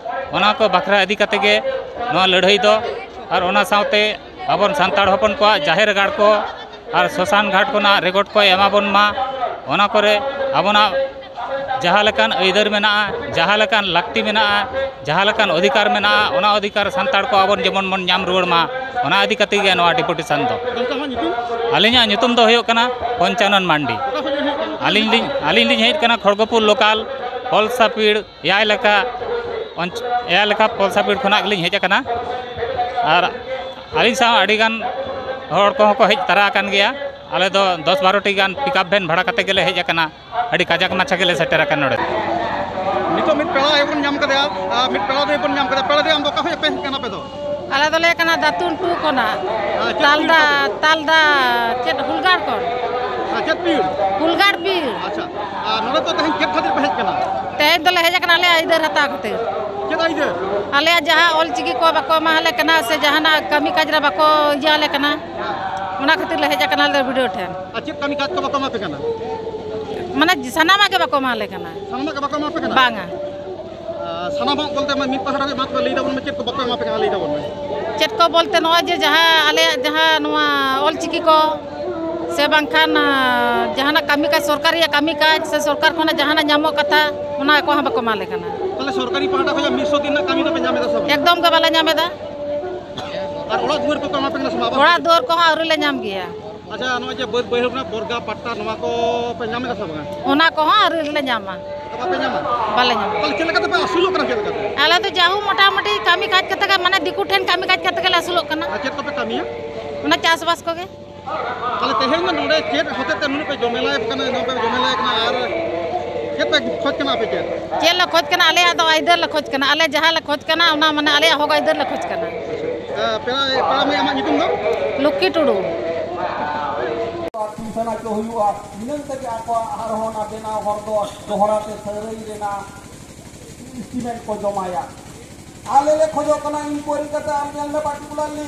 ᱚᱱᱟ ᱠᱚ ᱵᱟᱠᱷᱨᱟ ᱤᱫᱤ ᱠᱟᱛᱮ ᱜᱮ ᱱᱚᱣᱟ ᱞᱟᱹᱲᱦᱟᱹᱭ ᱫᱚ᱾ ᱟᱨ ᱚᱱᱟ ᱥᱟᱶᱛᱮ ᱟᱵᱚᱱ ᱥᱟᱱᱛᱟᱲ ᱦᱚᱯᱚᱱ ᱠᱚᱣᱟᱜ ᱡᱟᱦᱮᱨ ᱜᱟᱲ ᱠᱚ ᱟᱨ ᱥᱚᱥᱟᱱ ᱜᱷᱟᱴ ᱠᱷᱚᱱᱟᱜ ᱨᱮᱠᱚᱨᱰ ᱠᱚᱭ ᱮᱢᱟ ᱵᱚᱱ ᱢᱟ᱾ ᱚᱱᱟ ᱠᱚᱨᱮ ᱟᱵᱚᱱᱟᱜ ᱡᱟᱦᱟᱸ ᱞᱮᱠᱟᱱ ᱟᱹᱭᱫᱟᱹᱨ ᱢᱮᱱᱟᱜᱼᱟ, ᱡᱟᱦᱟᱸ ᱞᱮᱠᱟᱱ ᱞᱟᱹᱠᱛᱤ ᱢᱮᱱᱟᱜᱼᱟ, ᱡᱟᱦᱟᱸ ᱞᱮᱠᱟᱱ ᱚᱫᱷᱤᱠᱟᱨ ᱢᱮᱱᱟᱜᱼᱟ, ᱚᱱᱟ ᱚᱫᱷᱤᱠᱟᱨ ᱥᱟᱱᱛᱟᱲ ᱠᱚ ᱟᱵᱚᱱ ᱡᱮᱢᱚᱱ ᱵᱚᱱ ᱧᱟᱢ ᱨᱩᱣᱟᱹᱲ ᱢᱟ, ᱚᱱᱟ ᱤᱫᱤ ᱠᱟᱛᱮ ᱜᱮ ᱱᱚᱣᱟ ᱰᱮᱯᱩᱴᱮᱥᱚᱱ ᱫᱚ᱾ ᱜᱚᱢᱠᱮ, ᱟᱢᱟᱜ ᱧᱩᱛᱩᱢ? ᱟᱹᱞᱤᱧᱟᱜ ᱧᱩᱛᱩᱢ ᱫᱚ ᱦᱩᱭᱩᱜ ᱠᱟᱱᱟ ᱯᱚᱧᱪᱟᱱᱚᱱ ᱢᱟᱱᱰᱤ᱾ ᱚᱠᱟ ᱠᱷᱚᱱ ᱵᱮᱱ ᱦᱮᱡ ᱟᱠᱟᱱᱟ? ᱟᱹᱞᱤᱧ ᱞᱤᱧ, ᱟᱹᱞᱤᱧ ᱞᱤᱧ ᱦᱮᱡ ᱟᱠᱟᱱᱟ ᱠᱷᱚᱲᱜᱚᱯᱩᱨ ᱞᱳᱠᱟᱞ ᱯᱚᱞᱥᱟᱯᱤᱲ ᱮᱭᱟᱭ ᱞᱮᱠᱟ ᱚᱧᱪ-, ᱮᱭᱟᱭ ᱞᱮᱠᱟ ᱯᱚᱞᱥᱟᱯᱤᱲ ᱠᱷᱚᱱᱟᱜ ᱜᱮᱞᱤᱧ ᱦᱮᱡ ᱟᱠᱟᱱᱟ᱾ ᱟᱨ ᱟᱹᱞᱤᱧ ᱥᱟᱶ ᱟᱹᱰᱤᱜᱟᱱ ᱦᱚᱲ ᱠᱚᱦᱚᱸ ᱠᱚ ᱦᱮᱡ ᱛᱟᱨᱟ ᱟᱠᱟᱱ ᱜᱮᱭᱟ᱾ ᱟᱞᱮ ᱫᱚ ᱫᱚᱥ ᱵᱟᱨᱚ ᱴᱤ ᱜᱟᱱ ᱯᱤᱠᱟᱯ ᱵᱷᱮᱱ ᱵᱷᱟᱲᱟ ᱠᱟᱛᱮ ᱜᱮᱞᱮ ᱦᱮᱡ ᱟᱠᱟᱱᱟ᱾ ᱟᱹᱰᱤ ᱠᱟᱡᱟᱠ ᱢᱟᱪᱷᱟ ᱜᱮᱞᱮ ᱥᱮᱴᱮᱨ ᱟᱠᱟᱱᱟ ᱱᱚᱰᱮ᱾ ᱱᱤᱛᱚᱜ ᱢᱤᱫ ᱯᱮᱲᱟ ᱟᱭᱳ ᱵᱚᱱ ᱧᱟᱢ ᱠᱟᱫᱮᱭᱟ, ᱟᱨ ᱢᱤᱫ ᱯᱮᱲᱟ ᱫᱟᱹᱭ ᱵᱚᱱ ᱧᱟᱢ ᱠᱟᱫᱮᱭᱟ᱾ ᱯᱮᱲᱟ ᱫᱟᱹᱭ, ᱟᱢ ᱫᱚ ᱚᱠᱟ ᱠᱷᱚᱱ ᱯᱮ ᱦᱮᱡ ᱠᱟᱱᱟ ᱟᱯᱮ ᱫᱚ? ᱟᱞᱮ ᱫᱚᱞᱮ ᱦᱮᱡ ᱠᱟᱱᱟ ᱫᱟᱛᱩᱱ ᱴᱩ ᱠᱷᱚᱱᱟᱜ᱾ ᱟᱨ ᱪᱮᱫ ᱛᱟᱞᱫᱟ, ᱯᱮ ᱧᱩᱛᱩᱢ? ᱛᱟᱞᱫᱟ, ᱪᱮᱫ ᱦᱩᱞᱜᱟᱲ ᱠᱷᱚᱱ᱾ ᱟᱨ ᱪᱮᱫ ᱯᱤᱲ? ᱦᱩᱞᱜᱟᱲ ᱯᱤᱲ᱾ ᱟᱪᱪᱷᱟ, ᱟᱨ ᱱᱚᱰᱮ ᱫᱚ ᱛᱮᱦᱮᱧ ᱪᱮᱫ ᱠᱷᱟᱹᱛᱤᱨ ᱯᱮ ᱦᱮᱡ ᱠᱟᱱᱟ? ᱛᱮᱦᱮᱧ ᱫᱚᱞᱮ ᱦᱮᱡ ᱟᱠᱟᱱᱟ ᱟᱞᱮᱭᱟᱜ ᱟᱹᱭᱫᱟᱹᱨ ᱦᱟᱛᱟᱣ ᱠᱷᱟᱹᱛᱤᱨ᱾ ᱪᱮᱫ ᱟᱹᱭᱫᱟᱹᱨ? ᱟᱞᱮᱭᱟᱜ ᱡᱟᱦᱟᱸ ᱚᱞ ᱪᱤᱠᱤ ᱠᱚ ᱵᱟᱠᱚ ᱮᱢᱟ ᱞᱮ ᱠᱟᱱᱟ, ᱥᱮ ᱡᱟᱦᱟᱱᱟᱜ ᱠᱟᱹᱢᱤ ᱠᱟᱡᱽ ᱨᱮ ᱵᱟᱠᱚ ᱤᱭᱟᱹ ᱟᱞᱮ ᱠᱟᱱᱟ, ᱚᱱᱟ ᱠᱷᱟᱹᱛᱤᱨ ᱞᱮ ᱦᱮᱡ ᱟᱠᱟᱱᱟ ᱟᱞᱮ ᱵᱤ ᱰᱤ ᱳ ᱴᱷᱮᱱ᱾ ᱟᱨ ᱪᱮᱫ ᱠᱟᱹᱢᱤ ᱠᱟᱡᱽ ᱠᱚ ᱵᱟᱠᱚ ᱮᱢᱟ ᱯᱮ ᱠᱟᱱᱟ? ᱢᱟᱱᱮ ᱥᱟᱱᱟᱢᱟᱜ ᱜᱮ ᱵᱟᱠᱚ ᱮᱢᱟ ᱞᱮ ᱠᱟᱱᱟ᱾ ᱥᱟᱱᱟᱢᱟᱜ ᱜᱮ ᱵᱟᱠᱚ ᱮᱢᱟ ᱯᱮ ᱠᱟᱱᱟ? ᱵᱟᱝᱟ᱾ ᱟᱨ ᱥᱟᱱᱟᱢᱟᱜ ᱵᱚᱞᱛᱮ ᱢᱟ ᱢᱤᱫ ᱯᱟᱦᱴᱟ ᱨᱮ ᱢᱟ ᱛᱚᱵᱮ ᱞᱟᱹᱭ ᱛᱟᱵᱚᱱ ᱢᱮ, ᱪᱮᱫ ᱠᱚ ᱵᱟᱠᱚ ᱮᱢᱟ ᱯᱮ ᱠᱟᱱᱟ, ᱞᱟᱹᱭ ᱛᱟᱵᱚᱱ ᱢᱮ᱾ ᱪᱮᱫ ᱠᱚ ᱵᱚᱞᱛᱮ ᱱᱚᱜᱼᱚᱭ ᱡᱮ ᱡᱟᱦᱟᱸ ᱟᱞᱮᱭᱟᱜ ᱡᱟᱦᱟᱸ ᱱᱚᱣᱟ ᱚᱞ ᱪᱤᱠᱤ ᱠᱚ ᱥᱮ ᱵᱟᱝᱠᱷᱟᱱ, ᱟᱸ, ᱡᱟᱦᱟᱱᱟᱜ ᱠᱟᱹᱢᱤ ᱠᱟᱡᱽ, ᱥᱚᱨᱠᱟᱨᱤᱭᱟᱜ ᱠᱟᱹᱢᱤ ᱠᱟᱡᱽ ᱥᱮ ᱥᱚᱨᱠᱟᱨ ᱠᱷᱚᱱᱟᱜ ᱡᱟᱦᱟᱱᱟᱜ ᱧᱟᱢᱚᱜ ᱠᱟᱛᱷᱟ, ᱚᱱᱟ ᱠᱚᱦᱚᱸ ᱵᱟᱠᱚ ᱮᱢᱟ ᱞᱮ ᱠᱟᱱᱟ᱾ ᱛᱟᱦᱞᱮ ᱥᱚᱨᱠᱟᱨᱤ ᱯᱟᱦᱴᱟ ᱠᱷᱚᱱᱟᱜ ᱢᱤᱫ ᱥᱚ ᱫᱤᱱ ᱨᱮᱱᱟᱜ ᱠᱟᱹᱢᱤ ᱫᱚᱯᱮ ᱧᱟᱢ ᱮᱫᱟ ᱥᱮ ᱵᱟᱝ? ᱮᱠᱫᱚᱢ ᱜᱮ ᱵᱟᱞᱮ ᱧᱟᱢ ᱮᱫᱟ᱾ ᱟᱨ ᱚᱲᱟᱜ ᱫᱩᱣᱟᱹᱨ ᱠᱚᱠᱚ ᱮᱢᱟ ᱯᱮ ᱠᱟᱱᱟ ᱥᱮ ᱵᱟᱝ? ᱟᱵᱟᱨ ᱚᱲᱟᱜ ᱫᱩᱣᱟᱹᱨ ᱠᱚᱦᱚᱸ ᱟᱹᱣᱨᱤ ᱞᱮ ᱧᱟᱢ ᱜᱮᱭᱟ᱾ ᱟᱪᱪᱷᱟ, ᱱᱚᱜᱼᱚᱭ ᱡᱮ ᱵᱟᱹᱫᱽ ᱵᱟᱹᱭᱦᱟᱹᱲ ᱨᱮᱱᱟᱜ ᱵᱚᱨᱜᱟ ᱯᱟᱴᱴᱟ, ᱱᱚᱣᱟ ᱠᱚ ᱯᱮ ᱧᱟᱢ ᱮᱫᱟ ᱥᱮ ᱵᱟᱝ? ᱚᱱᱟ ᱠᱚᱦᱚᱸ ᱟᱹᱣᱨᱤ ᱞᱮ ᱧᱟᱢᱟ᱾ ᱵᱟᱯᱮ ᱧᱟᱢᱟ? ᱵᱟᱞᱮ ᱧᱟᱢᱟ᱾ ᱛᱟᱦᱞᱮ ᱪᱮᱫ ᱞᱮᱠᱟ ᱛᱮᱯᱮ ᱟᱹᱥᱩᱞᱚᱜ ᱠᱟᱱᱟ, ᱪᱮᱫ ᱞᱮᱠᱟ ᱛᱮ? ᱟᱞᱮ ᱫᱚ ᱡᱟᱦᱩ ᱢᱚᱴᱟᱢᱩᱴᱤ ᱠᱟᱹᱢᱤ ᱠᱟᱡᱽ ᱠᱟᱛᱮ ᱜᱮ, ᱢᱟᱱᱮ ᱫᱤᱠᱩ ᱴᱷᱮᱱ ᱠᱟᱹᱢᱤ ᱠᱟᱡᱽ ᱠᱟᱛᱮ ᱜᱮᱞᱮ ᱟᱹᱥᱩᱞᱚᱜ ᱠᱟᱱᱟ᱾ ᱟᱨ ᱪᱮᱫ ᱠᱚᱯᱮ ᱠᱟᱹᱢᱤᱭᱟ? ᱚᱱᱟ ᱪᱟᱥᱵᱟᱥ ᱠᱚᱜᱮ᱾ ᱛᱟᱦᱞᱮ ᱛᱮᱦᱮᱧ ᱫᱚ ᱱᱚᱰᱮ ᱪᱮᱫ ᱦᱚᱛᱮᱡ ᱛᱮ ᱱᱩᱱᱟᱹᱜ ᱯᱮ ᱡᱚᱢᱮᱞᱟᱭ ᱠᱟᱱᱟ, ᱱᱚᱣᱟ ᱯᱮ ᱡᱚᱢᱮᱞᱟᱭ ᱠᱟᱱᱟ ᱟᱨ ᱪᱮᱫ ᱯᱮ ᱠᱷᱚᱡᱽ ᱠᱟᱱᱟ ᱟᱯᱮ ᱪᱮᱫ? ᱪᱮᱫ ᱞᱮ ᱠᱷᱚᱡᱽ ᱠᱟᱱᱟ? ᱟᱞᱮᱭᱟᱜ ᱫᱚ ᱟᱹᱭᱫᱟᱹᱨ ᱞᱮ ᱠᱷᱚᱡᱽ ᱠᱟᱱᱟ᱾ ᱟᱞᱮ ᱡᱟᱦᱟᱸ ᱞᱮ ᱠᱷᱚᱡᱽ ᱠᱟᱱᱟ, ᱚᱱᱟ ᱢᱟᱱᱮ ᱟᱞᱮᱭᱟᱜ ᱦᱚᱠ ᱟᱹᱭᱫᱟᱹᱨ ᱞᱮ ᱠᱷᱚᱡᱽ ᱠᱟᱱᱟ᱾ ᱯᱮᱲᱟ ᱯᱮᱲᱟ ᱢᱟᱹᱭ, ᱟᱢᱟᱜ ᱧᱩᱛᱩᱢ ᱫᱚ? ᱞᱚᱠᱠᱷᱤ ᱴᱩᱰᱩ᱾ ᱟᱹᱛᱩ ᱥᱮᱬᱟ ᱦᱚᱪᱚ ᱦᱩᱭᱩᱜᱼᱟ, ᱤᱱᱟᱹᱝ ᱛᱮᱜᱮ ᱟᱠᱚᱣᱟᱜ ᱟᱨᱦᱚᱸ ᱚᱱᱟ ᱵᱮᱱᱟᱣ ᱦᱚᱨ ᱫᱚ ᱫᱚᱦᱲᱟ ᱛᱮ ᱥᱟᱹᱨᱟᱹᱭ ᱨᱮᱱᱟᱜ ᱤᱥᱴᱤᱢᱮᱴ ᱠᱚ ᱡᱚᱢᱟᱭᱟ᱾ ᱟᱞᱮ ᱞᱮ ᱠᱷᱚᱡᱚᱜ ᱠᱟᱱᱟ, ᱤᱱᱠᱩᱭᱟᱨᱤ ᱠᱟᱛᱮ ᱟᱢ ᱧᱮᱞ ᱢᱮ, ᱯᱟᱨᱴᱤᱠᱩᱞᱟᱨᱞᱤ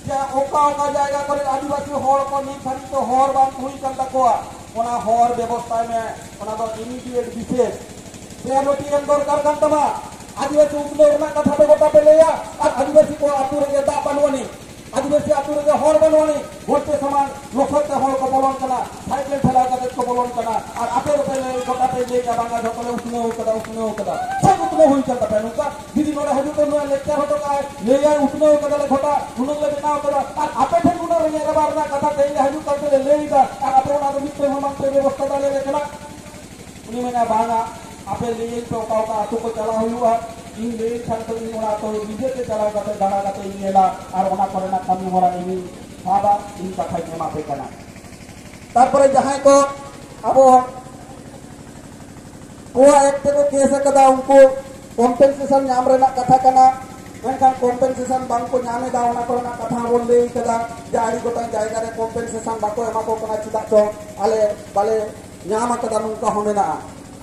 ᱡᱮ ᱚᱠᱟ ᱚᱠᱟ ᱡᱟᱭᱜᱟ ᱠᱚᱨᱮ ᱟᱹᱫᱤᱵᱟᱹᱥᱤ ᱦᱚᱲ ᱠᱚ ᱱᱤᱛ ᱫᱷᱟᱹᱵᱤᱡ ᱛᱮ ᱦᱚᱨ ᱵᱟᱝ ᱦᱩᱭ ᱠᱟᱱ ᱛᱟᱠᱚᱣᱟ, ᱚᱱᱟ ᱦᱚᱨ ᱵᱮᱵᱚᱥᱛᱷᱟᱭ ᱢᱮ᱾ ᱚᱱᱟ ᱫᱚ ᱤᱢᱤᱰᱤᱭᱮᱴ ᱵᱤᱥᱮᱥ ᱯᱮ ᱱᱳᱴᱤ ᱮᱢ ᱫᱚᱨᱠᱟᱨ ᱠᱟᱱ ᱛᱟᱢᱟ᱾ ᱟᱹᱫᱤᱵᱟᱹᱥᱤ ᱩᱛᱱᱟᱹᱣ ᱨᱮᱱᱟᱜ ᱠᱟᱛᱷᱟ ᱯᱮ ᱜᱚᱴᱟ ᱯᱮ ᱞᱟᱹᱭᱟ, ᱟᱨ ᱟᱹᱫᱤᱵᱟᱹᱥᱤ ᱠᱚ ᱟᱹᱛᱩ ᱨᱮᱜᱮ ᱫᱟᱜ ᱵᱟᱹᱱᱩᱜ ᱟᱹᱱᱤᱡ, ᱟᱹᱫᱤᱵᱟᱹᱥᱤ ᱟᱹᱛᱩ ᱨᱮᱜᱮ ᱦᱚᱨ ᱵᱟᱹᱱᱩᱜ ᱟᱹᱱᱤᱡ, ᱜᱚᱴᱮ ᱥᱟᱢᱟᱱ ᱞᱚᱥᱚᱫ ᱛᱮ ᱦᱚᱲ ᱠᱚ ᱵᱚᱞᱚᱱ ᱠᱟᱱᱟ, ᱥᱟᱭᱠᱮᱞ ᱴᱷᱮᱞᱟᱣ ᱠᱟᱛᱮ ᱠᱚ ᱵᱚᱞᱚᱱ ᱠᱟᱱᱟ, ᱟᱨ ᱟᱯᱮ ᱫᱚᱯᱮ ᱞᱟᱹᱭ ᱜᱚᱴᱟ ᱯᱮ ᱞᱟᱹᱭᱮᱫᱼᱟ, ᱵᱟᱝᱟ ᱡᱷᱚᱛᱚ ᱞᱮ ᱩᱛᱱᱟᱹᱣ ᱠᱟᱫᱟ, ᱩᱛᱱᱟᱹᱣ ᱠᱟᱫᱟ᱾ ᱪᱮᱫ ᱩᱛᱱᱟᱹᱣ ᱦᱩᱭ ᱠᱟᱱ ᱛᱟᱯᱮᱭᱟ? ᱱᱚᱝᱠᱟ ᱡᱩᱫᱤ ᱱᱚᱰᱮ ᱦᱤᱡᱩᱜ ᱛᱮ ᱱᱚᱣᱟ ᱞᱮᱠᱪᱟᱨ ᱦᱚᱴᱚ ᱠᱟᱜᱼᱟᱭ, ᱞᱟᱹᱭᱟᱭ ᱩᱛᱱᱟᱹᱣ ᱠᱟᱫᱟᱞᱮ ᱜᱷᱚᱴᱟ, ᱱᱩᱱᱟᱹᱜ ᱞᱮ ᱵᱮᱱᱟᱣ ᱠᱟᱫᱟ, ᱟᱨ ᱟᱯᱮ ᱴᱷᱮᱱ ᱱᱩᱱᱟᱹᱜ ᱨᱮᱸᱜᱮᱡ ᱨᱟᱵᱟᱝ ᱨᱮᱱᱟᱜ ᱠᱟᱛᱷᱟ ᱛᱮᱦᱮᱧ ᱞᱮ ᱦᱤᱡᱩᱜ ᱠᱟᱱ ᱛᱮᱞᱮ ᱞᱟᱹᱭ ᱮᱫᱟ, ᱟᱨ ᱟᱯᱮ ᱚᱱᱟ ᱫᱚ ᱢᱤᱫᱴᱮᱱ ᱦᱚᱸ ᱵᱟᱝ ᱯᱮ ᱵᱮᱵᱚᱥᱛᱷᱟ ᱫᱟᱲᱮᱭᱟᱞᱮ ᱠᱟᱱᱟ᱾ ᱩᱱᱤ ᱢᱮᱱᱟ, ᱵᱟᱝᱟ, ᱟᱯᱮ ᱞᱟᱹᱭᱟᱹᱧ ᱯᱮ ᱚᱠᱟ ᱚᱠᱟ ᱟᱹᱛᱩ ᱠᱚ ᱪᱟᱞᱟᱣ ᱦᱩᱭᱩᱜᱼᱟ, ᱤᱧ ᱞᱟᱹᱭᱟᱹᱧ ᱠᱷᱟᱱ ᱫᱚ ᱤᱧ ᱚᱱᱟ ᱟᱹᱛᱩ ᱱᱤᱡᱮ ᱛᱮ ᱪᱟᱞᱟᱣ ᱠᱟᱛᱮ ᱫᱟᱬᱟ ᱠᱟᱛᱮ ᱤᱧ ᱧᱮᱞᱟ, ᱟᱨ ᱚᱱᱟ ᱠᱚᱨᱮᱱᱟᱜ ᱠᱟᱹᱢᱤ ᱦᱚᱨᱟ ᱤᱧᱤᱧ ᱥᱟᱵᱟ, ᱤᱧ ᱠᱟᱛᱷᱟᱧ ᱮᱢᱟ ᱯᱮ ᱠᱟᱱᱟ᱾ ᱛᱟᱨᱯᱚᱨᱮ ᱡᱟᱦᱟᱸᱭ ᱠᱚ ᱟᱵᱚ ᱯᱳᱣᱟ ᱮᱠᱴ ᱛᱮᱠᱚ ᱠᱮᱥ ᱟᱠᱟᱫᱟ, ᱩᱱᱠᱩ ᱠᱚᱢᱯᱮᱱᱥᱮᱥᱚᱱ ᱧᱟᱢ ᱨᱮᱱᱟᱜ ᱠᱟᱛᱷᱟ ᱠᱟᱱᱟ, ᱢᱮᱱᱠᱷᱟᱱ ᱠᱚᱢᱯᱮᱱᱥᱮᱥᱚᱱ ᱵᱟᱝ ᱠᱚ ᱧᱟᱢ ᱮᱫᱟ, ᱚᱱᱟ ᱠᱚᱨᱮᱱᱟᱜ ᱠᱟᱛᱷᱟ ᱦᱚᱸ ᱵᱚᱱ ᱞᱟᱹᱭ ᱠᱟᱫᱟ ᱡᱮ ᱟᱹᱰᱤ ᱜᱚᱴᱟᱝ ᱡᱟᱭᱜᱟ ᱨᱮ ᱠᱚᱢᱯᱮᱱᱥᱮᱥᱚᱱ ᱵᱟᱠᱚ ᱮᱢᱟ ᱠᱚ ᱠᱟᱱᱟ, ᱪᱮᱫᱟᱜ ᱪᱚᱝ ᱟᱞᱮ ᱵᱟᱞᱮ ᱧᱟᱢ ᱟᱠᱟᱫᱟ, ᱱᱚᱝᱠᱟ ᱦᱚᱸ ᱢᱮᱱᱟᱜᱼᱟ᱾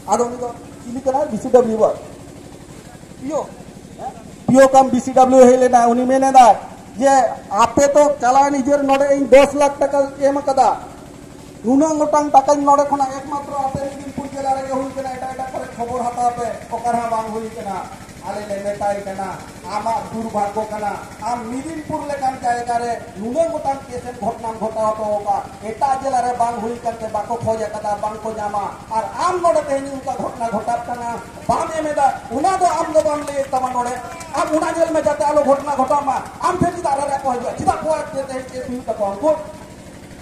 ᱟᱫᱚ ᱩᱱᱤ ᱫᱚ ᱪᱤᱞᱤ ᱠᱟᱱᱟᱭ? ᱵᱤ ᱥᱤ ᱰᱟᱵᱞᱤᱭᱩ ᱵᱟ? ᱯᱤ ᱳ? ᱯᱤ ᱳ ᱠᱟᱢ ᱵᱤ ᱥᱤ ᱰᱟᱵᱞᱤᱭᱩ ᱦᱮᱡ ᱞᱮᱱᱟ, ᱩᱱᱤ ᱢᱮᱱ ᱮᱫᱟᱭ ᱡᱮ ᱟᱯᱮ ᱛᱚ ᱪᱟᱞᱟᱣᱮᱱ ᱤᱭᱟᱹ ᱨᱮ ᱱᱚᱰᱮ ᱤᱧ ᱫᱚᱥ ᱞᱟᱠᱷ ᱴᱟᱠᱟ ᱮᱢ ᱟᱠᱟᱫᱟ, ᱱᱩᱱᱟᱹᱜ ᱜᱚᱴᱟᱝ ᱴᱟᱠᱟᱧ ᱱᱚᱰᱮ ᱠᱷᱚᱱᱟᱜ ᱮᱠᱢᱟᱛᱨᱚ ᱟᱯᱮ ᱢᱮᱫᱤᱱᱯᱩᱨ ᱡᱮᱞᱟ ᱨᱮᱜᱮ ᱦᱩᱭ ᱠᱟᱱᱟ, ᱮᱴᱟᱜ ᱮᱴᱟᱜ ᱠᱚᱨᱮ ᱠᱷᱚᱵᱚᱨ ᱦᱟᱛᱟᱣ ᱯᱮ, ᱚᱠᱟ ᱨᱮᱦᱚᱸ ᱵᱟᱝ ᱦᱩᱭ ᱠᱟᱱᱟ᱾ ᱟᱞᱮ ᱞᱮ ᱢᱮᱛᱟᱭ ᱠᱟᱱᱟ, ᱟᱢᱟᱜ ᱫᱩᱨᱵᱷᱟᱜᱽᱜᱚ ᱠᱟᱱᱟ, ᱟᱢ ᱢᱮᱫᱤᱱᱯᱩᱨ ᱞᱮᱠᱟᱱ ᱡᱟᱭᱜᱟ ᱨᱮ ᱱᱩᱱᱟᱹᱜ ᱜᱚᱴᱟᱝ ᱠᱮᱥ ᱮᱢ ᱜᱷᱚᱴᱱᱟᱢ ᱜᱷᱚᱴᱟᱣ ᱦᱚᱴᱚ ᱟᱠᱟᱫ, ᱮᱴᱟᱜ ᱡᱮᱞᱟ ᱨᱮ ᱵᱟᱝ ᱦᱩᱭ ᱠᱟᱱᱛᱮ ᱵᱟᱠᱚ ᱠᱷᱚᱡᱽ ᱟᱠᱟᱫᱟ, ᱵᱟᱝ ᱠᱚ ᱧᱟᱢᱟ, ᱟᱨ ᱟᱢ ᱱᱚᱰᱮ ᱛᱮᱦᱮᱧ ᱚᱱᱠᱟ ᱜᱷᱚᱴᱱᱟ ᱜᱷᱚᱴᱟᱜ ᱠᱟᱱᱟ, ᱵᱟᱢ ᱮᱢ ᱮᱫᱟ, ᱚᱱᱟ ᱫᱚ ᱟᱢ ᱫᱚ ᱵᱟᱢ ᱞᱟᱹᱭᱮᱫ ᱛᱟᱢᱟ ᱱᱚᱰᱮ᱾ ᱟᱢ ᱚᱱᱟ ᱧᱮᱞ ᱢᱮ ᱡᱟᱛᱮ ᱟᱞᱚ ᱜᱷᱚᱴᱱᱟ ᱜᱷᱚᱴᱟᱜ ᱢᱟ, ᱟᱢ ᱴᱷᱮᱱ ᱪᱮᱫᱟᱜ ᱨᱟᱨᱟ ᱠᱚ ᱦᱤᱡᱩᱜᱼᱟ, ᱪᱮᱫᱟᱜ ᱠᱚ ᱟᱡ ᱛᱮ ᱛᱮᱦᱮᱧ ᱠᱮᱥ ᱦᱩᱭᱩᱜ ᱛᱟᱠᱚᱣᱟ ᱩᱱᱠᱩ?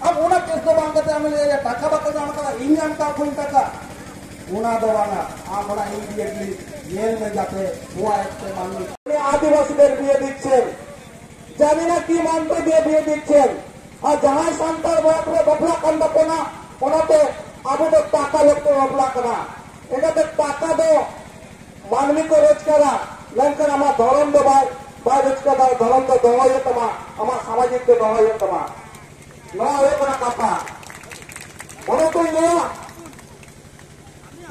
ᱟᱢ ᱚᱱᱟ ᱠᱮᱥ ᱫᱚ ᱵᱟᱝ ᱠᱟᱛᱮ ᱟᱢ ᱞᱟᱹᱭᱟ ᱴᱟᱠᱟ ᱵᱟᱠᱚ ᱧᱟᱢ ᱟᱠᱟᱫᱟ, ᱤᱧ ᱧᱟᱢ ᱟᱠᱟᱫ ᱠᱚᱣᱟᱧ ᱴᱟᱠᱟ, ᱚᱱᱟ ᱫᱚ ᱵᱟᱝᱟ᱾ ᱟᱢ ᱚᱱᱟ ᱤᱢᱤᱰᱤᱭᱮᱴᱞᱤ ᱧᱮᱞ ᱢᱮ ᱡᱟᱛᱮ ᱱᱚᱣᱟ ᱮᱠᱴ ᱛᱮ ᱵᱟᱝ ᱦᱩᱭᱩᱜ᱾ আপনি আদিবাসীদের বিয়ে দিচ্ছেন, জানি না কি মন্ত্র দিয়ে বিয়ে দিচ্ছেন, ᱟᱨ ᱡᱟᱦᱟᱸᱭ ᱥᱟᱱᱛᱟᱲ ᱵᱚᱭᱦᱟ ᱠᱚ ᱵᱟᱯᱞᱟᱜ ᱠᱟᱱ ᱛᱟᱵᱚᱱᱟ, ᱚᱱᱟᱛᱮ ᱟᱵᱚ ᱫᱚ ᱴᱟᱠᱟ ᱞᱟᱹᱜᱤᱫ ᱛᱮ ᱵᱟᱯᱞᱟᱜ ᱠᱟᱱᱟ᱾ ᱮᱱᱠᱷᱟᱱ ᱴᱟᱠᱟ ᱫᱚ ᱢᱟᱹᱱᱢᱤ ᱠᱚ ᱨᱳᱡᱽᱜᱟᱨᱟ, ᱢᱮᱱᱠᱷᱟᱱ ᱟᱢᱟᱜ ᱫᱷᱚᱨᱚᱢ ᱫᱚ ᱵᱟᱭ, ᱵᱟᱭ ᱨᱳᱡᱽᱜᱟᱨ ᱫᱟᱲᱮᱭᱟᱜᱼᱟ᱾ ᱫᱷᱚᱨᱚᱢ ᱫᱚ ᱫᱚᱦᱚᱭ ᱦᱩᱭᱩᱜ ᱛᱟᱢᱟ, ᱟᱢᱟᱜ ᱥᱟᱢᱟᱡᱤᱠ ᱫᱚ ᱫᱚᱦᱚᱭ ᱦᱩᱭᱩᱜ ᱛᱟᱢᱟ᱾ ᱱᱚᱣᱟ ᱦᱩᱭᱩᱜ ᱠᱟᱱᱟ ᱠᱟᱛᱷᱟ᱾ ᱚᱱᱟ ᱠᱚᱧ ᱞᱟᱹᱭᱟ,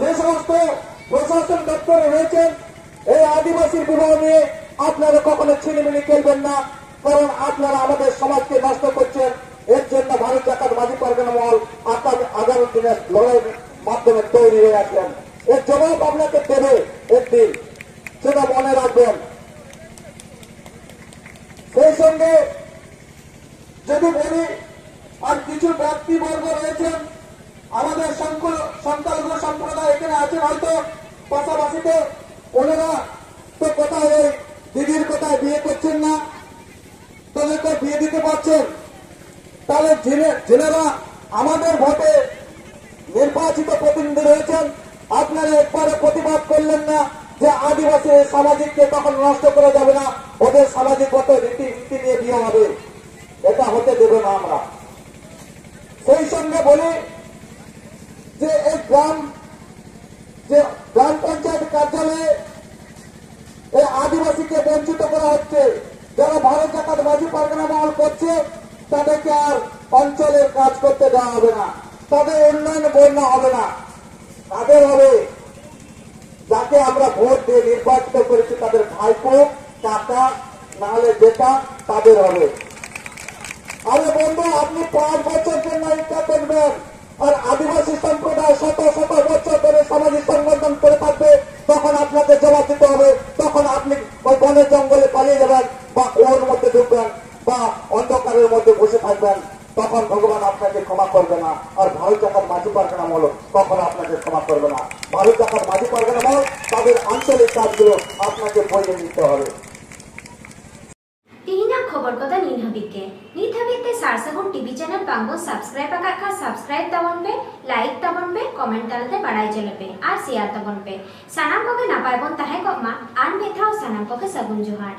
যে সমস্ত প্রশাসন দপ্তরে রয়েছেন, এই আদিবাসীর বিবাহ নিয়ে আপনারা কখনো ছিনিমিনি খেলবেন না, কারণ আপনারা আমাদের সমাজকে নষ্ট করছেন। এর জন্য ভারত জাকাত মাঝি পারগানা মহল আগামী, আগামী দিনের লড়াইয়ের মাধ্যমে তৈরি হয়ে আছেন। এর জবাব আপনাকে দেবে একদিন, সেটা মনে রাখবেন। সেই সঙ্গে যদি বলি, আর কিছু ব্যক্তিবর্গ রয়েছেন আমাদের সংখ্য-, সংখ্যালঘু সম্প্রদায় এখানে আছেন হয়তো, পাশাপাশিতে ওনারা তো কোথায় ওই দিদির কোথায় বিয়ে করছেন না, তাদেরকে বিয়ে দিতে পারছেন। তাহলে যিনি, যিনারা আমাদের ভোটে নির্বাচিত প্রতিনিধি রয়েছেন, আপনারা একবারও প্রতিবাদ করলেন না যে আদিবাসী এই সামাজিককে তখন নষ্ট করা যাবে না, ওদের সামাজিকগত রীতি নীতি নিয়ে বিয়ে হবে, এটা হতে দেব না আমরা। সেই সঙ্গে বলি যে এই গ্রাম, যে গ্রাম পঞ্চায়েত কার্যালয়ে এই আদিবাসীকে বঞ্চিত করা হচ্ছে। যারা ভারত জাকাত মাঝি পারগানা মহল করছে, তাদেরকে আর অঞ্চলের কাজ করতে দেওয়া হবে না, তাদের উন্নয়ন বন্যা হবে না। তাদের হবে, যাকে আমরা ভোট দিয়ে নির্বাচিত করেছি, তাদের ভাইপো, কাকা, নাহলে যেটা, তাদের হবে। আরে বন্ধু, আপনি পাঁচ বছর জন্য ইচ্ছা করবেন, আর আদিবাসী সম্প্রদায় শত শত বছর ধরে সামাজিক সংগঠন করে থাকবে, তখন আপনাকে জবাব দিতে হবে। তখন আপনি ওই বনে জঙ্গলে পালিয়ে যাবেন, বা কুয়োর মধ্যে ঢুকবেন, বা অন্ধকারের মধ্যে বসে থাকবেন, তখন ভগবান আপনাকে ক্ষমা করবে না। আর ভারত জাকাত মাঝি পারগানা মহল কখনো আপনাকে ক্ষমা করবে না। ভারত জাকাত মাঝি পারগানা মহল তাদের আঞ্চলিক কাজগুলো আপনাকে বইয়ে নিতে হবে। ᱛᱮᱦᱮᱧᱟᱜ ᱠᱷᱚᱵᱚᱨ ᱠᱚᱫᱚ ᱱᱤᱱ ᱦᱟᱹᱵᱤᱡ ᱜᱮ᱾ ᱱᱤᱛ ᱦᱟᱹᱵᱤᱡ ᱛᱮ ᱥᱟᱨᱥᱟᱹᱜᱩᱱ ᱴᱤᱵᱷᱤ ᱪᱮᱱᱮᱞ ᱵᱟᱝ ᱵᱚᱱ ᱥᱟᱵᱥᱠᱨᱟᱭᱤᱵ ᱟᱠᱟᱫ ᱠᱷᱟᱱ ᱥᱟᱵᱥᱠᱨᱟᱭᱤᱵ ᱛᱟᱵᱚᱱ ᱯᱮ, ᱞᱟᱭᱤᱠ ᱛᱟᱵᱚᱱ ᱯᱮ, ᱠᱚᱢᱮᱱᱴ ᱛᱟᱞᱟᱛᱮ ᱵᱟᱲᱟᱭ ᱦᱚᱪᱚ ᱞᱮᱯᱮ ᱟᱨ ᱥᱮᱭᱟᱨ ᱛᱟᱵᱚᱱ ᱯᱮ᱾ ᱥᱟᱱᱟᱢ ᱠᱚᱜᱮ ᱱᱟᱯᱟᱭ ᱵᱚᱱ ᱛᱟᱦᱮᱸ ᱠᱚᱜ ᱢᱟ᱾ ᱟᱨ ᱢᱤᱫ ᱫᱷᱟᱣ ᱥᱟᱱᱟᱢ ᱠᱚᱜᱮ ᱥᱟᱹᱜᱩᱱ ᱡᱚᱦᱟᱨ᱾